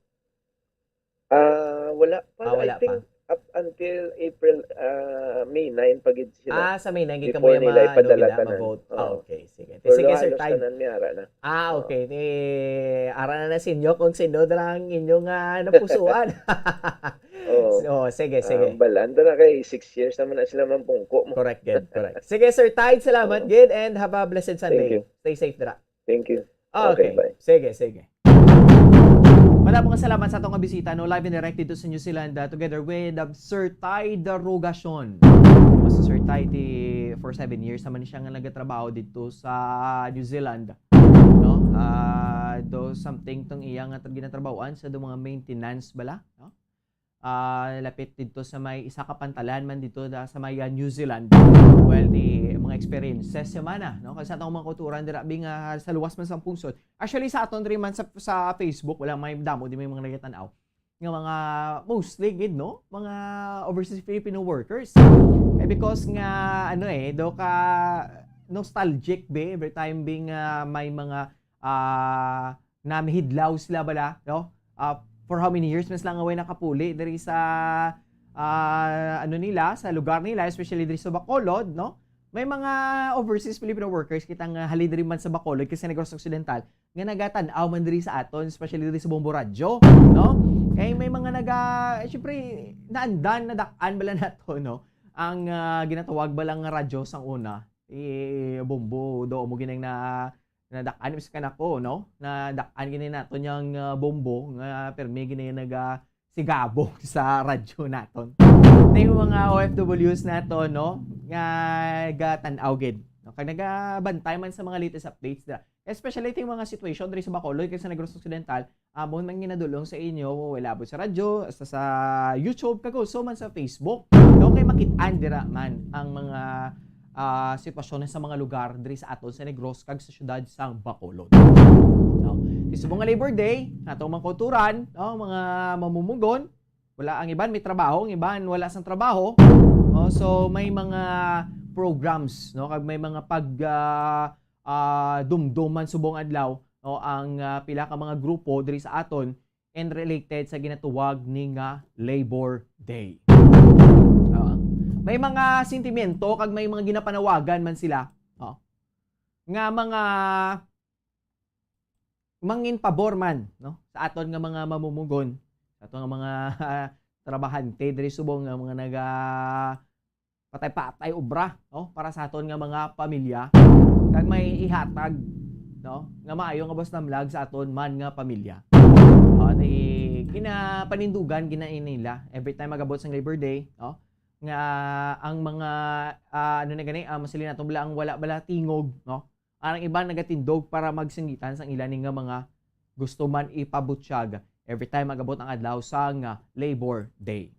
Ah, wala pa. Ah, wala I think pa. Up until April, ah, May nine pa gid sila. Ah, sa May nine gid Before kamo yung nila ma-, ipadala ano, gid, ah, tanan. ma-vote. Ah, Oo. okay. Sige. Pero Sige, Sir halos Tide. tanan may ara na. Ah, Oo. okay. Ni, ara na na sinyo kung sino na lang inyong, ah, napusuan. Oo. So, sige, sige. Ah, balaan ta na kay six years naman na sila mampungko mo. Correct, gid. Correct. Sige, Sir Tide, salamat, Oo. gid, and have a blessed Sunday. Thank you. Stay safe, dira. Thank you. Ah, Okay, okay. bye. Sige, sige. Madamo nga salamat sa atong nga bisita, no? Live and direct dito sa New Zealand, ah, together with, ah, Sir Tide Rogacion. Si Sir Tide, for seven years naman siya nga nagatrabaho dito sa New Zealand, no? Ah, do something tong iya nga tra-, ginatrabahoan sa do mga maintenance bala, no? Ah, lapit dito sa may isa ka pantalan man dito da, sa may, ah, New Zealand. Well, di mga experiences sa semana, no? Kag sa atong mga kulturan dira, bi nga sa luwas man sa pungsod. Actually, sa aton diri man sa, sa Facebook, wala may damo, di may mga nagatan-aw. Nga mga mostly gid, no? Mga overseas Filipino workers. Eh, because nga, ano eh, do ka nostalgic, be, every time being, ah, may mga, ah, namihidlaw sila bala, no? Ah, for how many years man sila nga way nakapuli diri sa, ah, ano nila, sa lugar nila, especially diri sa Bacolod, no? May mga overseas Filipino workers kita nga halin diri man sa Bacolod, kag sa Negros Occidental, nga nagatan-aw man diri sa aton, especially diri sa Bombo Radyo, no? Kay may mga naga-, eh, syempre, naandan, nadak-an bala nato, no? Ang, ah, ginatawag bala nga radyo sang una, eh, Bombo, do mo ginang na, nadak-an, imbis ka nako, no? Nadak-an gini nato niyang, ah, Bombo, nga permi gini naga-, sigabong sa radyo naton. Ito yung mga O F Ws nato, no? Nga gatan-aw gid, no? Kag nagabantay man sa mga latest updates dira. Especially ito yung mga situation diri sa Bacolod kag sa Negros Occidental, amon man ginadulong sa inyo, wala abot sa radyo, sa, sa YouTube, kag also man sa Facebook. No? Kay makit-an dira man ang mga, ah, sitwasyon sa mga lugar diri sa aton sa Negros kag sa siyudad sang Bacolod. No? Di subong nga Labor Day, atong mga kulturan, no, mga mamumugon, wala, ang iban may trabaho, ang iban wala sang trabaho. No? So, may mga programs, no, kag may mga pag, ah, ah, dumduman subong adlaw, no, ang, ah, pila ka mga grupo diri sa aton and related sa ginatawag ni nga Labor Day. Ah, may mga sentimento kag may mga ginapanawagan man sila, oh, nga mga mangin pabor man, no, sa aton nga mga mamumugon, sa aton nga mga trabahante diri subong nga mga naga patay-patay obra, no, para sa aton nga mga pamilya, kag may ihatag, no, nga maayo nga baslamlag sa aton man nga pamilya. O, di, ginapanindugan gina nila every time magabot sang Labor Day, no, nga ang mga, ah, ano na gani, ah, masilin naton bala ang wala bala tingog, no, ang iban nagatindog para magsinggitan sang ila ni nga mga gusto man ipabutyag every time magabot ang adlaw sang, ah, Labor Day.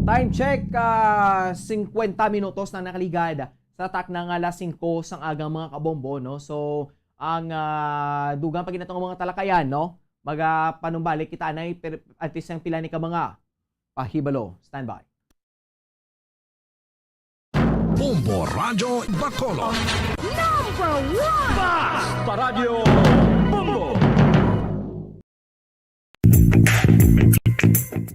Time check, ah, singkwenta minutos na nakaligad sa takna nga alas singko sang agang, mga kabombo, no? So, ang, ah, dugang pa gid natong mga talakayan, no? Magapanumbalik kita anay, per-, at least ang pila ni ka mga pahibalo. Standby. Bombo Radyo Bacolod. Number one! Basta Radyo Bombo!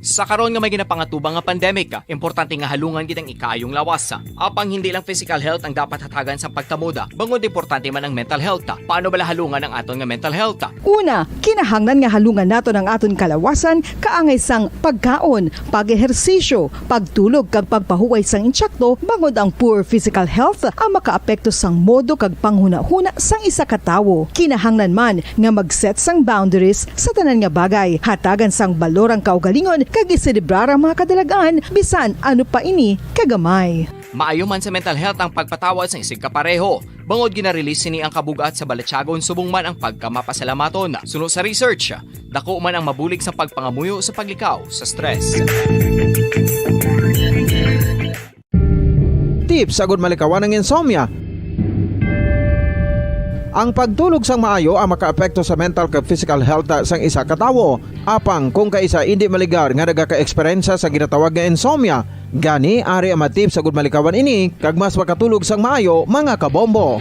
Sa karon nga may ginapangatubang nga pandemic, importante nga halungan gid ang ikaayong lawas. Apang hindi lang physical health ang dapat hatagan sa pagtamod, bangod importante man ang mental health. Paano bala halungan ang aton nga mental health? Una, kinahanglan nga halungan naton ang aton kalawasan kaangay sang pagkaon, pag-ehersisyo, pagtulog kag pagpahuway sang insakto, bangod ang poor physical health ang makaapekto sang modo kag panghunahuna sang isa ka tawo. Kinahanglan man nga mag-set sang boundaries sa tanan nga bagay. Hatagan sang balor ang kaugalingon kag iselebrar ang mga kadalagan, bisan ano pa ini kagamay. Maayo man sa mental health ang pagpatawad sang isigkapareho, bangod gina-release sini ang kabug-at sa balatyagon subong man ang pagkamapasalamaton. Suno sa research, dako man ang mabulig sa pagpangamuyo sa paglikaw sa stress. Tips agud malikawan ang insomnia. Ang pagtulog sang maayo ang makaapekto sa mental kag physical health sang isa ka tawo. Apang kung kaisa indi maligar nga nagaka-eksperyensya sa ginatawag nga insomnia, gani ari ang mga tips agud malikawan ini kag mas makatulog sang maayo, mga kabombo.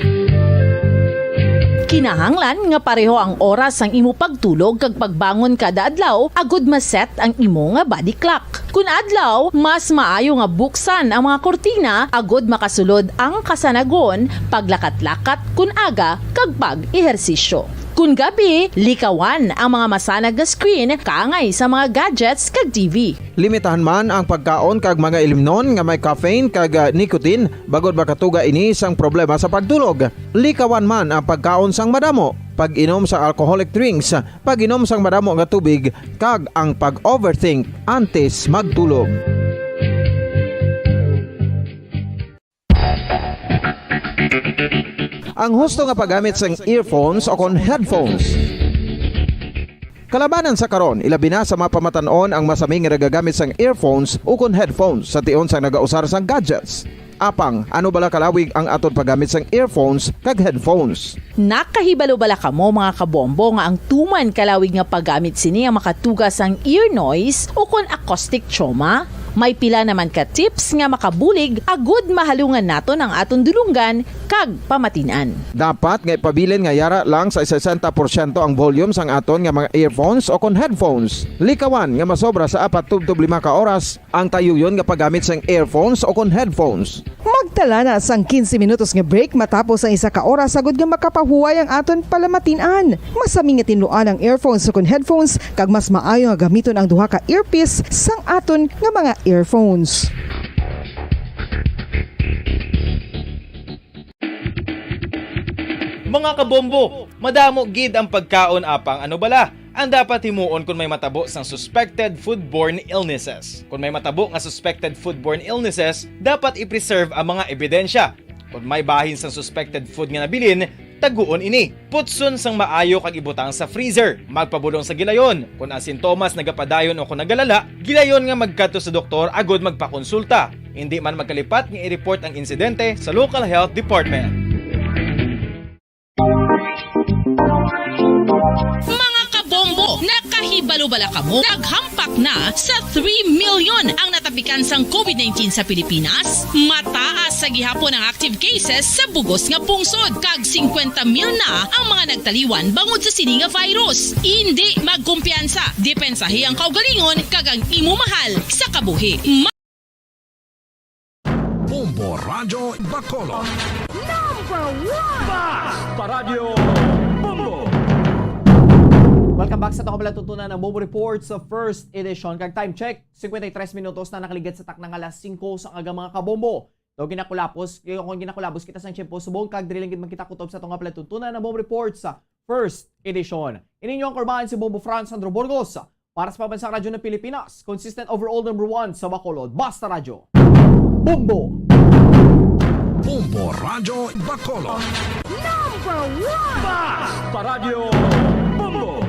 Kinahanglan nga pareho ang oras sang imo pagtulog kag pagbangon kada adlaw agud ma-set ang imo nga body clock. Kun adlaw, mas maayo nga buksan ang mga kurtina agud makasulod ang kasanagon, paglakat-lakat kun aga, kag pag-ehersisyo. Kun gabi, likawan ang mga masanag nga screen kaangay sa mga gadgets kag T V. Limitahan man ang pagkaon kag mga ilimnon nga may caffeine kag, ah, nicotine, bangod makatuga ini sang problema sa pagtulog. Likawan man ang pagkaon sang madamo, pag-inom sa alcoholic drinks, pag-inom sang madamo nga tubig, kag ang pag-overthink antes magtulog. Ang husto nga paggamit sang earphones o kon headphones. Kalabanan sa karon, ilabi na sa mga pamatan-on ang masami nga nagagamit sang earphones o kon headphones sa tion sang nagausar sang gadgets. Apang, ano bala kalawig ang aton paggamit sang earphones kag headphones? Nakahibalo bala kamo, mga kabombo, nga ang tuman kalawig nga paggamit sini ang makatuga sang ear noise o kon acoustic trauma? May pila naman ka tips nga makabulig agud mahalungan naton ang aton dulonggan kag pamatin-an. Dapat nga ipabilin nga yara lang sa sesenta porsyento ang volume sang aton nga mga earphones o kon headphones. Likawan nga masobra sa apat tubtob lima ka oras ang tayuyon nga paggamit sang earphones o kon headphones. Magtala na sang quince minutos nga break matapos ang isa ka oras agud nga makapahuway ang aton palamatin-an. Masami nga tinluan ang earphones o kon headphones, kag mas maayo nga gamiton ang duha ka earpiece sang aton nga mga earphones. Mga kabombo, madamo gid ang pagkaon, apang ano bala ang dapat himuon kon may matabo sang suspected foodborne illnesses? Kon may matabo nga suspected foodborne illnesses, dapat i-preserve ang mga ebidensya. Kon may bahin sang suspected food nga nabilin, taguon ini. Putson sang maayo kag ibutang sa freezer. Magpabudong sa gilayon. Kon ang sintomas nagapadayon o kon nagalala, gilayon nga magkadto sa doktor agud magpakonsulta. Indi man magkalipat nga i-report ang insidente sa local health department. Mga kabombo, nakahibalo bala kamo? Naghampak na sa three million ang natapikan sang covid nineteen sa Pilipinas. Mataas sa gihapon ang active cases sa bugos nga pungsod, kag singkwenta mil na ang mga nagtaliwan bangod sa sini nga virus. Indi magkumpiyansa, depensahi ang kaugalingon kag ang imo mahal sa kabuhi. Bombo Radyo Bacolod. Number one! Basta Radyo Bombo! Welcome back sa atong palatuntunan nga Bombo Report sa first edition. Kag time check, cincuenta y tres minutos na nakaligad sa takna nga alas singko sa aga, mga kabombo. Daw ginakulapos, kung ginakulabos kita sa tiyempo subong, kag diri lang gid man kita kutob sa atong palatuntunan nga Bombo Report sa first edition. Ini inyo anchorman si Bombo Franz Sandro Burgos. Para sa Pambansang Radyo ng Pilipinas, consistent overall number one sa Bacolod, Basta Radyo. Bombo! Bombo Radyo Bacolod. Number one! Basta Radyo Bombo!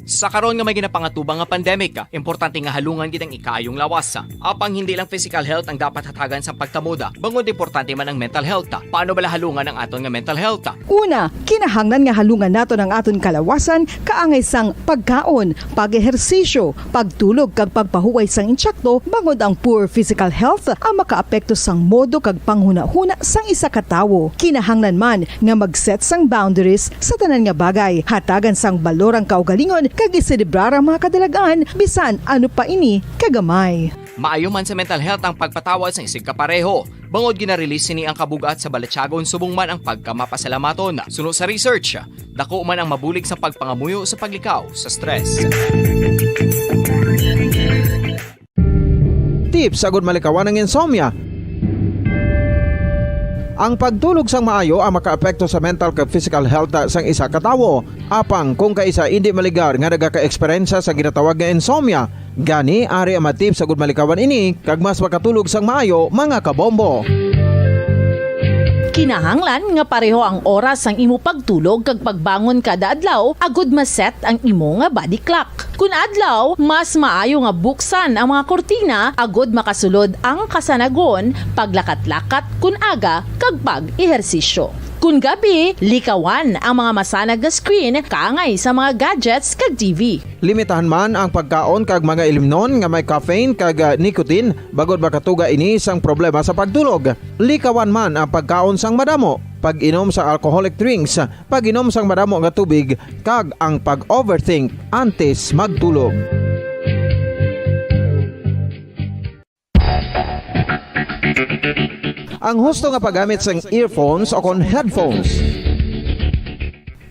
Sa karon nga may ginapangatubang nga pandemic, importante nga halungan gid ang ikaayong lawas. Apang hindi lang physical health ang dapat hatagan sang pagtamod, bangod importante man ang mental health. Paano bala halungan ang aton nga mental health? Una, kinahanglan nga halungan naton ang aton kalawasan kaangay sang pagkaon, pag-ehersisyo, pagtulog kag pagpahuway sang insakto, bangod ang poor physical health ang makaapekto sang modo kag panghunahuna sang isa ka tawo. Kinahanglan man nga mag-set sang boundaries sa tanan nga bagay, hatagan sang balor ang kaugalingon, kag iselebrar ang mga kadalagan, bisan ano pa ini kagamay. Maayo man sa mental health ang pagpatawad sang isigkapareho, bangod gina-release sini ang kabug-at sa balatyagon subong man ang pagkamapasalamaton. Suno sa research, dako man ang mabulig sa pagpangamuyo sa paglikaw sa stress. Tips agud malikawan ang insomnia. Ang pagtulog sang maayo ang makaapekto sa mental kag physical health sang isa ka tawo. Apang kung kaisa indi maligar nga nagaka-eksperyensya sa ginatawag nga insomnia, gani ari ang mga tips agud malikawan ini kag mas makatulog sang maayo, mga kabombo. Kinahanglan nga pareho ang oras sang imo pagtulog kag pagbangon kada adlaw agud ma-set ang imo nga body clock. Kun adlaw, mas maayo nga buksan ang mga kurtina agud makasulod ang kasanagon, paglakat-lakat kun aga, kag pag-ehersisyo. Kun gabi, likawan ang mga masanag nga screen kaangay sa mga gadgets kag T V. Limitahan man ang pagkaon kag mga ilimnon nga may caffeine kag, ah, nicotine, bangod makatuga ini sang problema sa pagtulog. Likawan man ang pagkaon sang madamo, pag-inom sa alcoholic drinks, pag-inom sang madamo nga tubig, kag ang pag-overthink antes magtulog. Ang husto nga paggamit sang earphones o kon headphones.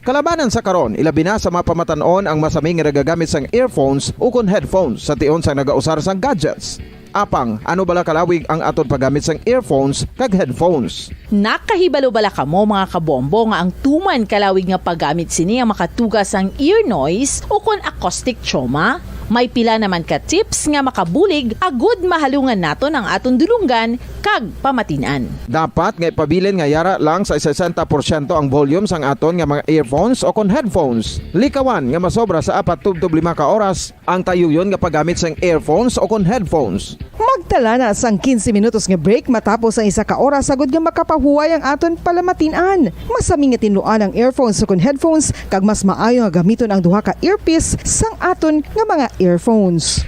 Kalabanan sa karon, ilabi na sa mga pamatan-on ang masami nga nagagamit sang earphones o kon headphones sa tion sang nagausar sang gadgets. Apang, ano bala kalawig ang aton paggamit sang earphones kag headphones? Nakahibalo bala kamo, mga kabombo, nga ang tuman kalawig nga paggamit sini ang makatuga sang ear noise o kon acoustic trauma? May pila naman ka tips nga makabulig agud mahalungan naton ang aton dulonggan kag pamatin-an. Dapat nga ipabilin nga yara lang sa sesenta porsyento ang volume sang aton nga mga earphones o kon headphones. Likawan nga masobra sa apat tubtob lima ka oras ang tayuyon nga paggamit sang earphones o kon headphones. Magtala na sang quince minutos nga break matapos ang isa ka oras agud nga makapahuway ang aton palamatin-an. Masami nga tinluan ang earphones ukon headphones, kag mas maayo nga gamiton ang duha ka earpiece sang aton nga mga earphones.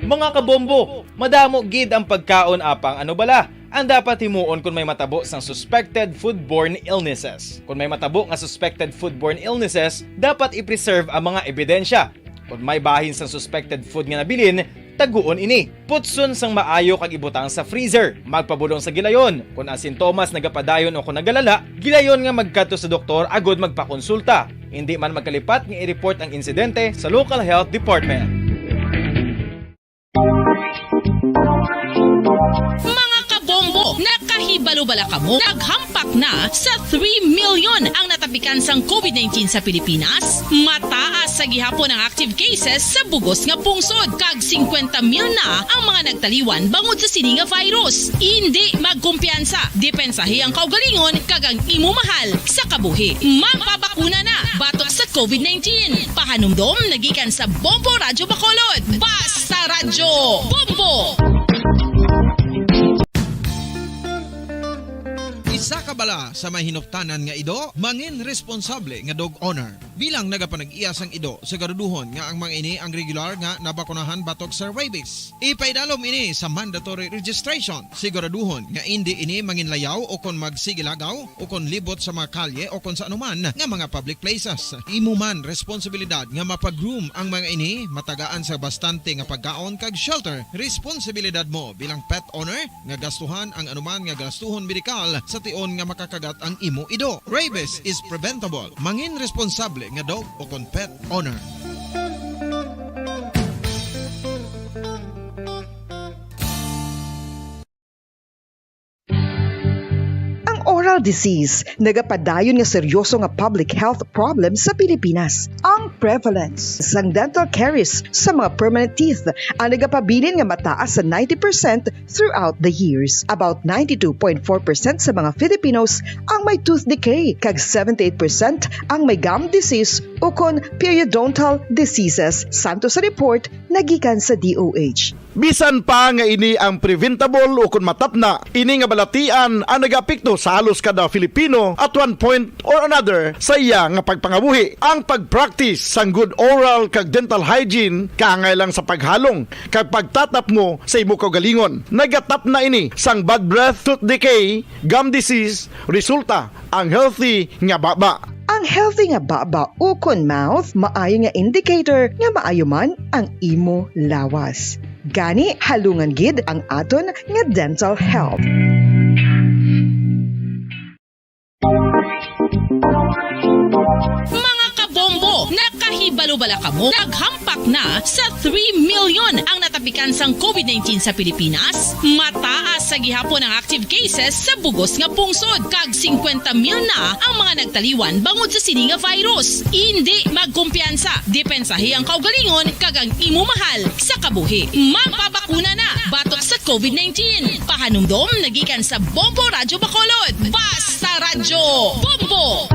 Mga kabombo, madamo gid ang pagkaon, apang ano bala ang dapat himuon kon may matabo sang suspected foodborne illnesses? Kon may matabo nga suspected foodborne illnesses, dapat i-preserve ang mga ebidensya. Kon may bahin sang suspected food nga nabilin, taguon ini. Putson sang maayo kag ibutang sa freezer. Magpabudong sa gilayon. Kon ang sintomas nagapadayon o kon nagalala, gilayon nga magkadto sa doktor agud magpakonsulta. Indi man magkalipat nga i-report ang insidente sa local health department. Mga kabombo, nakahibalo bala kamo? Naghampak na sa three million ang natapikan sang covid nineteen sa Pilipinas. Mataas sa gihapon ang active cases sa bugos nga pungsod, kag singkwenta mil na ang mga nagtaliwan bangod sa sini nga virus. Indi magkumpiyansa, depensahi ang kaugalingon kag ang imo mahal sa kabuhi. Magpabakuna na batok sa covid nineteen. Pahanumdom na gikan sa Bombo Radyo Bacolod. Basta Radyo Bombo! Isa ka bala sa may hinuptanan nga ido, mangin responsable nga dog owner. Bilang nagapanag-iya sang ido, siguraduhon nga ang mga ini ang regular nga nabakunahan batok sa rabies. Ipaidalom ini sa mandatory registration. Siguraduhon nga indi ini manginlayaw o kon magsigilagaw o kon libot sa mga kalye o kon sa anuman nga mga public places. Imo man responsibilidad nga mapag-groom ang mga ini, matagaan sa bastante nga pagkaon kag shelter. Responsibilidad mo bilang pet owner nga gastuhan ang anuman nga gastuhon medikal sa tion nga makakagat ang imo ido. Rabies is preventable. Mangin responsable nga dog o kon pet owner. Ang oral disease, nagapadayon nga seryoso nga public health problem sa Pilipinas. Ang prevalence sang dental caries sa mga permanent teeth ang nagapabilin nga mataas sa ninety percent throughout the years. About ninety-two point four percent sa mga Filipinos ang may tooth decay, kag seventy-eight percent ang may gum disease ukon periodontal diseases, santo sa report nagikan sa D O H. Bisan pa nga ini ang preventable ukon matapna, ini nga balatian ang nagaapekto sa halos kada Filipino at one point or another sa iya nga pagpangabuhi. Ang pag-practice sang good oral kag dental hygiene kaangay lang sa paghalong kag pagtatapngo sa imo kaugalingon. Nagatapna ini sang bad breath, tooth decay, gum disease, resulta ang healthy nga baba. Ang healthy nga baba ukon mouth maayo nga indicator nga maayo man ang imo lawas. Gani, halungan gid ang aton nga dental health. Mga kabombo, nakahibalo bala kamo? Naghampak na sa three million ang natapikan sang covid nineteen sa Pilipinas. Mataas sa gihapon ang active cases sa bugos nga pungsod, kag singkwenta mil na ang mga nagtaliwan bangod sa sini nga virus. Indi magkumpiyansa, depensahi ang kaugalingon kag ang imo mahal sa kabuhi. Magpabakuna na batok sa covid nineteen. Pahanumdom nagikan sa Bombo Radyo Bacolod. Basta Radyo Bombo!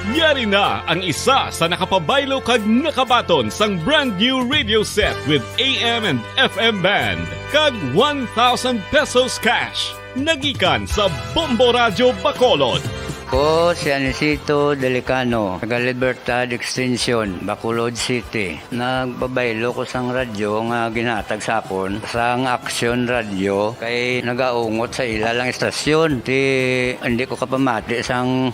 Yari na ang isa sa nakapabaylo kag nakabaton sang brand new radio set with A M and F M band kag one thousand pesos cash. Nagikan sa Bombo Radyo Bacolod. Ko si Anisito Delicano, taga Libertad Extension, Bacolod City. Nagpabaylo ko sang radyo nga ginhatag sa akon sang Aksyon Radyo, kay nagaungot sa ila lang istasyon. Ti, hindi ko kapamati sang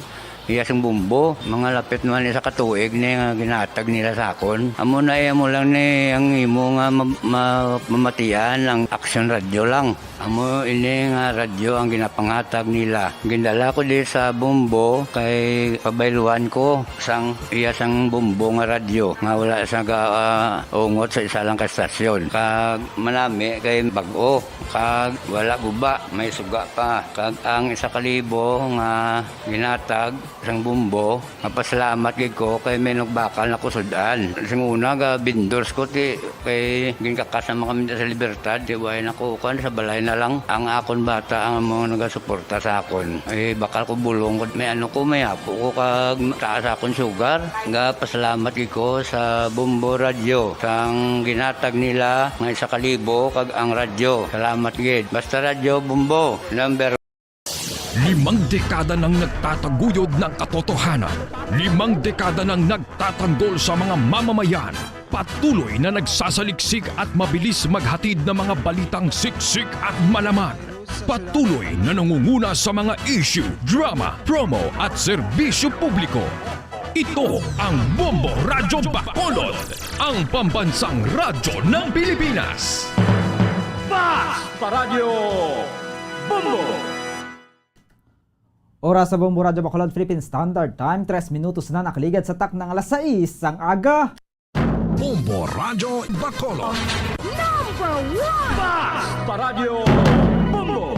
iya sing bumbo. Mga lapit naman isa ka tuig ni nga ginhatag nila sa akon. Amo na, eh, amo lang ni ang imo nga ma-, ma-, mamatian ang Aksyon Radyo lang. Amo ini nga radyo ang ginapanghatag nila. Gindala ko di sa bumbo kay pabayluan ko sang iya sang bumbo nga radyo nga wala sa ga, ah, ungot sa isa lang ka stasyon. Kag manami kay bag-o, kag wala guba, may suga pa. Kag ang isa ka libo nga ginatag sang bumbo, mapasalamat gid ko kay may nagbakal na ko sud-an. Sing una, ga vendors ko, ti, kay ginkakas naman kami sa Libertad, ti, way na ko, kuan, sa balay na lang. Ang akon bata ang mga nagasuporta sa akon. Eh, bakal ko bulong, may ano ko, may apo ko, kag taas akon sugar. Ga pasalamat gid ko sa Bombo Radyo, sang ginatag nila nga isa ka libo, kag ang radyo. Salamat gid. Basta Radyo Bombo, number Limang dekada nang nagtataguyod ng katotohanan. Limang dekada nang nagtatanggol sa mga mamamayan. Patuloy na nagsasaliksik at mabilis maghatid ng mga balitang siksik at malaman. Patuloy na nangunguna sa mga issue, drama, promo at serbisyo publiko. Ito ang Bombo Radyo Bacolod, ang pambansang radyo ng Pilipinas. Basta Radyo Bombo! Oras sa Bombo Radyo Bacolod, Philippine Standard Time, tres minutos na nakaligad sa takna nga alas sais sang aga. Bombo Radyo Bacolod. Number one! Basta Radyo Bombo!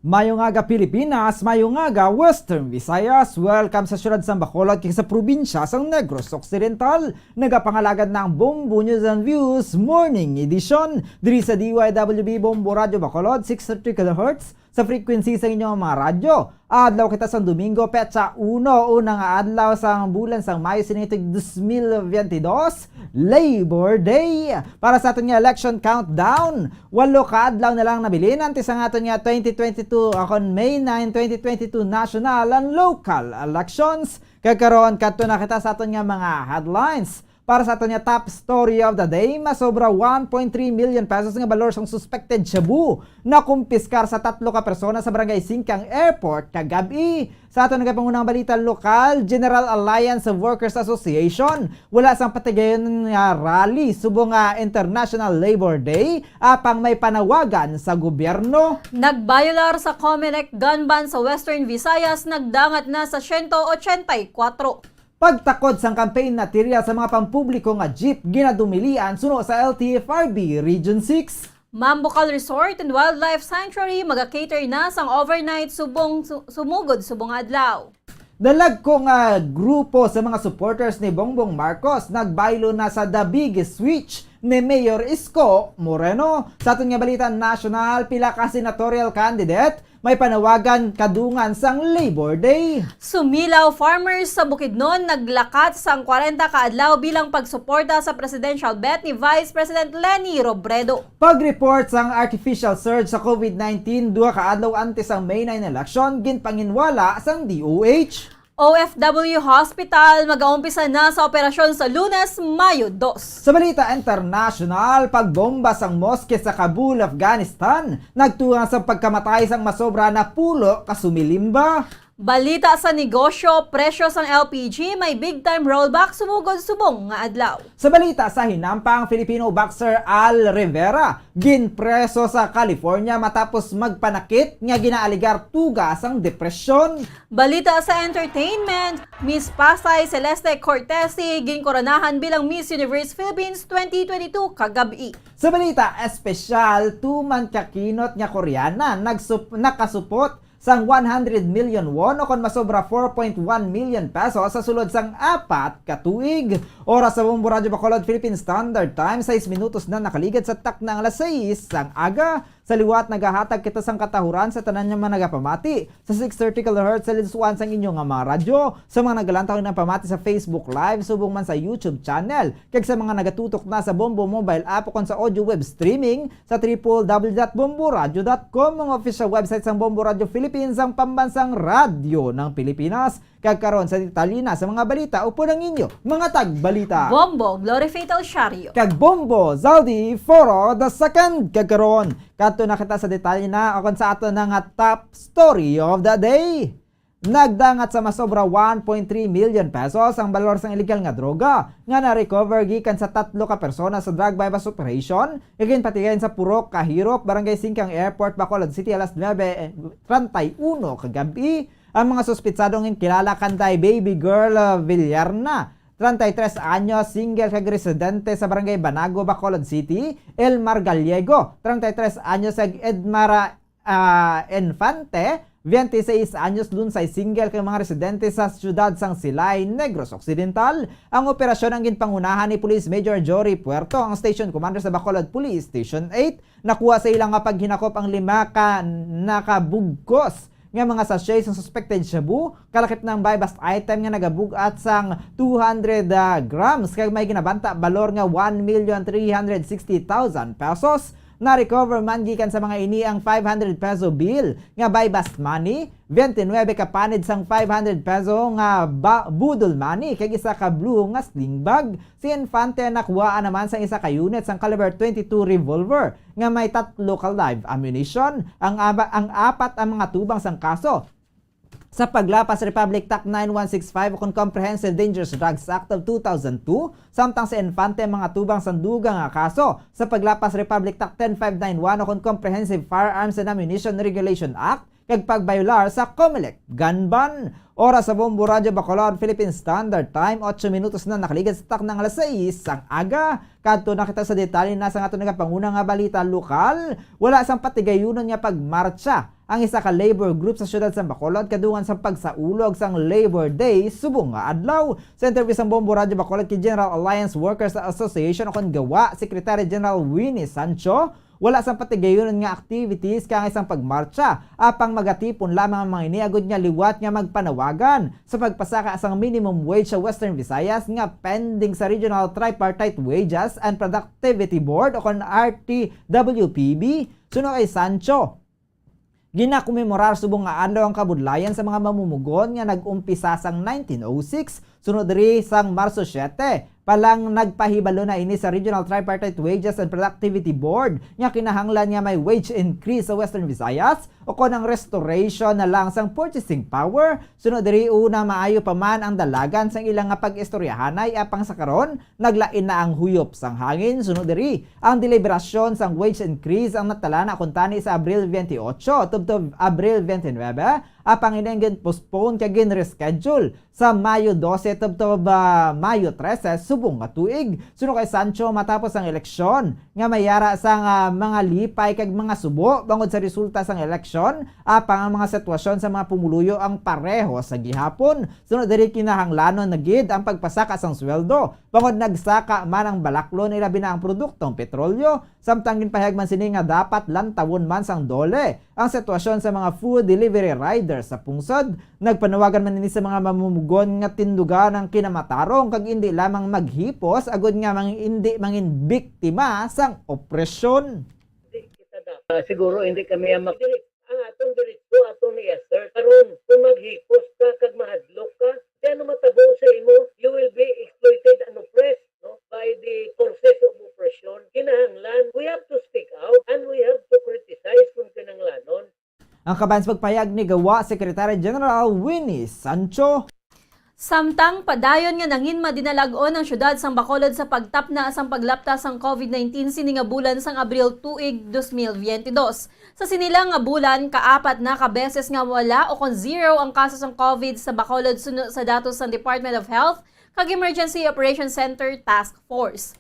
Mayong aga, Pilipinas. Mayong aga, Western Visayas. Welcome sa siyudad sang Bacolod kag sa probinsya sang Negros Occidental. Nagapangalagad na ang Bombo News and Views Morning Edition diri sa D Y W B Bombo Radyo Bacolod, six thirty kilohertz, sa frequency sa inyong mga radyo. Adlaw kita sang Domingo, petsa uno, una nga adlaw sang bulan sang Mayo, sini tig dos mil veintidós, Labor Day. Para sa aton nga election countdown, walo ka adlaw na lang nabilin antes ang aton nga twenty twenty-two, akon May nine, twenty twenty-two national and local elections. Kag karon, kadto na kita sa aton nga mga headlines. Para sa aton nga top story of the day, masobra one point three million pesos nga balor sang suspected shabu nakumpiskar sa tatlo ka persona sa Barangay Singkang Airport kagab-i. Sa aton nga pangunang balita lokal, General Alliance of Workers Association, wala sang patigayon nga rally subong nga International Labor Day, apang may panawagan sa gobyerno. Nag-violar sa Comelec gun ban sa Western Visayas, nagdangat na sa siyento ochenta y kuwatro. Pagtakod sang campaign material sa mga pampubliko nga jeep ginadumilian suno sa L T F R B Region six. Mambucal Resort and Wildlife Sanctuary maga-cater na sang overnight subong su-, sumugod subong nga adlaw. Dalagko nga grupo sa mga supporters ni Bongbong Marcos nagbaylo na sa the biggest switch ni Mayor Isko Moreno. Sa aton nga balita nasyonal, pila ka senatorial candidate may panawagan kadungan sang Labor Day. Sumilaw farmers sa Bukidnon naglakat sang kwarenta ka adlaw bilang pagsuporta sa presidential bet ni Vice President Leni Robredo. Pag-report sang artificial surge sa COVID nineteen duha ka adlaw antes sang May nine election, ginpanginwala sang D O H. O F W hospital magaumpisa na sa operasyon sa Lunes, Mayo dos. Sa balita internasyonal, pagbomba sang moske sa Kabul, Afghanistan, nagtugang sa pagkamatay sang masobra napulo ka sumilimba. Balita sa negosyo, presyo sang L P G may big time rollback sumugod subong nga adlaw. Sa balita sa hinampang, Filipino boxer Al Rivera ginpreso sa California matapos magpanakit nga ginaaligar tuga sang depresyon. Balita sa entertainment, Miss Pasay Celeste Cortesi ginkoronahan bilang Miss Universe Philippines twenty twenty-two kagab-i. Sa balita espesyal, tuman ka kinot nga Koreana nagsup-, nakasupot sang one hundred million won o kon masobra four point one million pesos sa sulod sang apat ka tuig. Oras sa Bombo Radyo Bacolod Philippine Standard Time, sais minutos na nakaligad sa takna nga alas sais sang aga. Sa liwat, nagahatag kita sang katahuran sa tanan nga mga nagapamati sa six thirty kilohertz sa linsuan sang inyo nga mga radyo, sa mga nagalantaw nga pamati sa Facebook Live subong man sa YouTube channel, kag sa mga nagatutok na sa Bombo mobile app ukon sa audio web streaming sa triple W dot bomboradio dot com, ang official website sang Bombo Radio Philippines, ang pambansang radyo ng Pilipinas. Kag karon sa detalye na sa mga balita, upod ang inyo mga tagbalita. Bombo Glory Fatal Shario. Kag Bombo Zaldi Foro the second. Kag karon, kadto na kita sa detalye na ukon sa ato na nga top story of the day. Nagdangat sa masobra one point three million pesos ang balor sang illegal nga droga nga na-recover gikan sa tatlo ka persona sa drug buy-bust operation nga ginpatigayon sa Purok Kahirop, Barangay Singkang Airport, Bacolod City, alas nuebe treinta y uno kagab-i. Ang mga suspitsado nga kilala kanday Baby Girl, ah, Villarna, treinta y tres anyos, single kag residente sa Barangay Banago, Bacolod City, Elmar Gallego, treinta y tres anyos, kag Edmara ah, Infante, twenty-seis anyos, lunsay single, kag mga residente sa siyudad sang Silay, Negros Occidental. Ang operasyon ang ginpangunahan ni Police Major Jory Puerto, ang station commander sa Bacolod Police Station eight. Nakuha sa ila nga paghinakop ang lima ka nakabugkos nga mga sachet sang suspected shabu, kalakip na ang buy-bust item nga nagabug-at sang two hundred, ah, grams, kag may ginabanta balor nga one million three hundred sixty thousand pesos. Na-recover man gikan sa mga ini ang five hundred peso bill nga buy-bust money, twenty-nuebe ka panid sang five hundred peso nga ba-, boodle money, kag isa ka blue nga sling bag. Si Infante nakuhaan naman sang isa ka unit sang caliber twenty-two revolver nga may tatlo ka live ammunition. Ang aba-, ang apat ang mga tubang sang kaso sa paglapas Republic Tax nine one six five ukon Comprehensive Dangerous Drugs Act of two thousand two, samtang si Infante mga tubang sang dugang nga kaso sa paglapas Republic Tax ten five nine one ukon Comprehensive Firearms and Ammunition Regulation Act kag pagbayolar sa COMELEC gun ban. Oras sa Bombo Radyo Bacolod, Philippine Standard Time, otso minutos na nakaligad sa takna nga alas sais sang aga. Kadto na kita sa detalye na sa aton nagapanguna nga balita lokal. Wala sang patigayunon nga pagmartsa ang isa ka labor group sa siyudad sang Bacolod kadungan sa pagsaulog sang Labor Day subong nga adlaw. Sa interview sang Bombo Radyo Bacolod kay General Alliance Workers Association ukon GAWA Secretary General Winnie Sancho, wala sang patigayunon nga activities kangay sang pagmartsa, apang magatipon lamang ang mga ini agud nga liwat nga magpanawagan sa pagpasaka sang minimum wage sa Western Visayas nga pending sa Regional Tripartite Wages and Productivity Board ukon R T W P B. Suno kay Sancho, ginakomemorar subong nga adlaw ang kabudlayan sa mga mamumugon nga nag-umpisa sang nineteen oh six, suno diri sang Marso siete pa lang nagpahibalo na ini sa Regional Tripartite Wages and Productivity Board nga kinahanglan nga may wage increase sa Western Visayas ukon ang restoration na lang sang purchasing power. Suno diri, una, maayo pa man ang dalagan sang ila nga pag-istoryahanay, apang sa karon naglain na ang huyop sang hangin. Suno diri, ang deliberasyon sang wage increase ang natalana kuntani sa Abril twenty-eight tubtob Abril twenty-nine, Apang ini ang gin-postpone kag gin-reschedule sa Mayo dose tubtob, ah, Mayo trese subong nga tuig. Suno kay Sancho, matapos ang eleksyon nga may ara sang, ah, mga lipay kag mga subo bangod sa resulta sang eleksyon, apang ang mga sitwasyon sa mga pumuluyo ang pareho sa gihapon. Suno diri, kinahanglanon na gid ang pagpasaka sang sweldo bangod nagsaka man ang balaklon, ilabi na ang produktong petrolyo. Samtang ginpahayag man sini nga dapat lantawon man sang DOLE ang sitwasyon sa mga food delivery riders sa pungsod. Nagpanawagan man ini sa mga mamumugon nga tindugan ang kinamatarong kag indi lamang maghipos agud nga mang-, indi mangin biktima sang opresyon. Hindi kita dapat. Ah, siguro hindi kami ang mak-, ang atong diretso, atong ni-assert. Karon, kung maghipos ka kag mahadlok ka, di ano matabo sa imo? You will be exploited and oppressed, no, by the forces of oppression. Kinahanglan, we have to speak out and we have to criticize kung kinahanglanon. Ang kabahin sa pagpahayag ni Gawa Secretary General Winnie Sancho. Samtang padayon nga nanginmadinalag-on ang siyudad sang Bacolod sa pagtapna sang paglapta sang COVID nineteen sini nga bulan sang Abril tuig dos mil biyente dos. Sa sini lang nga bulan, kaapat na ka beses nga wala o kon zero ang kaso sang COVID sa Bacolod suno sa datos sang Department of Health kag Emergency Operations Center Task Force.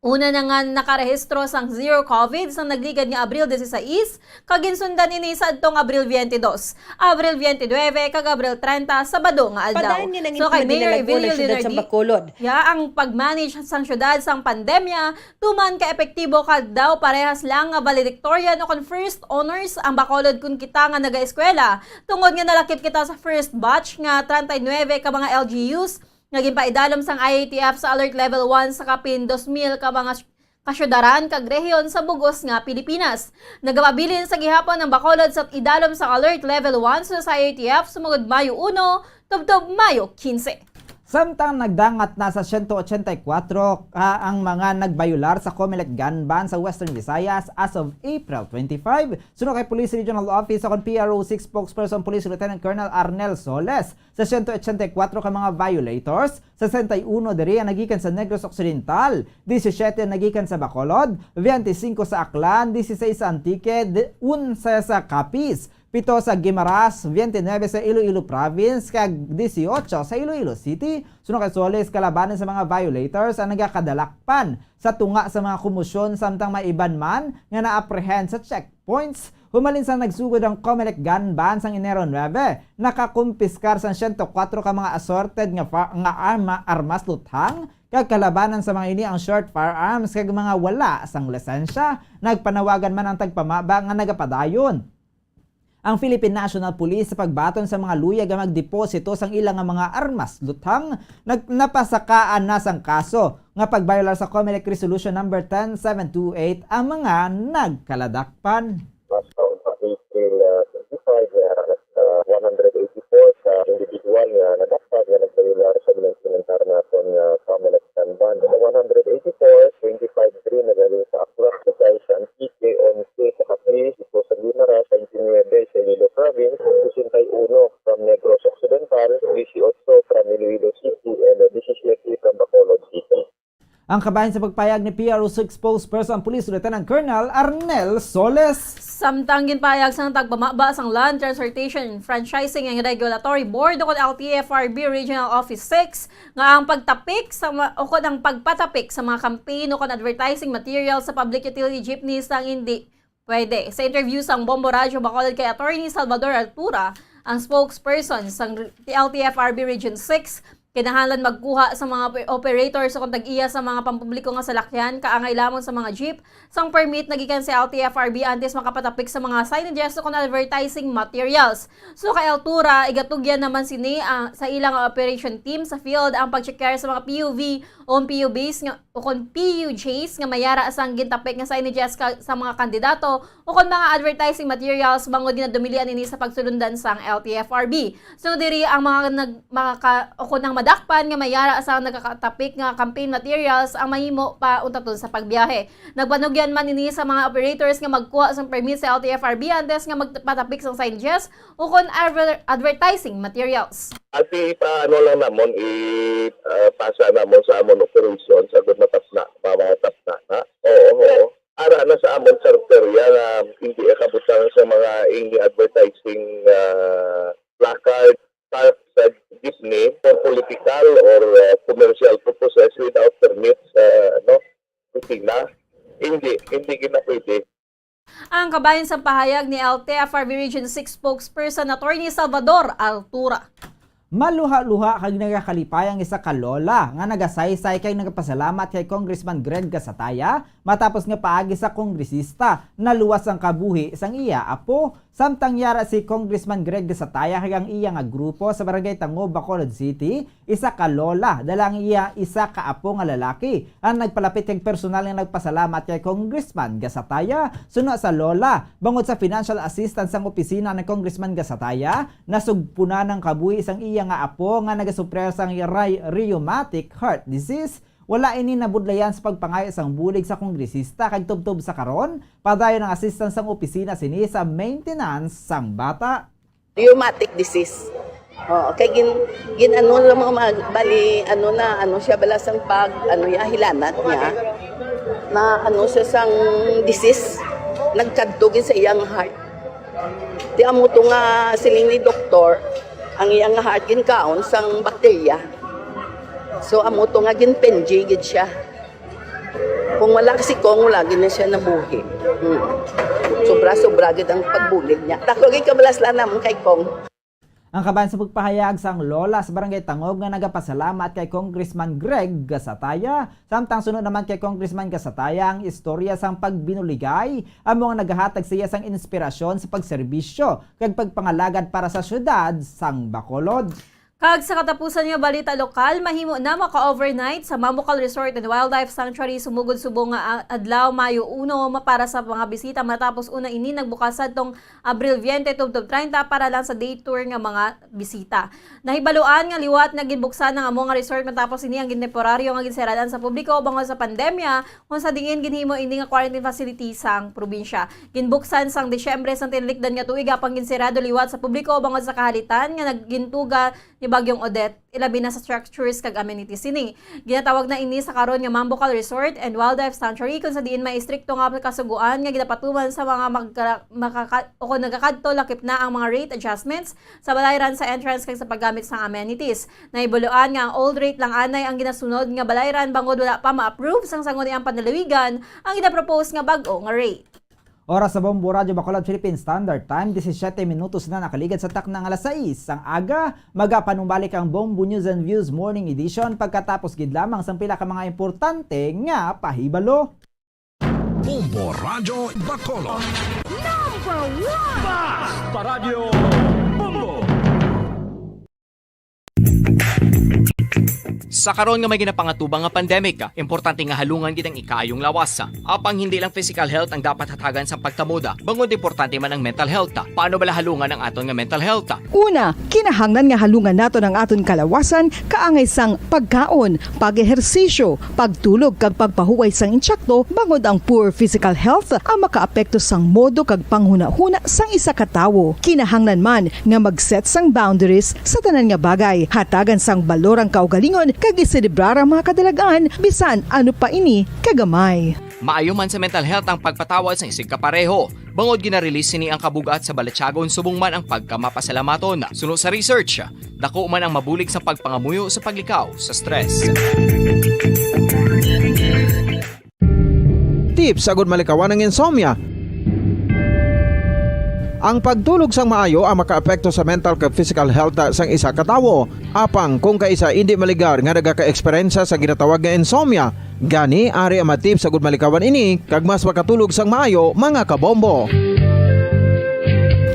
Una na nga nakarehistro sang zero COVID sang nagligad nga Abril dieciséis, kag ginsundan ini sa adtong Abril biyente dos, Abril biyente nuebe, kag Abril treinta, Sabado nga adlaw. Padayon nga So, kay Mayor nanginmadinalag-on ang Evelio siyudad sang Leonardi, Bacolod. Ya, ang pag-manage sang siyudad sang pandemya, tuman ka epektibo kag daw parehas lang nga valedictorian o kon first honors ang Bacolod kon kita nga nagaeskwela, tungod nga nalakip kita sa first batch nga treinta y nuebe ka mga L G Us, nga ginpaidalom sang I A T F sa Alert Level one sa kapin dos mil ka mga sy-, kasyudaran kag rehiyon sa bug-os nga Pilipinas. Nagapabilin sa gihapon ang Bacolod sa idalom sa Alert Level one sa, sa I A T F sumugod Mayo uno tubtob Mayo quince. Samtang nagdangat na sa siyento otsenta y kuwatro ka ang mga nagbayular sa Comelec gun ban sa Western Visayas as of April twenty-five, suno kay Police Regional Office o kon P R O six spokesperson Police Lieutenant Colonel Arnel Soles, sa siyento otsenta y kuwatro ka mga violators, sesenta y uno diri ang nagikan sa Negros Occidental, disisiete ang nagikan sa Bacolod, biyente singko sa Aklan, dieciséis sa Antique, de-, onse sa Capiz, pito sa Guimaras, biyente nuebe sa Iloilo Province, kag dieciocho sa Iloilo City. Suno kay Soles, kalabanan sa mga violators ang nagakadalakpan sa tunga sa mga komosyon, samtang may iban man nga na-apprehend sa checkpoints. Humalin sang nagsugod ang Comelec gun ban sang Enero nuebe, nakakumpiskar sang siyento kuwatro ka mga assorted nga fa-, nga arma, armas luthang, kag kalabanan sa mga ini ang short firearms kag mga wala sang lisensya. Nagpanawagan man ang tagpamaba nga nagapadayon ang Philippine National Police sa pagbaton sa mga luyag nga magdeposito sang ila nga mga armas luthang. Nag-, napasakaan na sang kaso nga pagbayolar sa Comelec Resolution Number ten seven two eight ang mga nagkaladakpan. Mas taon pa, April, ah, twenty-five, may ara na sa one hundred eighty-four ka individual nga nadakpan nga nagbayolar sa mga implementar naton nga Comelec gun ban. Sa one hundred eighty-four, twenty-five diri nagaling sa Aklan, sa Antique, onse sa Capiz, pito sa Guimaras, twenty-nuebe sa Iloilo Province, sesenta y uno from Negros Occidental, dieciocho from Iloilo City, and diecisiete from Bacolod City. Ang kabahin sa pagpayag ni P R O six spokesperson Police Lieutenant Colonel Arnel Soles. Samtang ginpayag sang tagpamaba sang Land Transportation Franchising and Regulatory Board o kon L T F R B Regional Office six nga ang pagtapik sa ma-, o kon ang pagpatapik sa mga campaign o kon advertising material sa public utility jeepneys ang hindi pwede. Sa interview sang Bombo Radyo Bacolod kay Attorney Salvador Altura, ang spokesperson sang L T F R B Region six, kinahanglan magkuha sa mga oper-, operators o kon tag-iya sa mga pampubliko nga salakyan kaangay lamang sa mga jeep sang permit nagikan sa L T F R B antes makapatapik sa mga signages o kon advertising materials. So, kay Altura, igatugyan naman sini, ah, sa ilang operation team sa field ang pag-check sa mga P U V o P U Bs nga, o kon P U Js nga may ara sang gintapik nga signages ka, sa mga kandidato o kon mga advertising materials bangod nga dumilian ini sa pagsulundan sang L T F R B. So, diri ang mga nag-, mga ka-, o kon ang madakpan nga may ara sang nagakatapik nga campaign materials ang mahimo pa untaton sa pagbiyahe. Nagpanugyan man ini sa mga operators nga magkuha sang permit sa L T F R B antes nga magpatapik sang signages o kon adver-, advertising materials. At ipaano lang namon, i-, ah, pasa namon sa amon operation sa gud matapna, mga, mga tapna na. Oo, oo. ara na sa amon sa Rotary nga hindi kabutang sa mga ini advertising, ah, placard sa, sa Disney for political or, ah, commercial purposes without permits sa, ano, kusina. Hindi, hindi gina pwede. Ang kabahin sa pahayag ni L T F R V Region six spokesperson Attorney Salvador Altura. Maluha-luha kag nagakalipay ang isa ka lola nga nagasaysay kag nagapasalamat kay Congressman Greg Gasataya matapos nga paagi sa kongresista naluwas ang kabuhi sang iya apo. Samtang yara si Congressman Greg Gasataya kag ang iya nga grupo sa Barangay Tangob, Bacolod City, isa ka lola, dala ang iya isa ka apo nga lalaki ang nagpalapit kag personal nga nagpasalamat kay Congressman Gasataya. Suno sa lola, bangod sa financial assistance sang opisina ni Congressman Gasataya, nasugpunan ang kabuhi sang iya nga apo nga nagasuprer sang ray- rheumatic heart disease. Wala ini nabudlayan sa pagpangayo sang bulig sa kongresista kag tubtob sa karon, padayon ang assistance sang opisina sini sa maintenance sang bata. Rheumatic disease. Oh, kay gin gin ano lang mga mag, bali ano na ano siya bala sang pag ano ya hilanat niya na ano siya sang disease nagkadto gid sa iyang heart. Ti amo to nga siling ni doktor ang iyang heart ginkaon sang bakterya. So amo to nga ginpenji gid siya. Kung wala si Kong, wala gid na siya nabuhi. Hmm. Sobra-sobra gid ang pagbulig niya. Tako gid kabalaslan namon kay Kong. Ang kaban sa pagpahayag sang lola sa Barangay Tangob nga nagapasalamat kay Congressman Greg Gasataya. Samtang sunod naman kay Congressman Gasataya ang istorya sang pagbinuligay amo nga nagahatag sa iya sang inspirasyon sa pagserbisyo kag pagpangalagad para sa syudad sang Bacolod. Kag sa katapusan nga balita lokal, mahimo na maka-overnight sa Mambucal Resort and Wildlife Sanctuary sumugod subong nga a- adlaw, Mayo uno, ma- para sa mga bisita, matapos una ini nagbukas sadtong Abril veinte tubtob treinta para lang sa day tour nga mga bisita. Nahibaluan nga liwat na ginbuksan ang amo nga resort matapos ini ang temporaryo nga ginseradan sa publiko bangod sa pandemya, kung sa diin ginhimo ini nga quarantine facility sang probinsya. Ginbuksan sang Disyembre sang tinalikdan nga tuig, apang ginsirado liwat sa publiko bangod sa kahalitan nga naggintuga ni Bagyong Odette, ilabi na sa structures kag amenities sini. Ginatawag na ini sa karon nga Mambucal Resort and Wildlife Sanctuary, kung sa diin may istrikto nga kasugoan nga ginapatuman sa mga magka, makaka, o kung nagakadto, lakip na ang mga rate adjustments sa balayran sa entrance kag sa paggamit sang amenities. Nahibaluan nga ang old rate lang anay ang ginasunod nga balayran bangod wala pa ma-approve sang sangguniang panlalawigan ang ginapropose nga bag-o nga rate. Oras sa Bombo Radyo Bacolod Philippine Standard Time, disisiete minutos na nakaligad sa takna nga alas sais sang aga. Magapanumbalik ang Bombo News and Views Morning Edition pagkatapos gid lamang sang pila ka mga importante nga pahibalo. Bombo Radyo Bacolod. Number one! Basta Radyo Bombo! Sa karon nga may ginapangatubang nga pandemic, importante nga halungan gid ang ikaayong lawas. Apang hindi lang physical health ang dapat hatagan sa pagtamod, bangod importante man ang mental health. Paano bala halungan ang aton nga mental health? Una, kinahanglan nga halungan naton ang aton kalawasan kaangay sang pagkaon, pag-ehersisyo, pagtulog kag pagpahuway sang insakto, bangod ang poor physical health ang makaapekto sang modo kag panghunahuna sang isa ka tawo. Kinahanglan man nga mag-set sang boundaries sa tanan nga bagay, hatagan sang balor ang kaugalingon, kag iselebrar ang mga kadalagan, bisan ano pa ini kagamay. Maayo man sa mental health ang pagpatawad sang isigkapareho, bangod gina-release sini ang kabug-at sa balatyagon subong man ang pagkamapasalamaton. Suno sa research, dako man ang mabulig sa pagpangamuyo sa paglikaw sa stress. Tips agud malikawan ang insomnia. Ang pagtulog sang maayo ang makaapekto sa mental kag physical health sang isa ka tawo. Apang kung kaisa indi maligar nga nagaka-eksperyensya sa ginatawag nga insomnia, gani ari ang mga tips agud malikawan ini kag mas makatulog sang maayo, mga kabombo.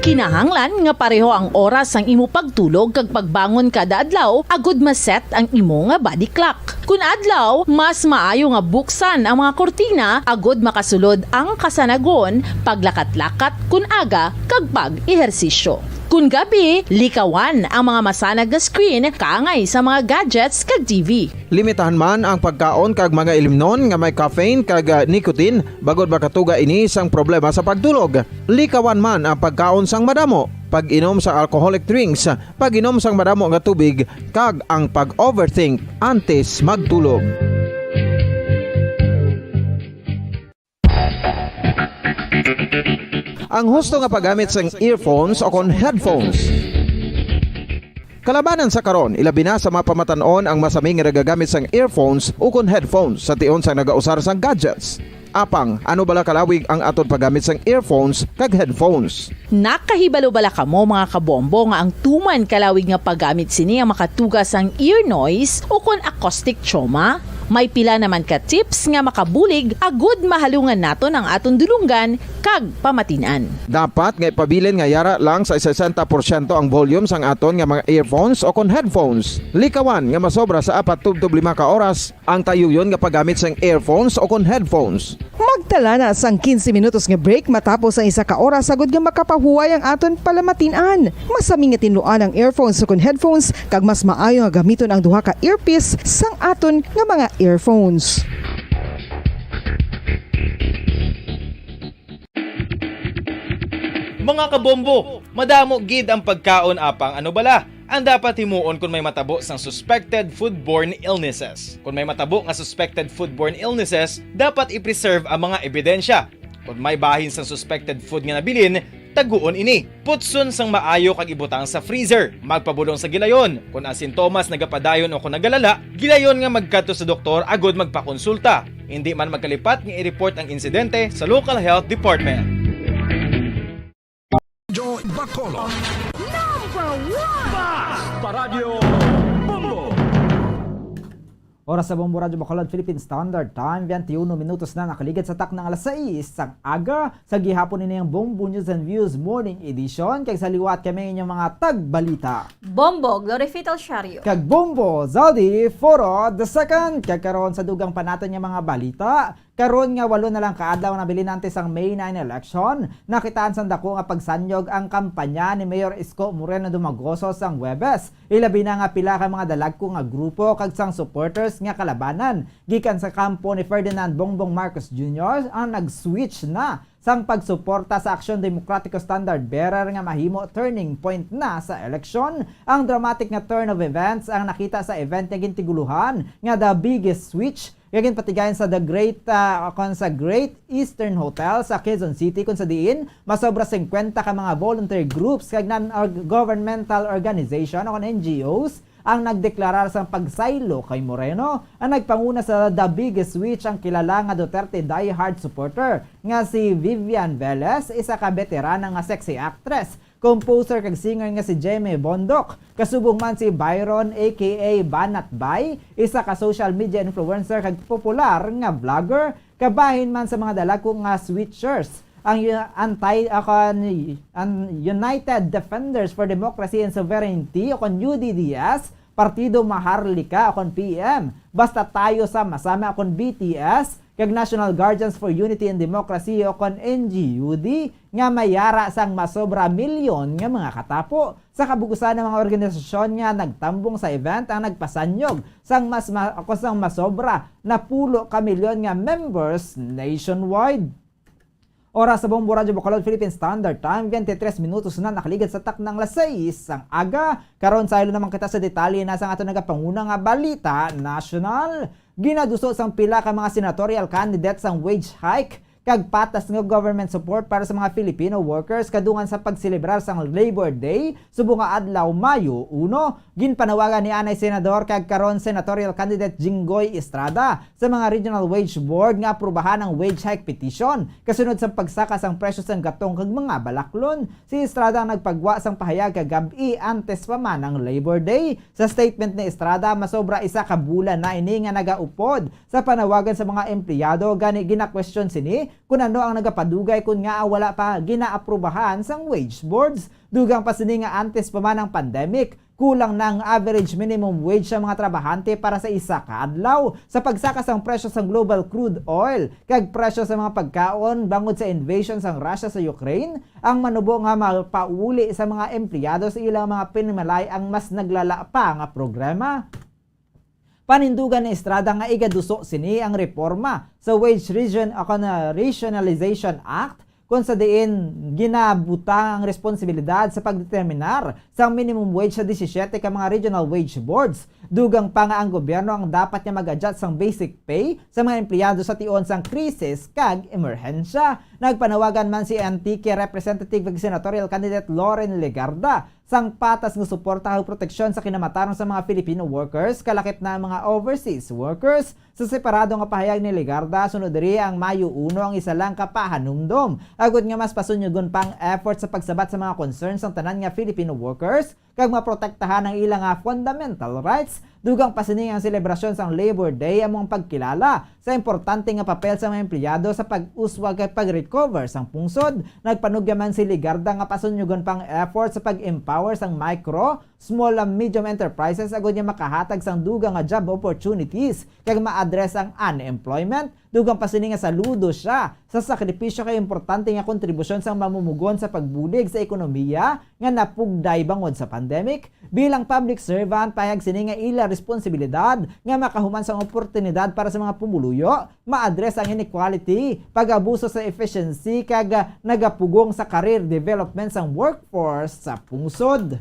Kinahanglan nga pareho ang oras sang imo pagtulog kag pagbangon kada adlaw agud ma-set ang imo nga body clock. Kun adlaw, mas maayo nga buksan ang mga kurtina agud makasulod ang kasanagon, paglakat-lakat kun aga, kag pag-ehersisyo. Kun gabi, likawan ang mga masanag nga screen kaangay sa mga gadgets kag T V. Limitahan man ang pagkaon kag mga ilimnon nga may caffeine kag, ah, nicotine, bangod makatuga ini sang problema sa pagtulog. Likawan man ang pagkaon sang madamo, pag-inom sa alcoholic drinks, pag-inom sang madamo nga tubig, kag ang pag-overthink antes magtulog. Ang husto nga paggamit sang earphones o kon headphones. Kalabanan sa karon, ilabi na sa mga pamatan-on ang masami nga nagagamit sang earphones o kon headphones sa tion sang nagausar sang gadgets. Apang, ano bala kalawig ang aton paggamit sang earphones kag headphones? Nakahibalo bala kamo, mga kabombo, nga ang tuman kalawig nga paggamit sini ang makatuga sang ear noise o kon acoustic trauma? May pila naman ka tips nga makabulig agud mahalungan naton ang aton dulonggan kag pamatin-an. Dapat nga ipabilin nga yara lang sa sesenta porsyento ang volume sang aton nga mga earphones o kon headphones. Likawan nga masobra sa apat tubtob lima ka oras ang tayuyon nga paggamit sang earphones o kon headphones. Magtala na sang quince minutos nga break matapos ang isa ka oras agud nga makapahuway ang aton palamatin-an. Masami nga tinluan ang earphones o kon headphones, kag mas maayo nga gamiton ang duha ka earpiece sang aton nga mga earphones. Mga kabombo, madamo gid ang pagkaon, apang ano bala ang dapat himuon kon may matabo sang suspected foodborne illnesses? Kon may matabo nga suspected foodborne illnesses, dapat i-preserve ang mga ebidensya. Kon may bahin sang suspected food nga nabilin, taguon ini. Putson sang maayo kag ibutang sa freezer. Magpabulong sa gilayon. Kon ang sintomas nagapadayon o kon nagalala, gilayon nga magkadto sa doktor agud magpakonsulta. Hindi man magkalipat nga i-report ang insidente sa local health department. Joy Bacolod. Number one! Basta Radyo Bombo! Oras sa Bombo Radyo Bacolod, Philippine Standard Time, twenty-one minutos na nakaligid sa takna nga alas sais sang aga. Sa gihapon, ini ang Bombo News and Views Morning Edition. Kag sa liwat, kami inyong mga tagbalita. Bombo Glorifito Siario. Kag Bombo Zaldi Foro the second. Kag karon sa dugang pa naton nga mga balita. Karon nga walo na lang ka adlaw nabilin antes ang May nine election, nakitaan sang dako nga pagsanyog ang kampanya ni Mayor Isko Moreno Dumagoso sang Huwebes. Ilabi na nga pila ka mga dalagko nga grupo kag sang supporters nga kalabanan gikan sa kampo ni Ferdinand Bongbong Marcos Junior ang nag-switch na sang pagsuporta sa Aksyon Demokratiko standard bearer nga mahimo turning point na sa eleksyon. Ang dramatic nga turn of events ang nakita sa event nga gintigulohan nga The Biggest Switch nga ginpatigayon sa The Great, ah, kon sa Great Eastern Hotel sa Quezon City, kon sa diin masobra singkwenta ka mga voluntary groups kag non-governmental organization o kon N G Os ang nagdeklarar sang pagsaylo kay Moreno. Ang nagpanguna sa The Biggest Switch ang kilala nga Duterte diehard supporter nga si Vivian Velez, isa ka beterana nga sexy actress, composer kag singer nga si Jemmy Bondoc, kasubong man si Byron, A K A Banat Bay, isa ka social media influencer kag popular nga vlogger, kabahin man sa mga dalagko nga switchers. Ang U-, anti-, ah, kon, ang United Defenders for Democracy and Sovereignty, o kon U D D S, Partido Maharlika, o kon P M, Basta Tayo Sama-Sama, o kon B T S, kag National Guardians for Unity and Democracy, o kon N G U D, nga may yara sang masobra milyon nga mga katapo. Sa kabug-usan, ang mga organisasyon nga nagtambong sa event ang nagpasanyog sang mas ma-, o sang masobra napulo ka milyon nga members nationwide. Oras sa Bombo Radyo Bacolod, Philippine Standard Time, twenty-three minutos na nakaligid sa taknang alas sais sang aga. Karon, saylo naman kita sa detalye na sang aton nagapanguna nga balita nasyonal. Ginaduso sang pila ka mga senatorial candidates ang wage hike kag patas nga government support para sa mga Filipino workers kadungan sa pagselebrar sang Labor Day subong nga adlaw, Mayo uno. Ginpanawagan ni anay Senador kag karon Senatorial Candidate Jinggoy Estrada sa mga Regional Wage Board nga aprubahan ang wage hike petition kasunod sa pagsaka sang presyo sang gatong kag mga balaklon. Si Estrada ang nagpagwa sang pahayag kagab-i antes pa man ang Labor Day. Sa statement ni Estrada, masobra isa ka bulan na ini nga nagaupod sa panawagan sa mga empleyado, gani ginakwestiyon sini kon ano ang nagapadugay kon ngaa wala pa ginaaprubahan sang wage boards. Dugang pa sini nga antes pa man ang pandemic, kulang na ang average minimum wage sa mga trabahante para sa isa ka adlaw. Sa pagsaka sang presyo sang global crude oil kag presyo sa mga pagkaon bangod sa invasion sang Russia sa Ukraine, ang manubo nga mapauli sa mga empleyado sa ilang mga panimalay ang mas naglala pa nga problema. Panindugan ni Estrada nga igaduso sini ang reforma sa Wage Region o kon, ah, Rationalization Act, kon sa diin ginabutang ang responsibilidad sa pagdeterminar sang minimum wage sa disisiete ka mga regional wage boards. Dugang pa nga ang gobyerno ang dapat nga mag-adjust sang basic pay sa mga empleyado sa tion sang krisis kag emerhensya. Nagpanawagan man si Antique Representative kag Senatorial Candidate Loren Legarda sang patas nga suporta kag proteksyon sa kinamatarong sa mga Filipino workers, kalakip na ang mga overseas workers. Sa separado nga pahayag ni Legarda, sunod diri ang Mayo uno ang isa lang ka pahanumdom, agod nga mas pasunyugon pa ang effort sa pagsabat sa mga concerns sang tanan nga Filipino workers kag maprotektahan ang ila nga fundamental rights. Dugang pa sini, ang selebrasyon sang Labor Day amo ang pagkilala sa importante nga papel sa mga empleyado sa pag-uswag kag pag-recover sang pungsod. Nagpanugya man si Legarda nga pasunyugon pa ang effort sa pag-empower sang micro, small and medium enterprises agod nga makahatag sang dugang nga job opportunities kag ma-address ang unemployment. Dugang pa sini nga saludo siya sa sakripisyo kag importante nga kontribusyon sang mamumugon sa pagbulig sa ekonomiya nga napugday bangod sa pandemic. Bilang public servant, pahayag sini nga ila responsibilidad nga makahuman sang oportunidad para sa mga pumuluyo, ma-address ang inequality, pag-abuso sa efficiency, kag, ah, nagapugong sa career development sang workforce sa pungsod.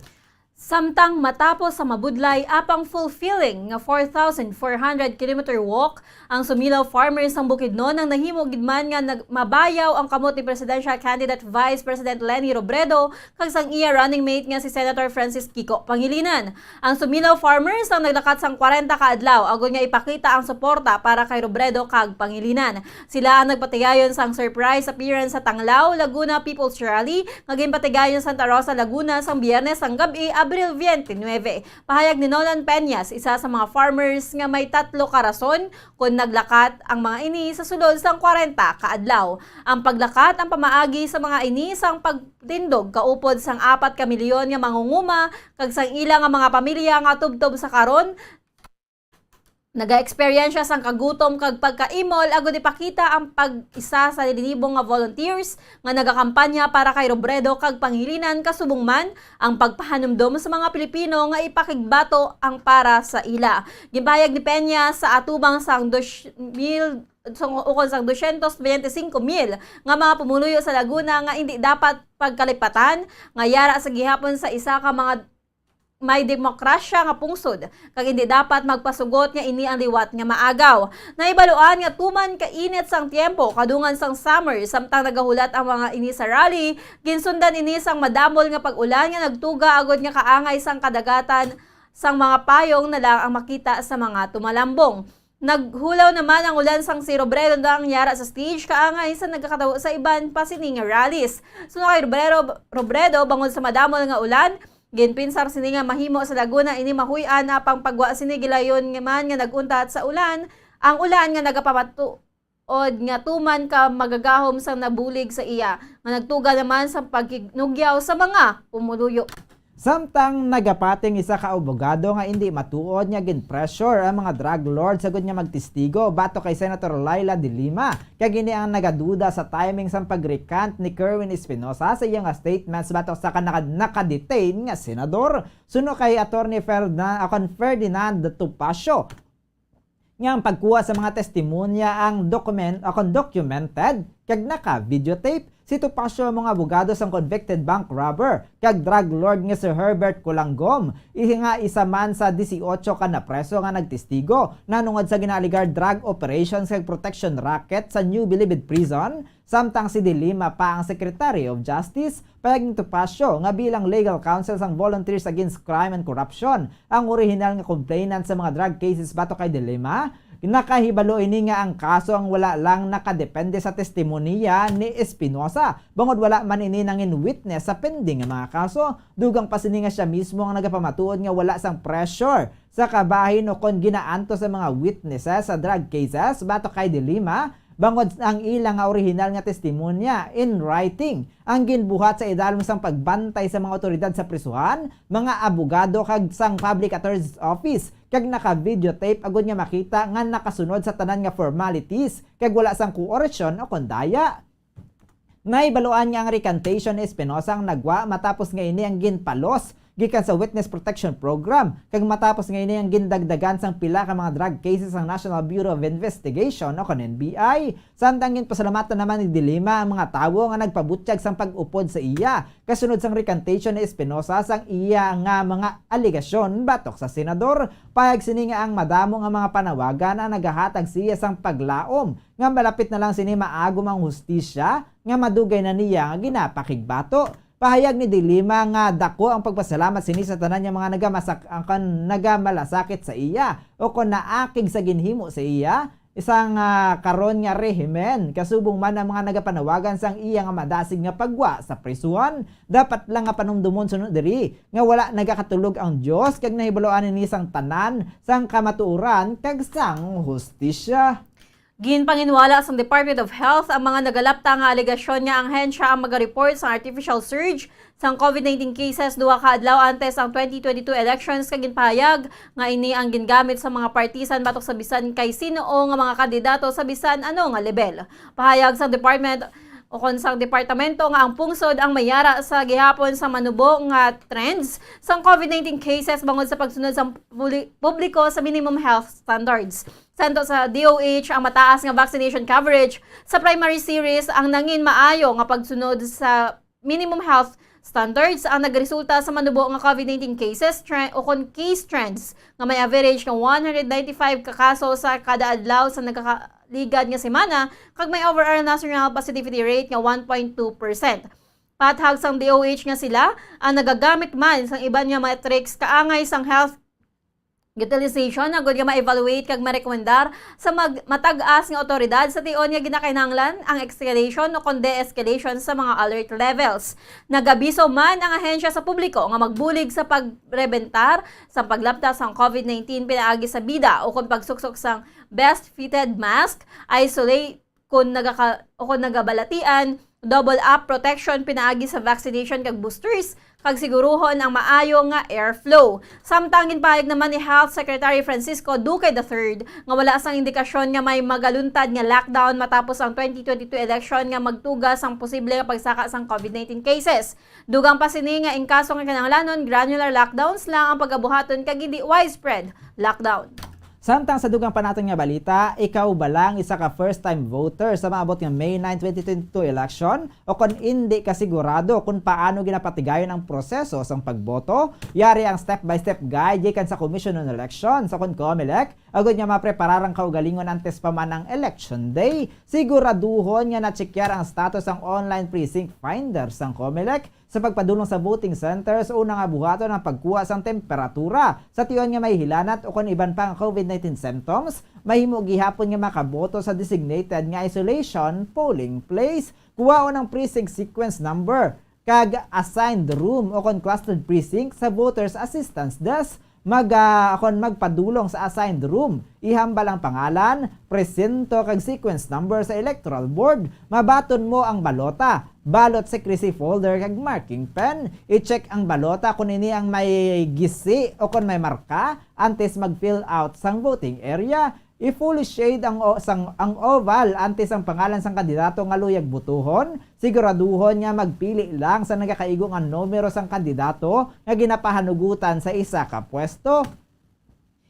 Samtang matapos sa mabudlay apang fulfilling nga four thousand four hundred kilometer walk, ang Sumilaw Farmers sang Bukidnon ang nahimo gid man nga nag-, mabayaw ang kamot ni Presidential Candidate Vice President Leni Robredo kag sang iya running mate nga si Senator Francis Kiko Pangilinan. Ang Sumilaw Farmers ang naglakat sang kwarenta ka adlaw agod nga ipakita ang suporta para kay Robredo kag Pangilinan. Sila ang nagpatigayon sang surprise appearance sa Tanglaw, Laguna People's Rally nga ginpatigayon sa Santa Rosa, Laguna sang Biyernes sang gab-i, Abril twenty-nine. Pahayag ni Nolan Peñas, isa sa mga farmers nga may tatlo ka rason kon naglakat ang mga ini sa sulod sang kwarenta ka adlaw. Ang paglakat ang pamaagi sa mga ini sang pagtindog kaupod sang apat ka milyon nga mangunguma kag sang ila nga mga pamilya nga tubtob sa karon nagaeksperyensya sang kagutom kag pagkaimol, agud ipakita ang pag-isa sa linibo nga volunteers nga nagakampanya para kay Robredo kag Pangilinan, kasubong man ang pagpahanumdom sa mga Pilipino nga ipakigbato ang para sa ila. Ginpahayag ni Peña sa atubang sang dos mil, sang, ukon sang dosyentos bente singko mil nga mga pumuluyo sa Laguna nga indi dapat pagkalipatan nga yara sa gihapon sa isa ka mga may demokrasya nga pungsod, kag indi dapat magpasugot nga ini ang liwat nga maagaw. Nahibaluan nga tuman kainit sang tiyempo kadungan sang summer, samtang nagahulat ang mga ini sa rally, ginsundan ini sang madamol nga pag-ulan nga nagtuga agud nga kaangay sang kadagatan sang mga payong na lang ang makita sa mga tumalambong. Naghulaw naman ang ulan sang si Robredo nga yara sa stage, kaangay sa nagakatawo sa iban pa sini nga rallies. Suno kay Robredo, Robredo, bangod sa madamol nga ulan, ginpinsar sini nga mahimo sa Laguna ini mahuy-an, apang pagwa sini gilayon nga man nga nag-untat sa ulan, ang ulan nga nagapamatuod nga tuman ka magagahom sang nabulig sa iya, nga nagtuga naman sa pagkinugyaw sa mga pumuluyo. Samtang nagapating isa ka abogado nga indi matuod nga gin-pressure ang mga drug lords agud nga magtestigo batok kay Senator Leila de Lima, kag ini ang nagaduda sa timing sang pag-recant ni Kerwin Espinosa sa iya nga statements batok sa kanaka-, naka-detain nga senador. Suno kay Attorney Ferdinand, akon Ferdinand Topacio, nga ang pagkuha sa mga testimonya ang document-, akon documented kag naka-videotape. Si Topacio amo nga abogado sang convicted bank robber kag drug lord nga si Herbert Colangom, ihi nga isa man sa dieciocho ka napreso nga nagtestigo nanungod sa ginaaligar drug operations kag protection racket sa New Bilibid Prison, samtang si De Lima pa ang Secretary of Justice. Pahayag ni Topacio nga bilang legal counsel sang Volunteers Against Crime and Corruption, ang orihinal nga complainant sa mga drug cases batok kay De Lima, nakahibalo ini nga ang kaso ang wala lang nakadepende sa testimonya ni Espinosa, bangod wala man ini nangin witness sa pending nga mga kaso. Dugang pa sini nga sia mismo ang nagapamatuod nga wala sang pressure sa kabahin ukon ginaantos sa mga witnesses sa drug cases batok kay De Lima, bangod ang ila nga orihinal nga testimonya in writing ang ginbuhat sa idalom sang pagbantay sa mga awtoridad sa prisuhan, mga abogado kag sang Public Attorney's Office, kag naka-videotape agud nga makita nga nakasunod sa tanan nga formalities kag wala sang koerasyon o kon daya. Nahibaluan nga ang recantation ni Espinosa ang nagwa matapos nga ini ang ginpalos gikan sa Witness Protection Program, kag matapos nga ini ang gindagdagan sang pila ka mga drug cases ang National Bureau of Investigation o kon N B I. Samtang ginpasalamatan naman ni De Lima ang mga tawo nga nagpabutyag sang pag-upod sa iya, kasunod sang recantation ni Espinosa sang iya nga mga alegasyon batok sa senador. Pahayag sini nga ang madamo nga mga panawagan ang nagahatag siya sang paglaom nga malapit na lang sini maagom ang hustisya nga madugay na niya nga ginapakigbato. Pahayag ni De Lima nga dako ang pagpasalamat sini sa tanan nga mga nagamasak-, ang kan-, nagamalasakit sa iya o kon naakig sa ginhimo sa iya sang, ah, karon nga rehimen, kasubong man ang mga nagapanawagan sang iya nga madasig nga paggwa sa prisuhan. Dapat lang nga panumdumon sunod diri nga wala nagakatulog ang Dios, kag nahibaluan ini sang tanan, sang kamatuoran kag sang hustisya. Ginpanginwala sang Department of Health ang mga nagalapta nga alegasyon nga ang ahensya ang maga-report sang artificial surge sang COVID nineteen cases duha ka adlaw antes ang twenty twenty-two elections, kag ginpahayag nga ini ang gingamit sa mga partisan batok sa bisan kay sin-o nga mga kandidato sa bisan ano nga lebel. Pahayag sang department o kon sang departamento nga ang pungsod ang mayara sa gihapon sa manubo nga trends sang COVID nineteen cases bangod sa pagsunod sang puli-, publiko sa minimum health standards. Santo sa D O H ang mataas nga vaccination coverage sa primary series ang nangin maayo nga pagsunod sa minimum health standards ang nagresulta sa manubo nga COVID nineteen cases tre-, o kon case trends nga may average nga one hundred ninety-five ka kaso sa kada adlaw sa nagakaligad nga semana, kag may overall national positivity rate nga one point two percent. Pathag sang D O H nga sila ang nagagamit man sang iban nga metrics kaangay sang health utilization, agud nga ma-evaluate kag marekomendar sa mag-, matag-as nga awtoridad sa tion nga ginakinahanglan ang escalation o kon de-escalation sa mga alert levels. Nagabiso man ang ahensya sa publiko nga magbulig sa pagprebentar sa paglapta sang COVID nineteen pinaagi sa bida o kon pagsuksok sang best fitted mask, isolate kon nagaka-, o kon nagabalatian, double up protection pinaagi sa vaccination kag boosters, kag siguruhon ang maayo nga airflow. Samtang ginpahayag naman ni Health Secretary Francisco Duque the third nga wala sang indikasyon nga may magaluntad nga lockdown matapos ang twenty twenty-two election nga magtuga sang posible nga pagsaka sang COVID nineteen cases. Dugang pa sini nga in kaso nga kinahanglanon, granular lockdowns lang ang pagabuhaton kag hindi widespread lockdown. Samtang sa dugang pa naton nga balita, ikaw ba lang isa ka first-time voter sa maabot nga May nine, twenty twenty-two election? O kon indi ka sigurado kung paano ginapatigayon ang proseso sang pagboto, yari ang step-by-step guide gikan sa Commission on Elections o kon COMELEC, agud nga mapreparar ang kaugalingon antes pa man ang Election Day. Siguraduhon nga na-checkar ang status sang online precinct finder sang COMELEC sa pagpadulong sa voting centers una nga buhaton ang pagkuha sang temperatura. Sa tion nga may hilanat o kon iban pa nga COVID nineteen symptoms, mahimo gihapon nga makaboto sa designated nga isolation polling place. Kuhaon ang precinct sequence number kag assigned room o kon clustered precinct sa Voters Assistance Desk. Mag, ah, kon magpadulong sa assigned room, ihambal ang pangalan, presinto, kag sequence number sa electoral board. Mabaton mo ang balota, ballot secrecy folder, kag marking pen. I-check ang balota kon ini ang may gisi o kon may marka antes mag-fill out sang voting area. I-fully shade ang o-, sang, ang oval antes ang pangalan sang kandidato nga luyag botohon. Siguraduhon nga magpili lang sa nagakaigo nga numero sang kandidato nga ginapahanugutan sa isa ka pwesto.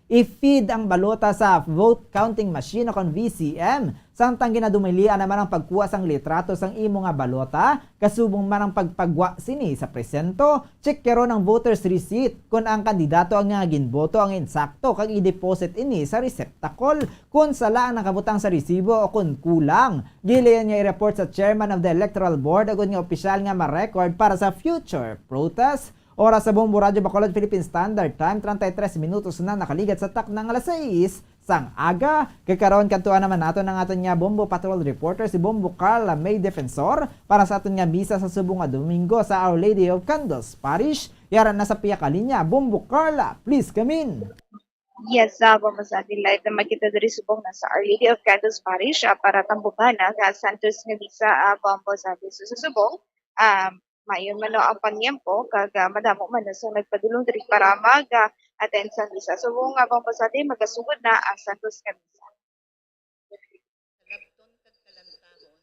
I-feed ang balota sa vote counting machine o kon V C M. Samtang ginadumilian naman ang pagkuha sang litrato sang imo nga balota, kasubong man ang pagpagwa sini sa presinto. Check karon ang voter's receipt kon ang kandidato ang nga ginboto ang insakto kag i-deposit ini sa receptacle. Kon sala ang nakabutang sa resibo o kon kulang, gilayon nga i-report sa chairman of the electoral board agud nga opisyal nga ma-record para sa future protest. Oras sa Bombo Radyo Bacolod, Philippine Standard Time, treinta y tres minutos na nakaligat sa takna nga alas sais sang aga. Kay karon, kadtuan naman naton ang aton nga Bombo Patrol reporter, si Bombo Carla May Defensor, para sa aton nga misa sa subong nga Domingo sa Our Lady of Candles Parish. Yara na sa pihak nga linya, Bombo Carla, please come in. Yes, ah, Bombo Sandy, live naman kita diri subong na sa Our Lady of Candles Parish, ah, para tambugana nga Santos nga Misa, ah, Bombo Sandy. So, sa subong, ah, maayo man no ang pagtiempo, kag, ah, madamo man na sa nagpadulong diri para mag, ah, attend sa misa. Subong nga, Bombo Sandy, magasugod na ang Santos nga Misa. Labton kag kalamtahon,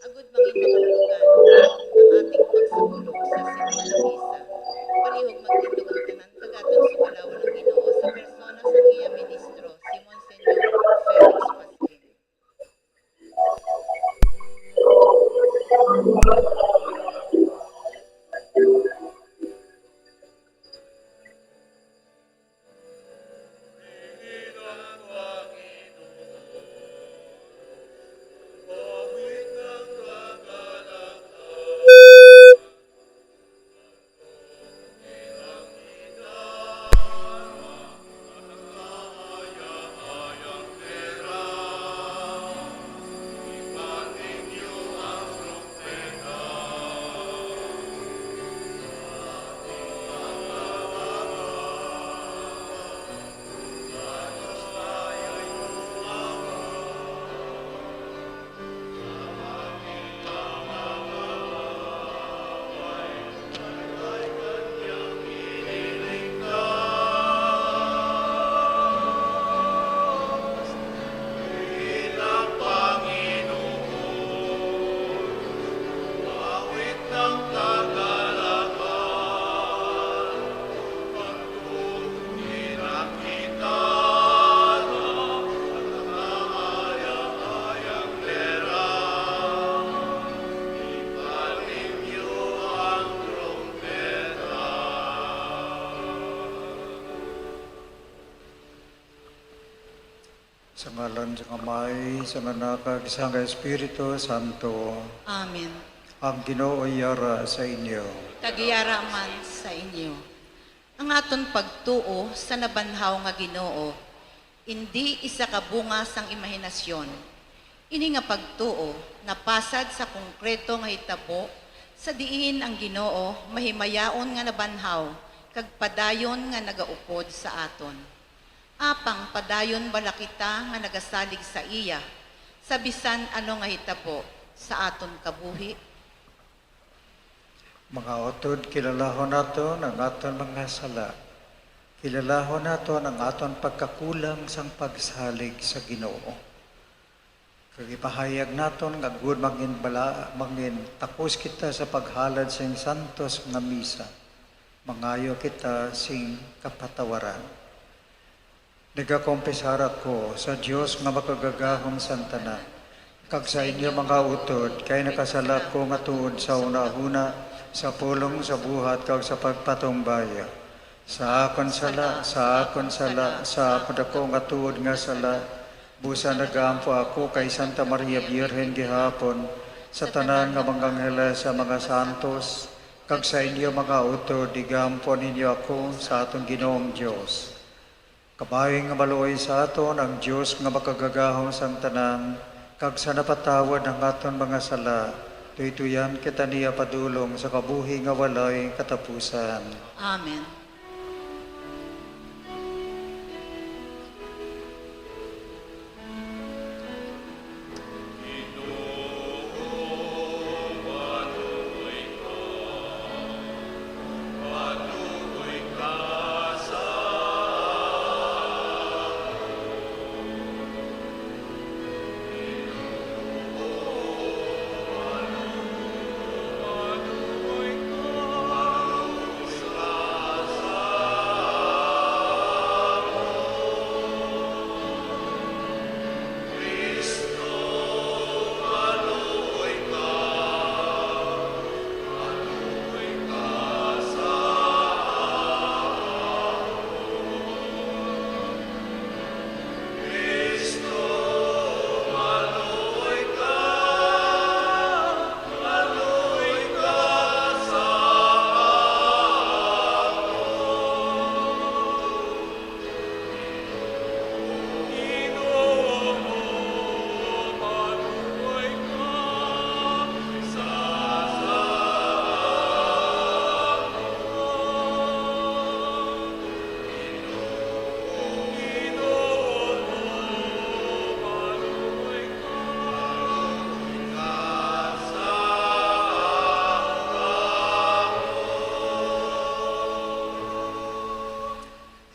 agud mangin mabalugan ang ating pagsumulong sa Santos nga Misa. Palihog magtindog Sa ngalan sang Amay, sang Anak, kag sang Espiritu Santo. Amen. Ang Ginoo yara sa inyo. Kag yara man sa inyo. Ang aton pagtuo sa nabanhaw nga Ginoo, indi isa ka bunga sang imahinasyon. Ini nga pagtuo napasad sa konkreto nga hitabo, sa diin ang Ginoo mahimayaon nga nabanhaw kag padayon nga nagaupod sa aton. Apang padayon bala kita nga nagasalig sa iya sa bisan ano nga hitabo sa aton kabuhi? Mga utod, kilalahon naton ang aton mga sala. Kilalahon naton ang aton pagkakulang sang pagsalig sa Ginoo. Kag ipahayag naton nga agud mangin bala-, mangin takos kita sa paghalad sing santos nga misa, mangayo kita sing kapatawaran. Nagakompisar ako sa Dios nga Makagagahom sang tanan, kag sa inyo, mga utod, kay nakasala ko nga tuod sa hunahuna, sa pulong, sa buhat, kag sa pagpatumbaya. Sa akon sala, sa akon sala, sa akon dako nga tuod nga sala, busa nagaampo ako kay Santa Maria Birhen gihapon, sa tanan nga mga anghel, sa mga santos, kag sa inyo, mga utod, igampo ninyo ako sa aton Ginoong Dios. Kabay nga maluoy sa aton ang Dios nga Makagagahom sang tanan, kag sa napatawad ang aton mga sala, tuytuyan kita niya padulong sa kabuhi nga walay katapusan. Amen.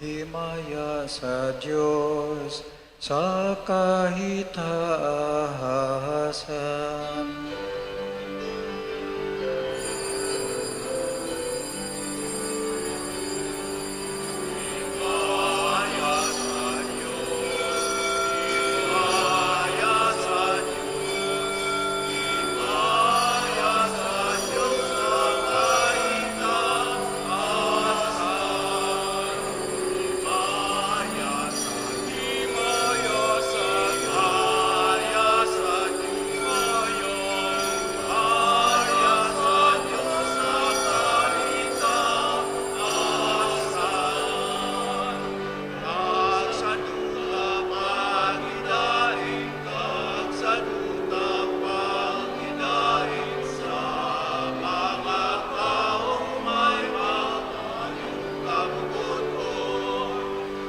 Himaya sa Dios sa kahitaasan.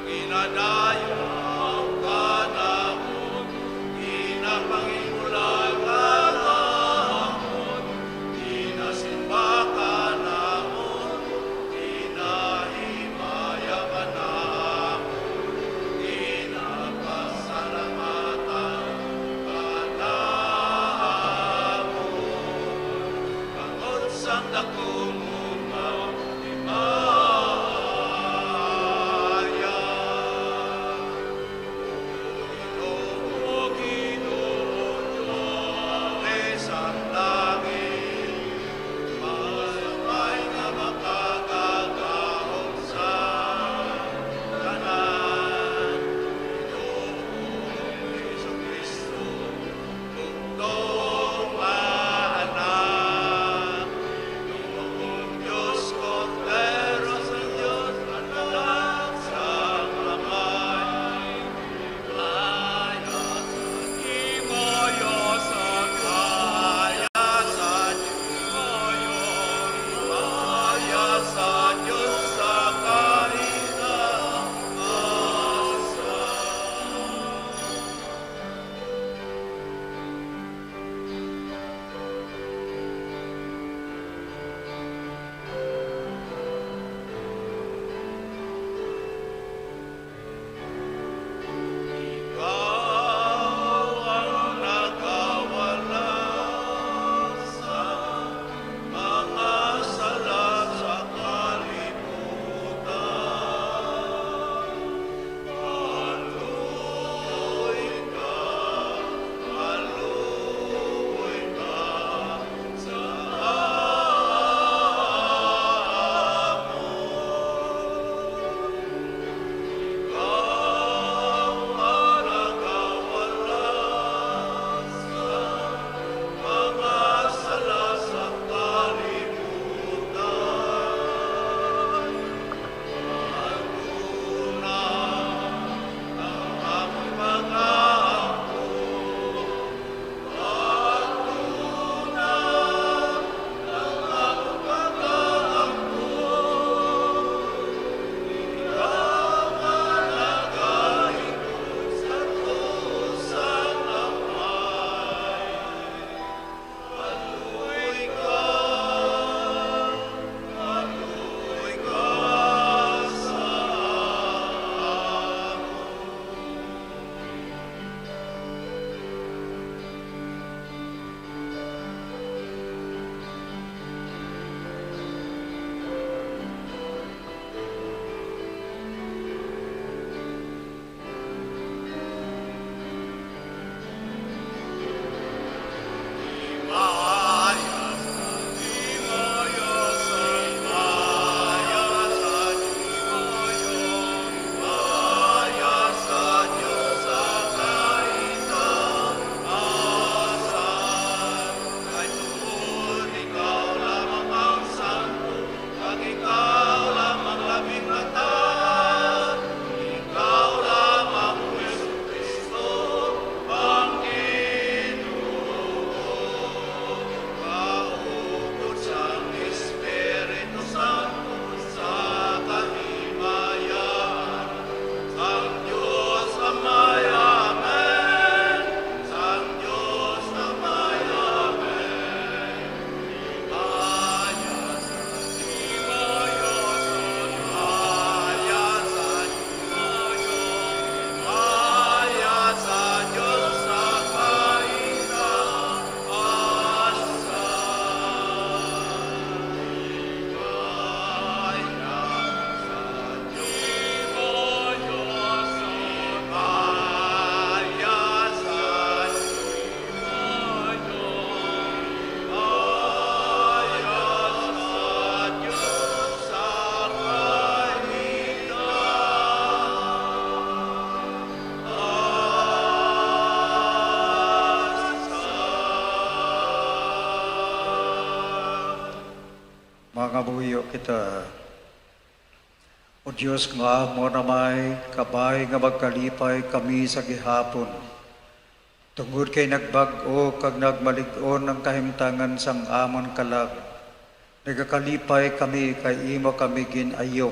Ginadayaw ka namon, ginapangimula ka namon, ginasimba ka namon, ginahimaya ka namon, ginapasalamatan ka namon. Bangod sang dako mo nga himaya. Ikaw lamang labing mataas, ikaw lamang, Jesucristo, ang Ginoo. Kaupod sang Espiritu Santo sa kahimayan sang Dios Amay. Amen. Sang Dios Amay. Amen. Mangamuyo kita. O Dios nga amon Amay, kabay nga magkalipay kami sa gihapon, tungod kay nagbag-o kag nagmalig-on ang kahimtangan sang amon kalag, nagakalipay kami kay imo kami gin-ayop.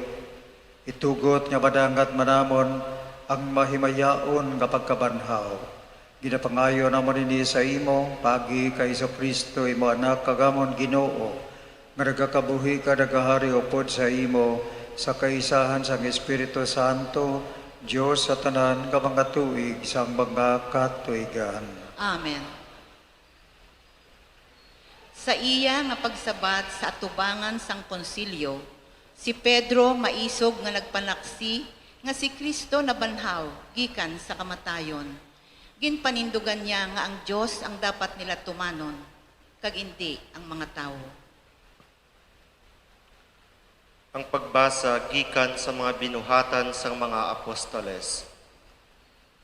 Itugot nga madangat man namon ang mahimayaon nga pagkabanhaw. Ginapangayo namon ini sa imo, paagi kay Jesu-Cristo, imo Anak, kag amon Ginoo, nga nagakabuhi kag nagahari upod sa imo, sa kaisahan sang Espiritu Santo, Dios sa tanan nga mga tuig sang mga katuigan. Amen. Sa iya nga pagsabat sa atubangan sang Konsilyo, si Pedro maisog nga nagpanaksi nga si Cristo nabanhaw gikan sa kamatayon. Ginpanindugan niya nga ang Dios ang dapat nila tumanon, kag indi ang mga tawo. Ang pagbasa gikan sa mga binuhatan sang mga apostoles.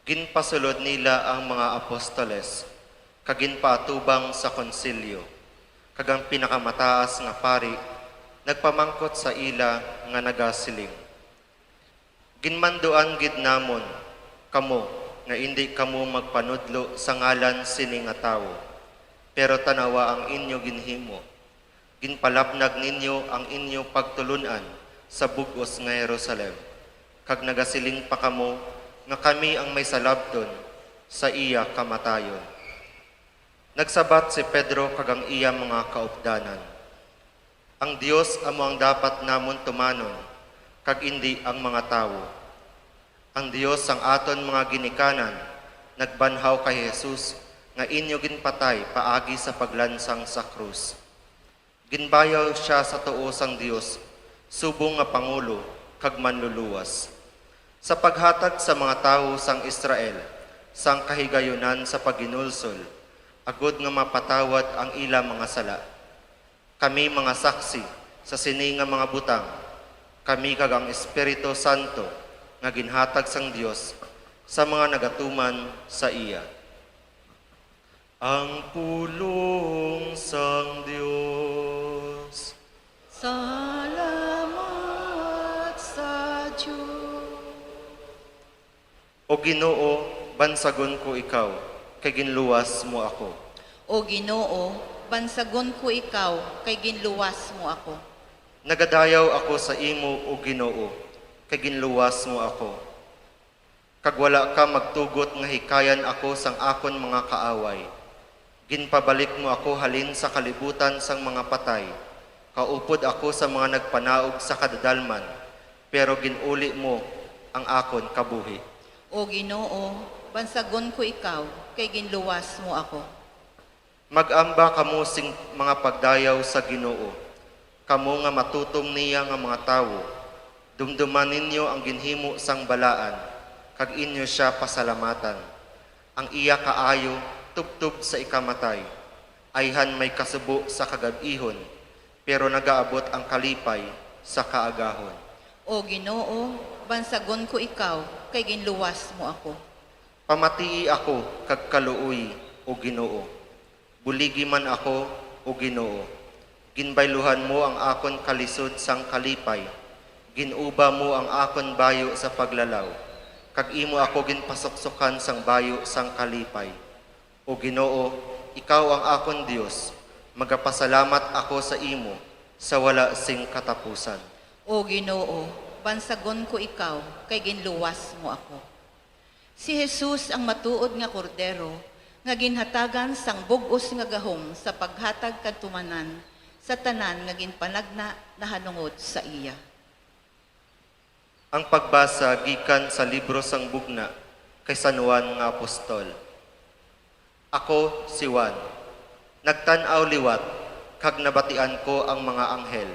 Ginpasulod nila ang mga apostoles, kag ginpaatubang sa konsilyo, kag ang pinakamataas nga pari nagpamangkot sa ila nga nagasiling, "Ginmanduan gid namon kamo nga indi kamo magpanudlo sa ngalan sini nga tawo. Pero tan-awa ang inyo ginhimo. Ginpalapnag ninyo ang inyo pagtulon-an sa bug-os nga Jerusalem, kag nagasiling pa kamo nga kami ang may salabton sa iya kamatayon." Nagsabat si Pedro kag ang iya mga kaupdanan, "Ang Dios amo ang dapat namon tumanon, kag indi ang mga tawo. Ang Dios sang aton mga ginikanan nagbanhaw kay Jesus nga inyo ginpatay paagi sa paglansang sa krus. Ginbayaw sia sa tuo sang Dios subong nga Pangulo kag Manluluwas, sa paghatag sa mga tawo sang Israel sang kahigayunan sa paghinulsol, agod nga mapatawad ang ila mga sala. Kami mga saksi sa sini nga mga butang, kami kag ang Espiritu Santo nga ginhatag sang Dios sa mga nagatuman sa iya." Ang pulong sang Dios. Salamat sa Dios. O Ginoo, bansagon ko ikaw, kay ginluwas mo ako. O Ginoo, bansagon ko ikaw, kay ginluwas mo ako. Nagadayaw ako sa imo, O Ginoo, kay ginluwas mo ako. Kag wala ka magtugot nga hikayan ako sang akon mga kaaway. Ginpabalik mo ako halin sa kalibutan sang mga patay. Kaupod ako sa mga nagpanaog sa kadadalman, pero gin-uli mo ang akon kabuhi. O Ginoo, bansagon ko ikaw, kay ginluwas mo ako. Mag-amba kamo sing mga pagdayaw sa Ginoo, kamo nga matutom niya nga mga tawo. Dumduma ninyo ang ginhimo sang balaan, kag inyo sia pasalamatan. Ang iya kaayo tubtob sa ikamatay, ayhan may kasubo sa kagab-ihon, pero nagaabot ang kalipay sa kaagahon. O Ginoo, bansagon ko ikaw, kay ginluwas mo ako. Pamatii ako kag kaluoyi, O Ginoo. Buligi man ako, O Ginoo. Ginbayluhan mo ang akon kalisod sang kalipay, gin-uba mo ang akon bayu sa paglalaw, kag imo ako ginpasuksokan sang bayu sang kalipay. O Ginoo, ikaw ang akon Dios, magapasalamat ako sa imo sa wala sing katapusan. O Ginoo, bansagon ko ikaw, kay ginluwas mo ako. Si Jesus ang matuod nga Kordero nga ginhatagan sang bug-os nga gahom sa paghatag katumanan sa tanan nga ginpanagna nahanungod sa iya. Ang pagbasa gikan sa libro sang Bugna kay San Juan nga Apostol. Ako, si Juan, nagtan-aw liwat, kag nabatian ko ang mga anghel,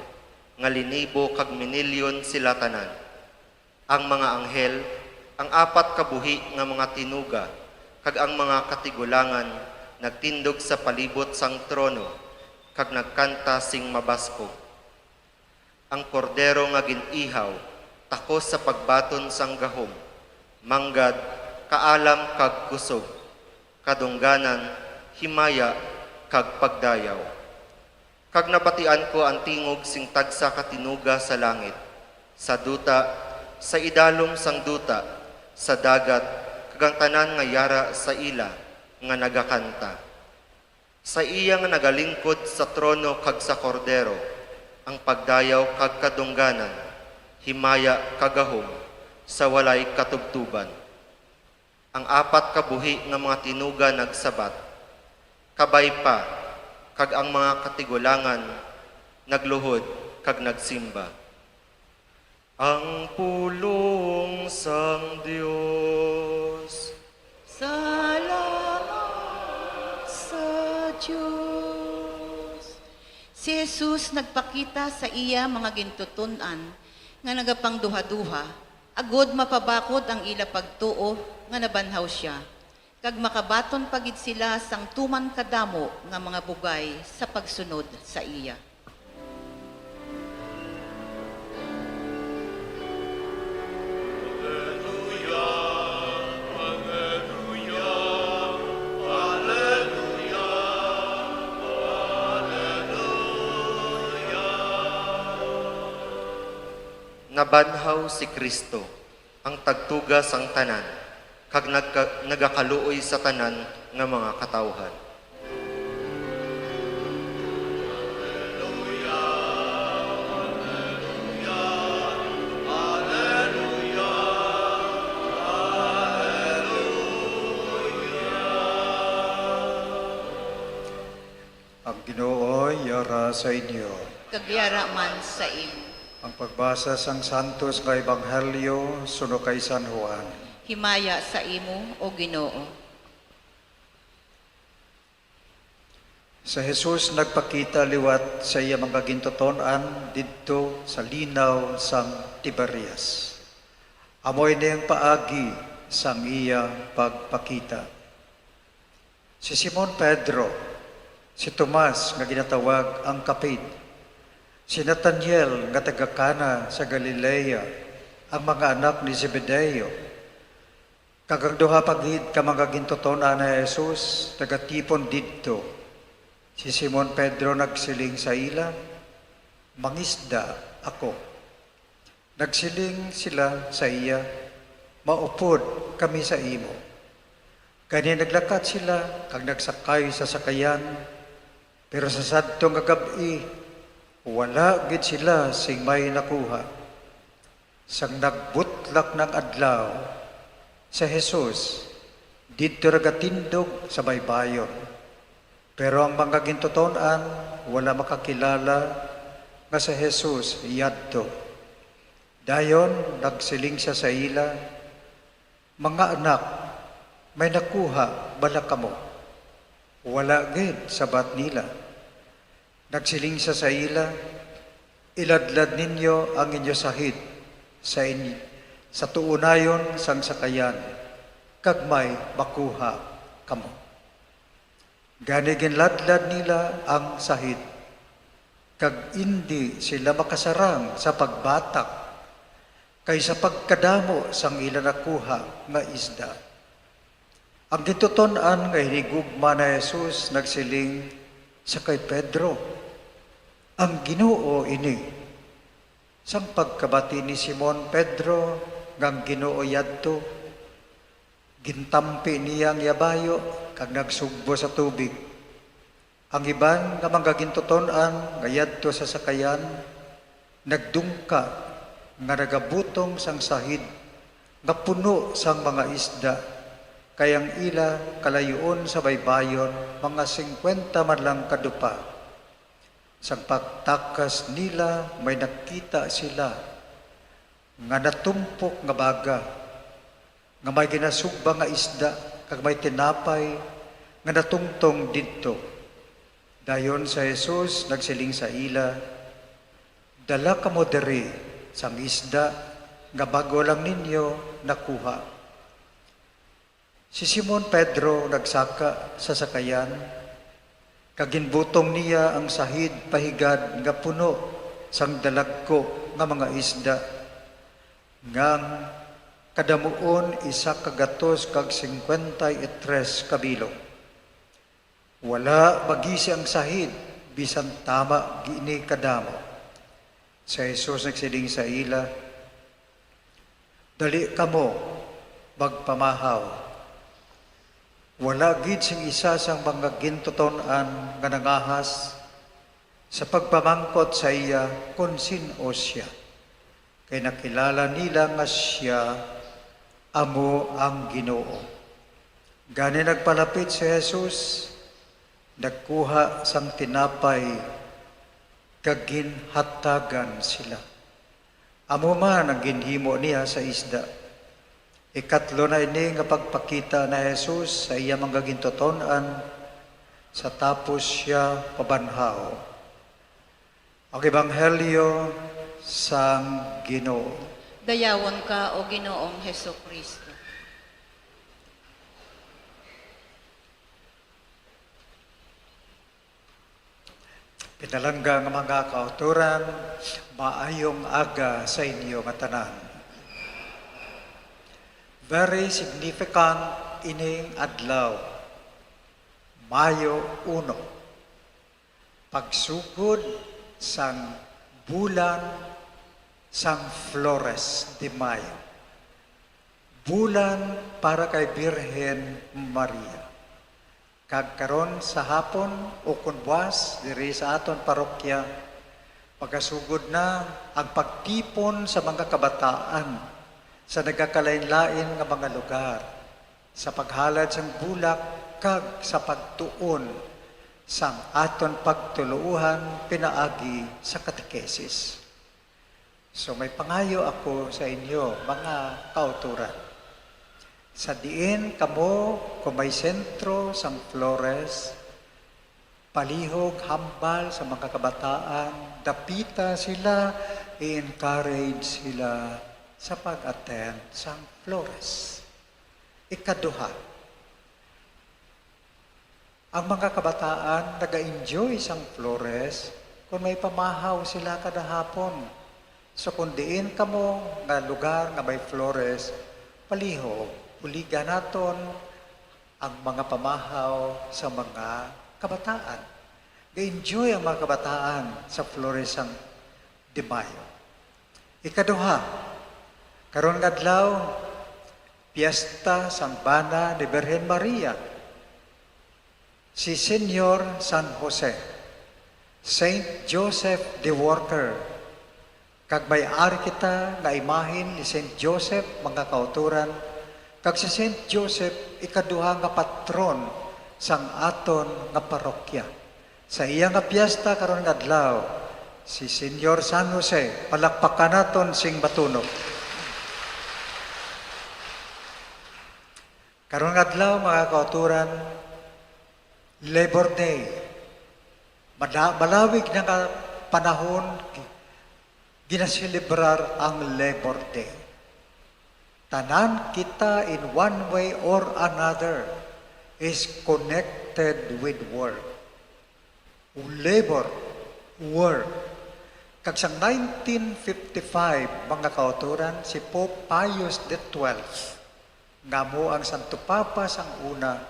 nga linibo kag minilyon sila tanan. Ang mga anghel, ang apat ka buhi nga mga tinuga, kag ang mga katigulangan nagtindog sa palibot sang trono, kag nagkanta sing mabaskog. Ang Kordero nga gin-ihaw, takos sa pagbaton sang gahom, manggad, kaalam kag kusog, kadungganan, himaya, kag pagdayaw. Kag nabatian ko ang tingog sing tagsa ka tinuga sa langit, sa duta, sa idalom sang duta, sa dagat, kag ang tanan nga yara sa ila, nga nagakanta. Sa iya nga nagalingkod sa trono kag sa Kordero ang pagdayaw kag kadungganan, himaya kag gahom, sa walay katubtoban. Ang apat ka buhi nga mga tinuga nagsabat, kabay pa, kag ang mga katigulangan nagluhod kag nagsimba, "Ang pulong sang Dios." Salamat sa Dios. Si Jesus nagpakita sa iya mga gintuton-an nga nagapangduhaduha, agod mapabakod ang ila pagtuo nga nabanhaw sia, kag makabaton pa gid sila sang tuman kadamo nga mga bugay sa pagsunod sa iya. Nabanhaw si Cristo, ang tagtuga sang tanan, kag nagka-, nagakaluoy sa tanan nga mga katawuhan. Ang Ginoo yara sa inyo. Kag yara man sa imo. Ang pagbasa sang Santos nga Ebanghelyo suno kay San Juan. Himaya sa imo, O Ginoo. Si Jesus nagpakita liwat sa iya mga gintuton-an didto sa linaw sang Tiberias. Amo ini ang paagi sang iya pagpakita. Si Simon Pedro, si Tomas nga ginatawag ang Kapid, si Nataniel nga taga Cana sa Galilea, ang mga anak ni Zebedeo, kag ang duha pa gid ka mga gintuton-an ni Jesus nagatipon didto. Si Simon Pedro nagsiling sa ila, "Mangisda ako." Nagsiling sila sa iya, "Maupod kami sa imo." Gani naglakat sila kag nagsakay sa sakayan, pero sa sadto nga gab-i, wala gid sila sing may nakuha. Sang nagbutlak na ang adlaw, si Jesus didto nagatindog sa baybayon. Pero ang mga gintuton-an wala makakilala nga si Jesus yadto. Dayon nagsiling sia sa ila, "Mga anak, may nakuha bala kamo?" "Wala gid," sabat nila. Nagsiling sia sa ila, "Iladlad ninyo ang inyo sahid sa in-, sa tuunayon sang sakayan, kag may makuha kamo." Gani ginladlad nila ang sahid, kag indi sila makasarang sa pagbatak kay sa pagkadamo sang ila nakuha nga isda. Ang gintuton-an nga hinigugma ni Jesus nagsiling sa kay Pedro, Ang Ginoo ini. Sang pagkabati ni Simon Pedro nga ang Ginoo yadto, gintampi niya ang iya bayo kag nagsugbo sa tubig. Ang iban nga mga gintuton-an nga yadto sa sakayan nagdungka nga nagabutong sang sahid nga puno sang mga isda, kay ang ila kalayuon sa baybayon mga singkwenta man lang ka dupa. Sang pagtakas nila, may nakita sila nga natumpok nga baga, nga may ginasugba nga isda, kag may tinapay nga natungtong didto. Dayon si Jesus nagsiling sa ila, "Dala kamo diri sang isda nga bag-o lang ninyo nakuha." Si Simon Pedro nagsaka sa sakayan, kag ginbutong niya ang sahid pahigad nga puno sang dalagko nga mga isda, nga ang kadamuon isa ka gatos kag singkwenta y tres ka bilog. Wala magisi ang sahid, bisan tama gini kadamo. Si Jesus nagsiling sa ila, "Dali kamo, magpamahaw." Wala gid sing isa sang mga gintuton-an nga nangahas sa pagpamangkot sa iya kon sin-o sia, kay nakilala nila nga sia amo ang Ginoo. Gani nagpalapit si Jesus, nagkuha sang tinapay, kag ginhatagan sila. Amo man ang ginhimo niya sa isda. Ikatlo na ini nga pagpakita ni Jesus sa iya mga gintuton-an sa tapos sia pabanhaw. Ang Ebanghelyo sang Ginoo. Dayawon ka, O Ginoong Jesu-Cristo. Pinalangga nga mga kauturan, maayong aga sa inyo nga tanan. Very significant ining adlaw, Mayo uno, pagsugod sang bulan sang Flores de Mayo, bulan para kay Birhen Maria. Kag karon sa hapon, ukon buas, diri sa aton parokya, magasugod na ang pagtipon sa mga kabataan sa nagakalain-lain nga mga lugar, sa paghalad sang bulak kag sa pagtuon sang aton pagtuloohan pinaagi sa katekesis. So, may pangayo ako sa inyo, mga kauturan. Sa diin kamo kon may sentro sang Flores, palihog hambal sa mga kabataan, dapita sila, i-encourage sila sa pag-attend sang Flores. Ikaduha, ang mga kabataan naga-enjoy sang Flores kon may pamahaw sila kada hapon. So, kon diin kamo nga lugar nga may Flores, palihog, buligan naton ang mga pamahaw sa mga kabataan. Ga-enjoy ang mga kabataan sa Flores sang de Mayo. Ikaduha, karon nga adlaw, piyesta sang bana ni Birhen Maria, si Señor San Jose, Saint Joseph the Worker, kag may ari kita nga imahin ni Saint Joseph, mga kauturan, kag si Saint Joseph ikaduha nga patron sang aton nga parokya. Sa iya nga piyesta karon nga adlaw, si Señor San Jose, palakpakan naton sing batunog. Karon nga adlaw, mga kauturan, Labor Day. Mada-, malawig na nga panahon, gi-, ginaselebrar ang Labor Day. Tanan kita, in one way or another, is connected with work. Labor, work. Kag sa nineteen fifty-five, mga kauturan, si Pope Pius the twelfth, nga amo ang Santo Papa sang una,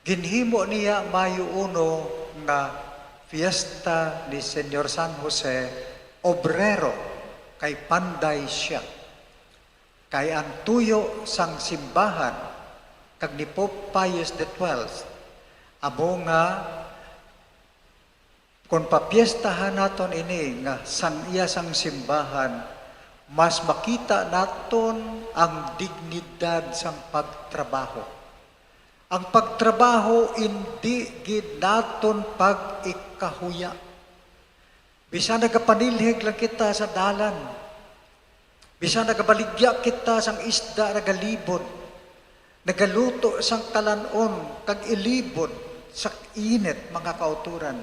ginhimo niya Mayo uno nga Fiesta ni Señor San Jose, obrero, kay panday sia. Kay ang tuyo sang simbahan kag ni Pope Pius the twelfth, amo nga, kon papiestahan naton ini nga sang iya sang simbahan, mas makita naton ang dignidad sang pagtrabaho. Ang pagtrabaho indi gid naton pag-ikahuya. Bisan nagapanilhig lang kita sa dalan, bisan nagabaligya kita sang isda, nagalibod, nagaluto sang kalan-on kag ilibod sa init, mga kauturan,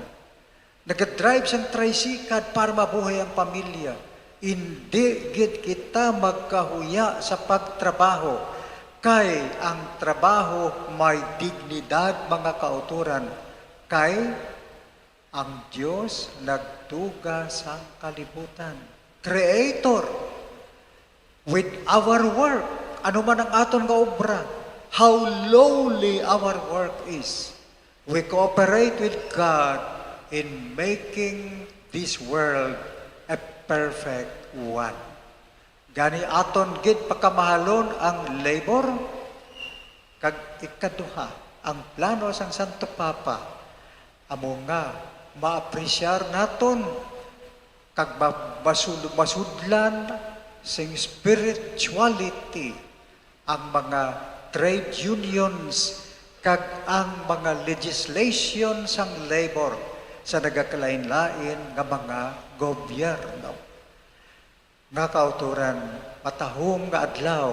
nagadrive sang tricycle para mabuhay ang pamilya, indi gid kita magkahuya sa pagtrabaho, kay ang trabaho may dignidad, mga kauturan, kay ang Dios nagduga sang kalibutan. Creator, with our work, ano man ang aton nga obra, how lowly our work is, we cooperate with God in making this world a perfect one. Gani aton gid pakamahalon ang labor. Kag ikaduha, ang plano sang Santo Papa amo nga maapresyar naton kag ma-, masul-, masudlan sing spirituality ang mga trade unions kag ang mga legislation sang labor sa nagakalain-lain nga mga gobyerno. Nga kauturan, matahom nga adlaw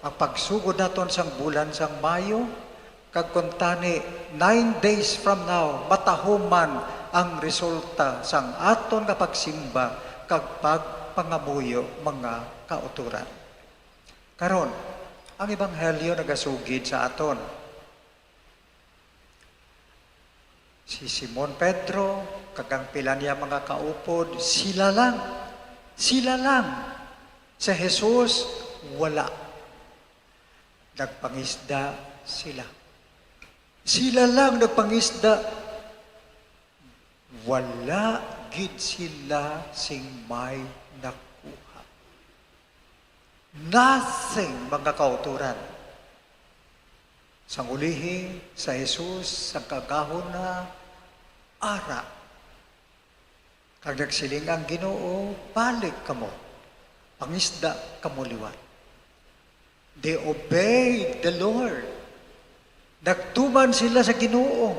ang pagsugod naton sang bulan sang Mayo, kag kuntani, nine days from now, matahom man ang resulta sang aton nga pagsimba kag pagpangamuyo, mga kauturan. Karon, ang Ebanghelyo nagasugid sa aton. Si Simon Pedro kag ang pila niya mga kaupod, sila lang, sila lang. Si Jesus, wala. Nagpangisda sila. Sila lang nagpangisda. Wala gid sila sing may nakuha. Nothing, mga kauturan. Sang ulihi, sa Jesus, sang kaagahon na, ara. Kag nagsiling ang Ginoo, "Balik kamo, pangisda kamo liwat." They obeyed the Lord. Nagtuman sila sa Ginoo.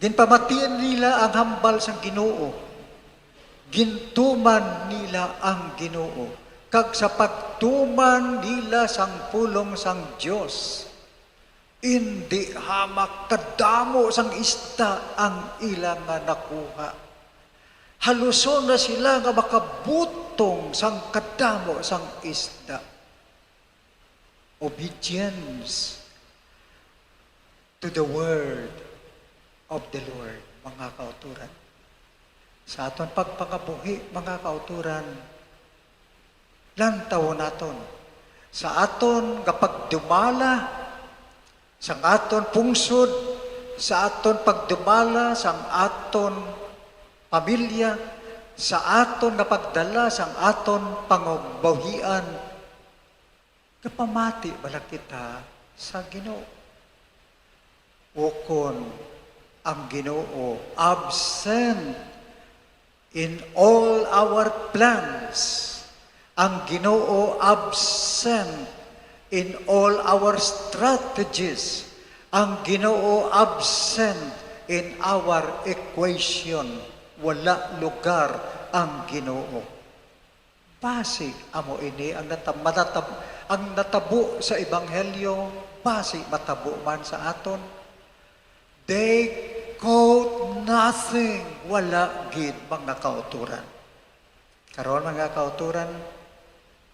Ginpamatian nila ang hambal sang Ginoo. Gintuman nila ang Ginoo, kag sa pagtuman nila sang pulong sang Dios, indi hamak kadamo sang isda ang ila nga nakuha. Haluson na sila nga makabutong sang kadamo sang isda. Obedience to the word of the Lord, mga kauturan. Sa aton pagpangabuhi, mga kauturan, lantawon naton sa aton nga pagdumala sang aton pungsod, sa aton pagdumala sang aton pamilya, sa aton nga pagdala sang aton pangabuhian. Gapamati bala kita sa Ginoo? Ukon ang Ginoo absent in all our plans? Ang Ginoo absent in all our strategies? Ang Ginoo absent in our equation? Wala lugar ang Ginoo. Basi amo ini ang natab-, matatab-, ang natabo sa Ebanghelyo, basi matabo man sa aton. They caught nothing, wala gid, mga kauturan. Karon, mga kauturan,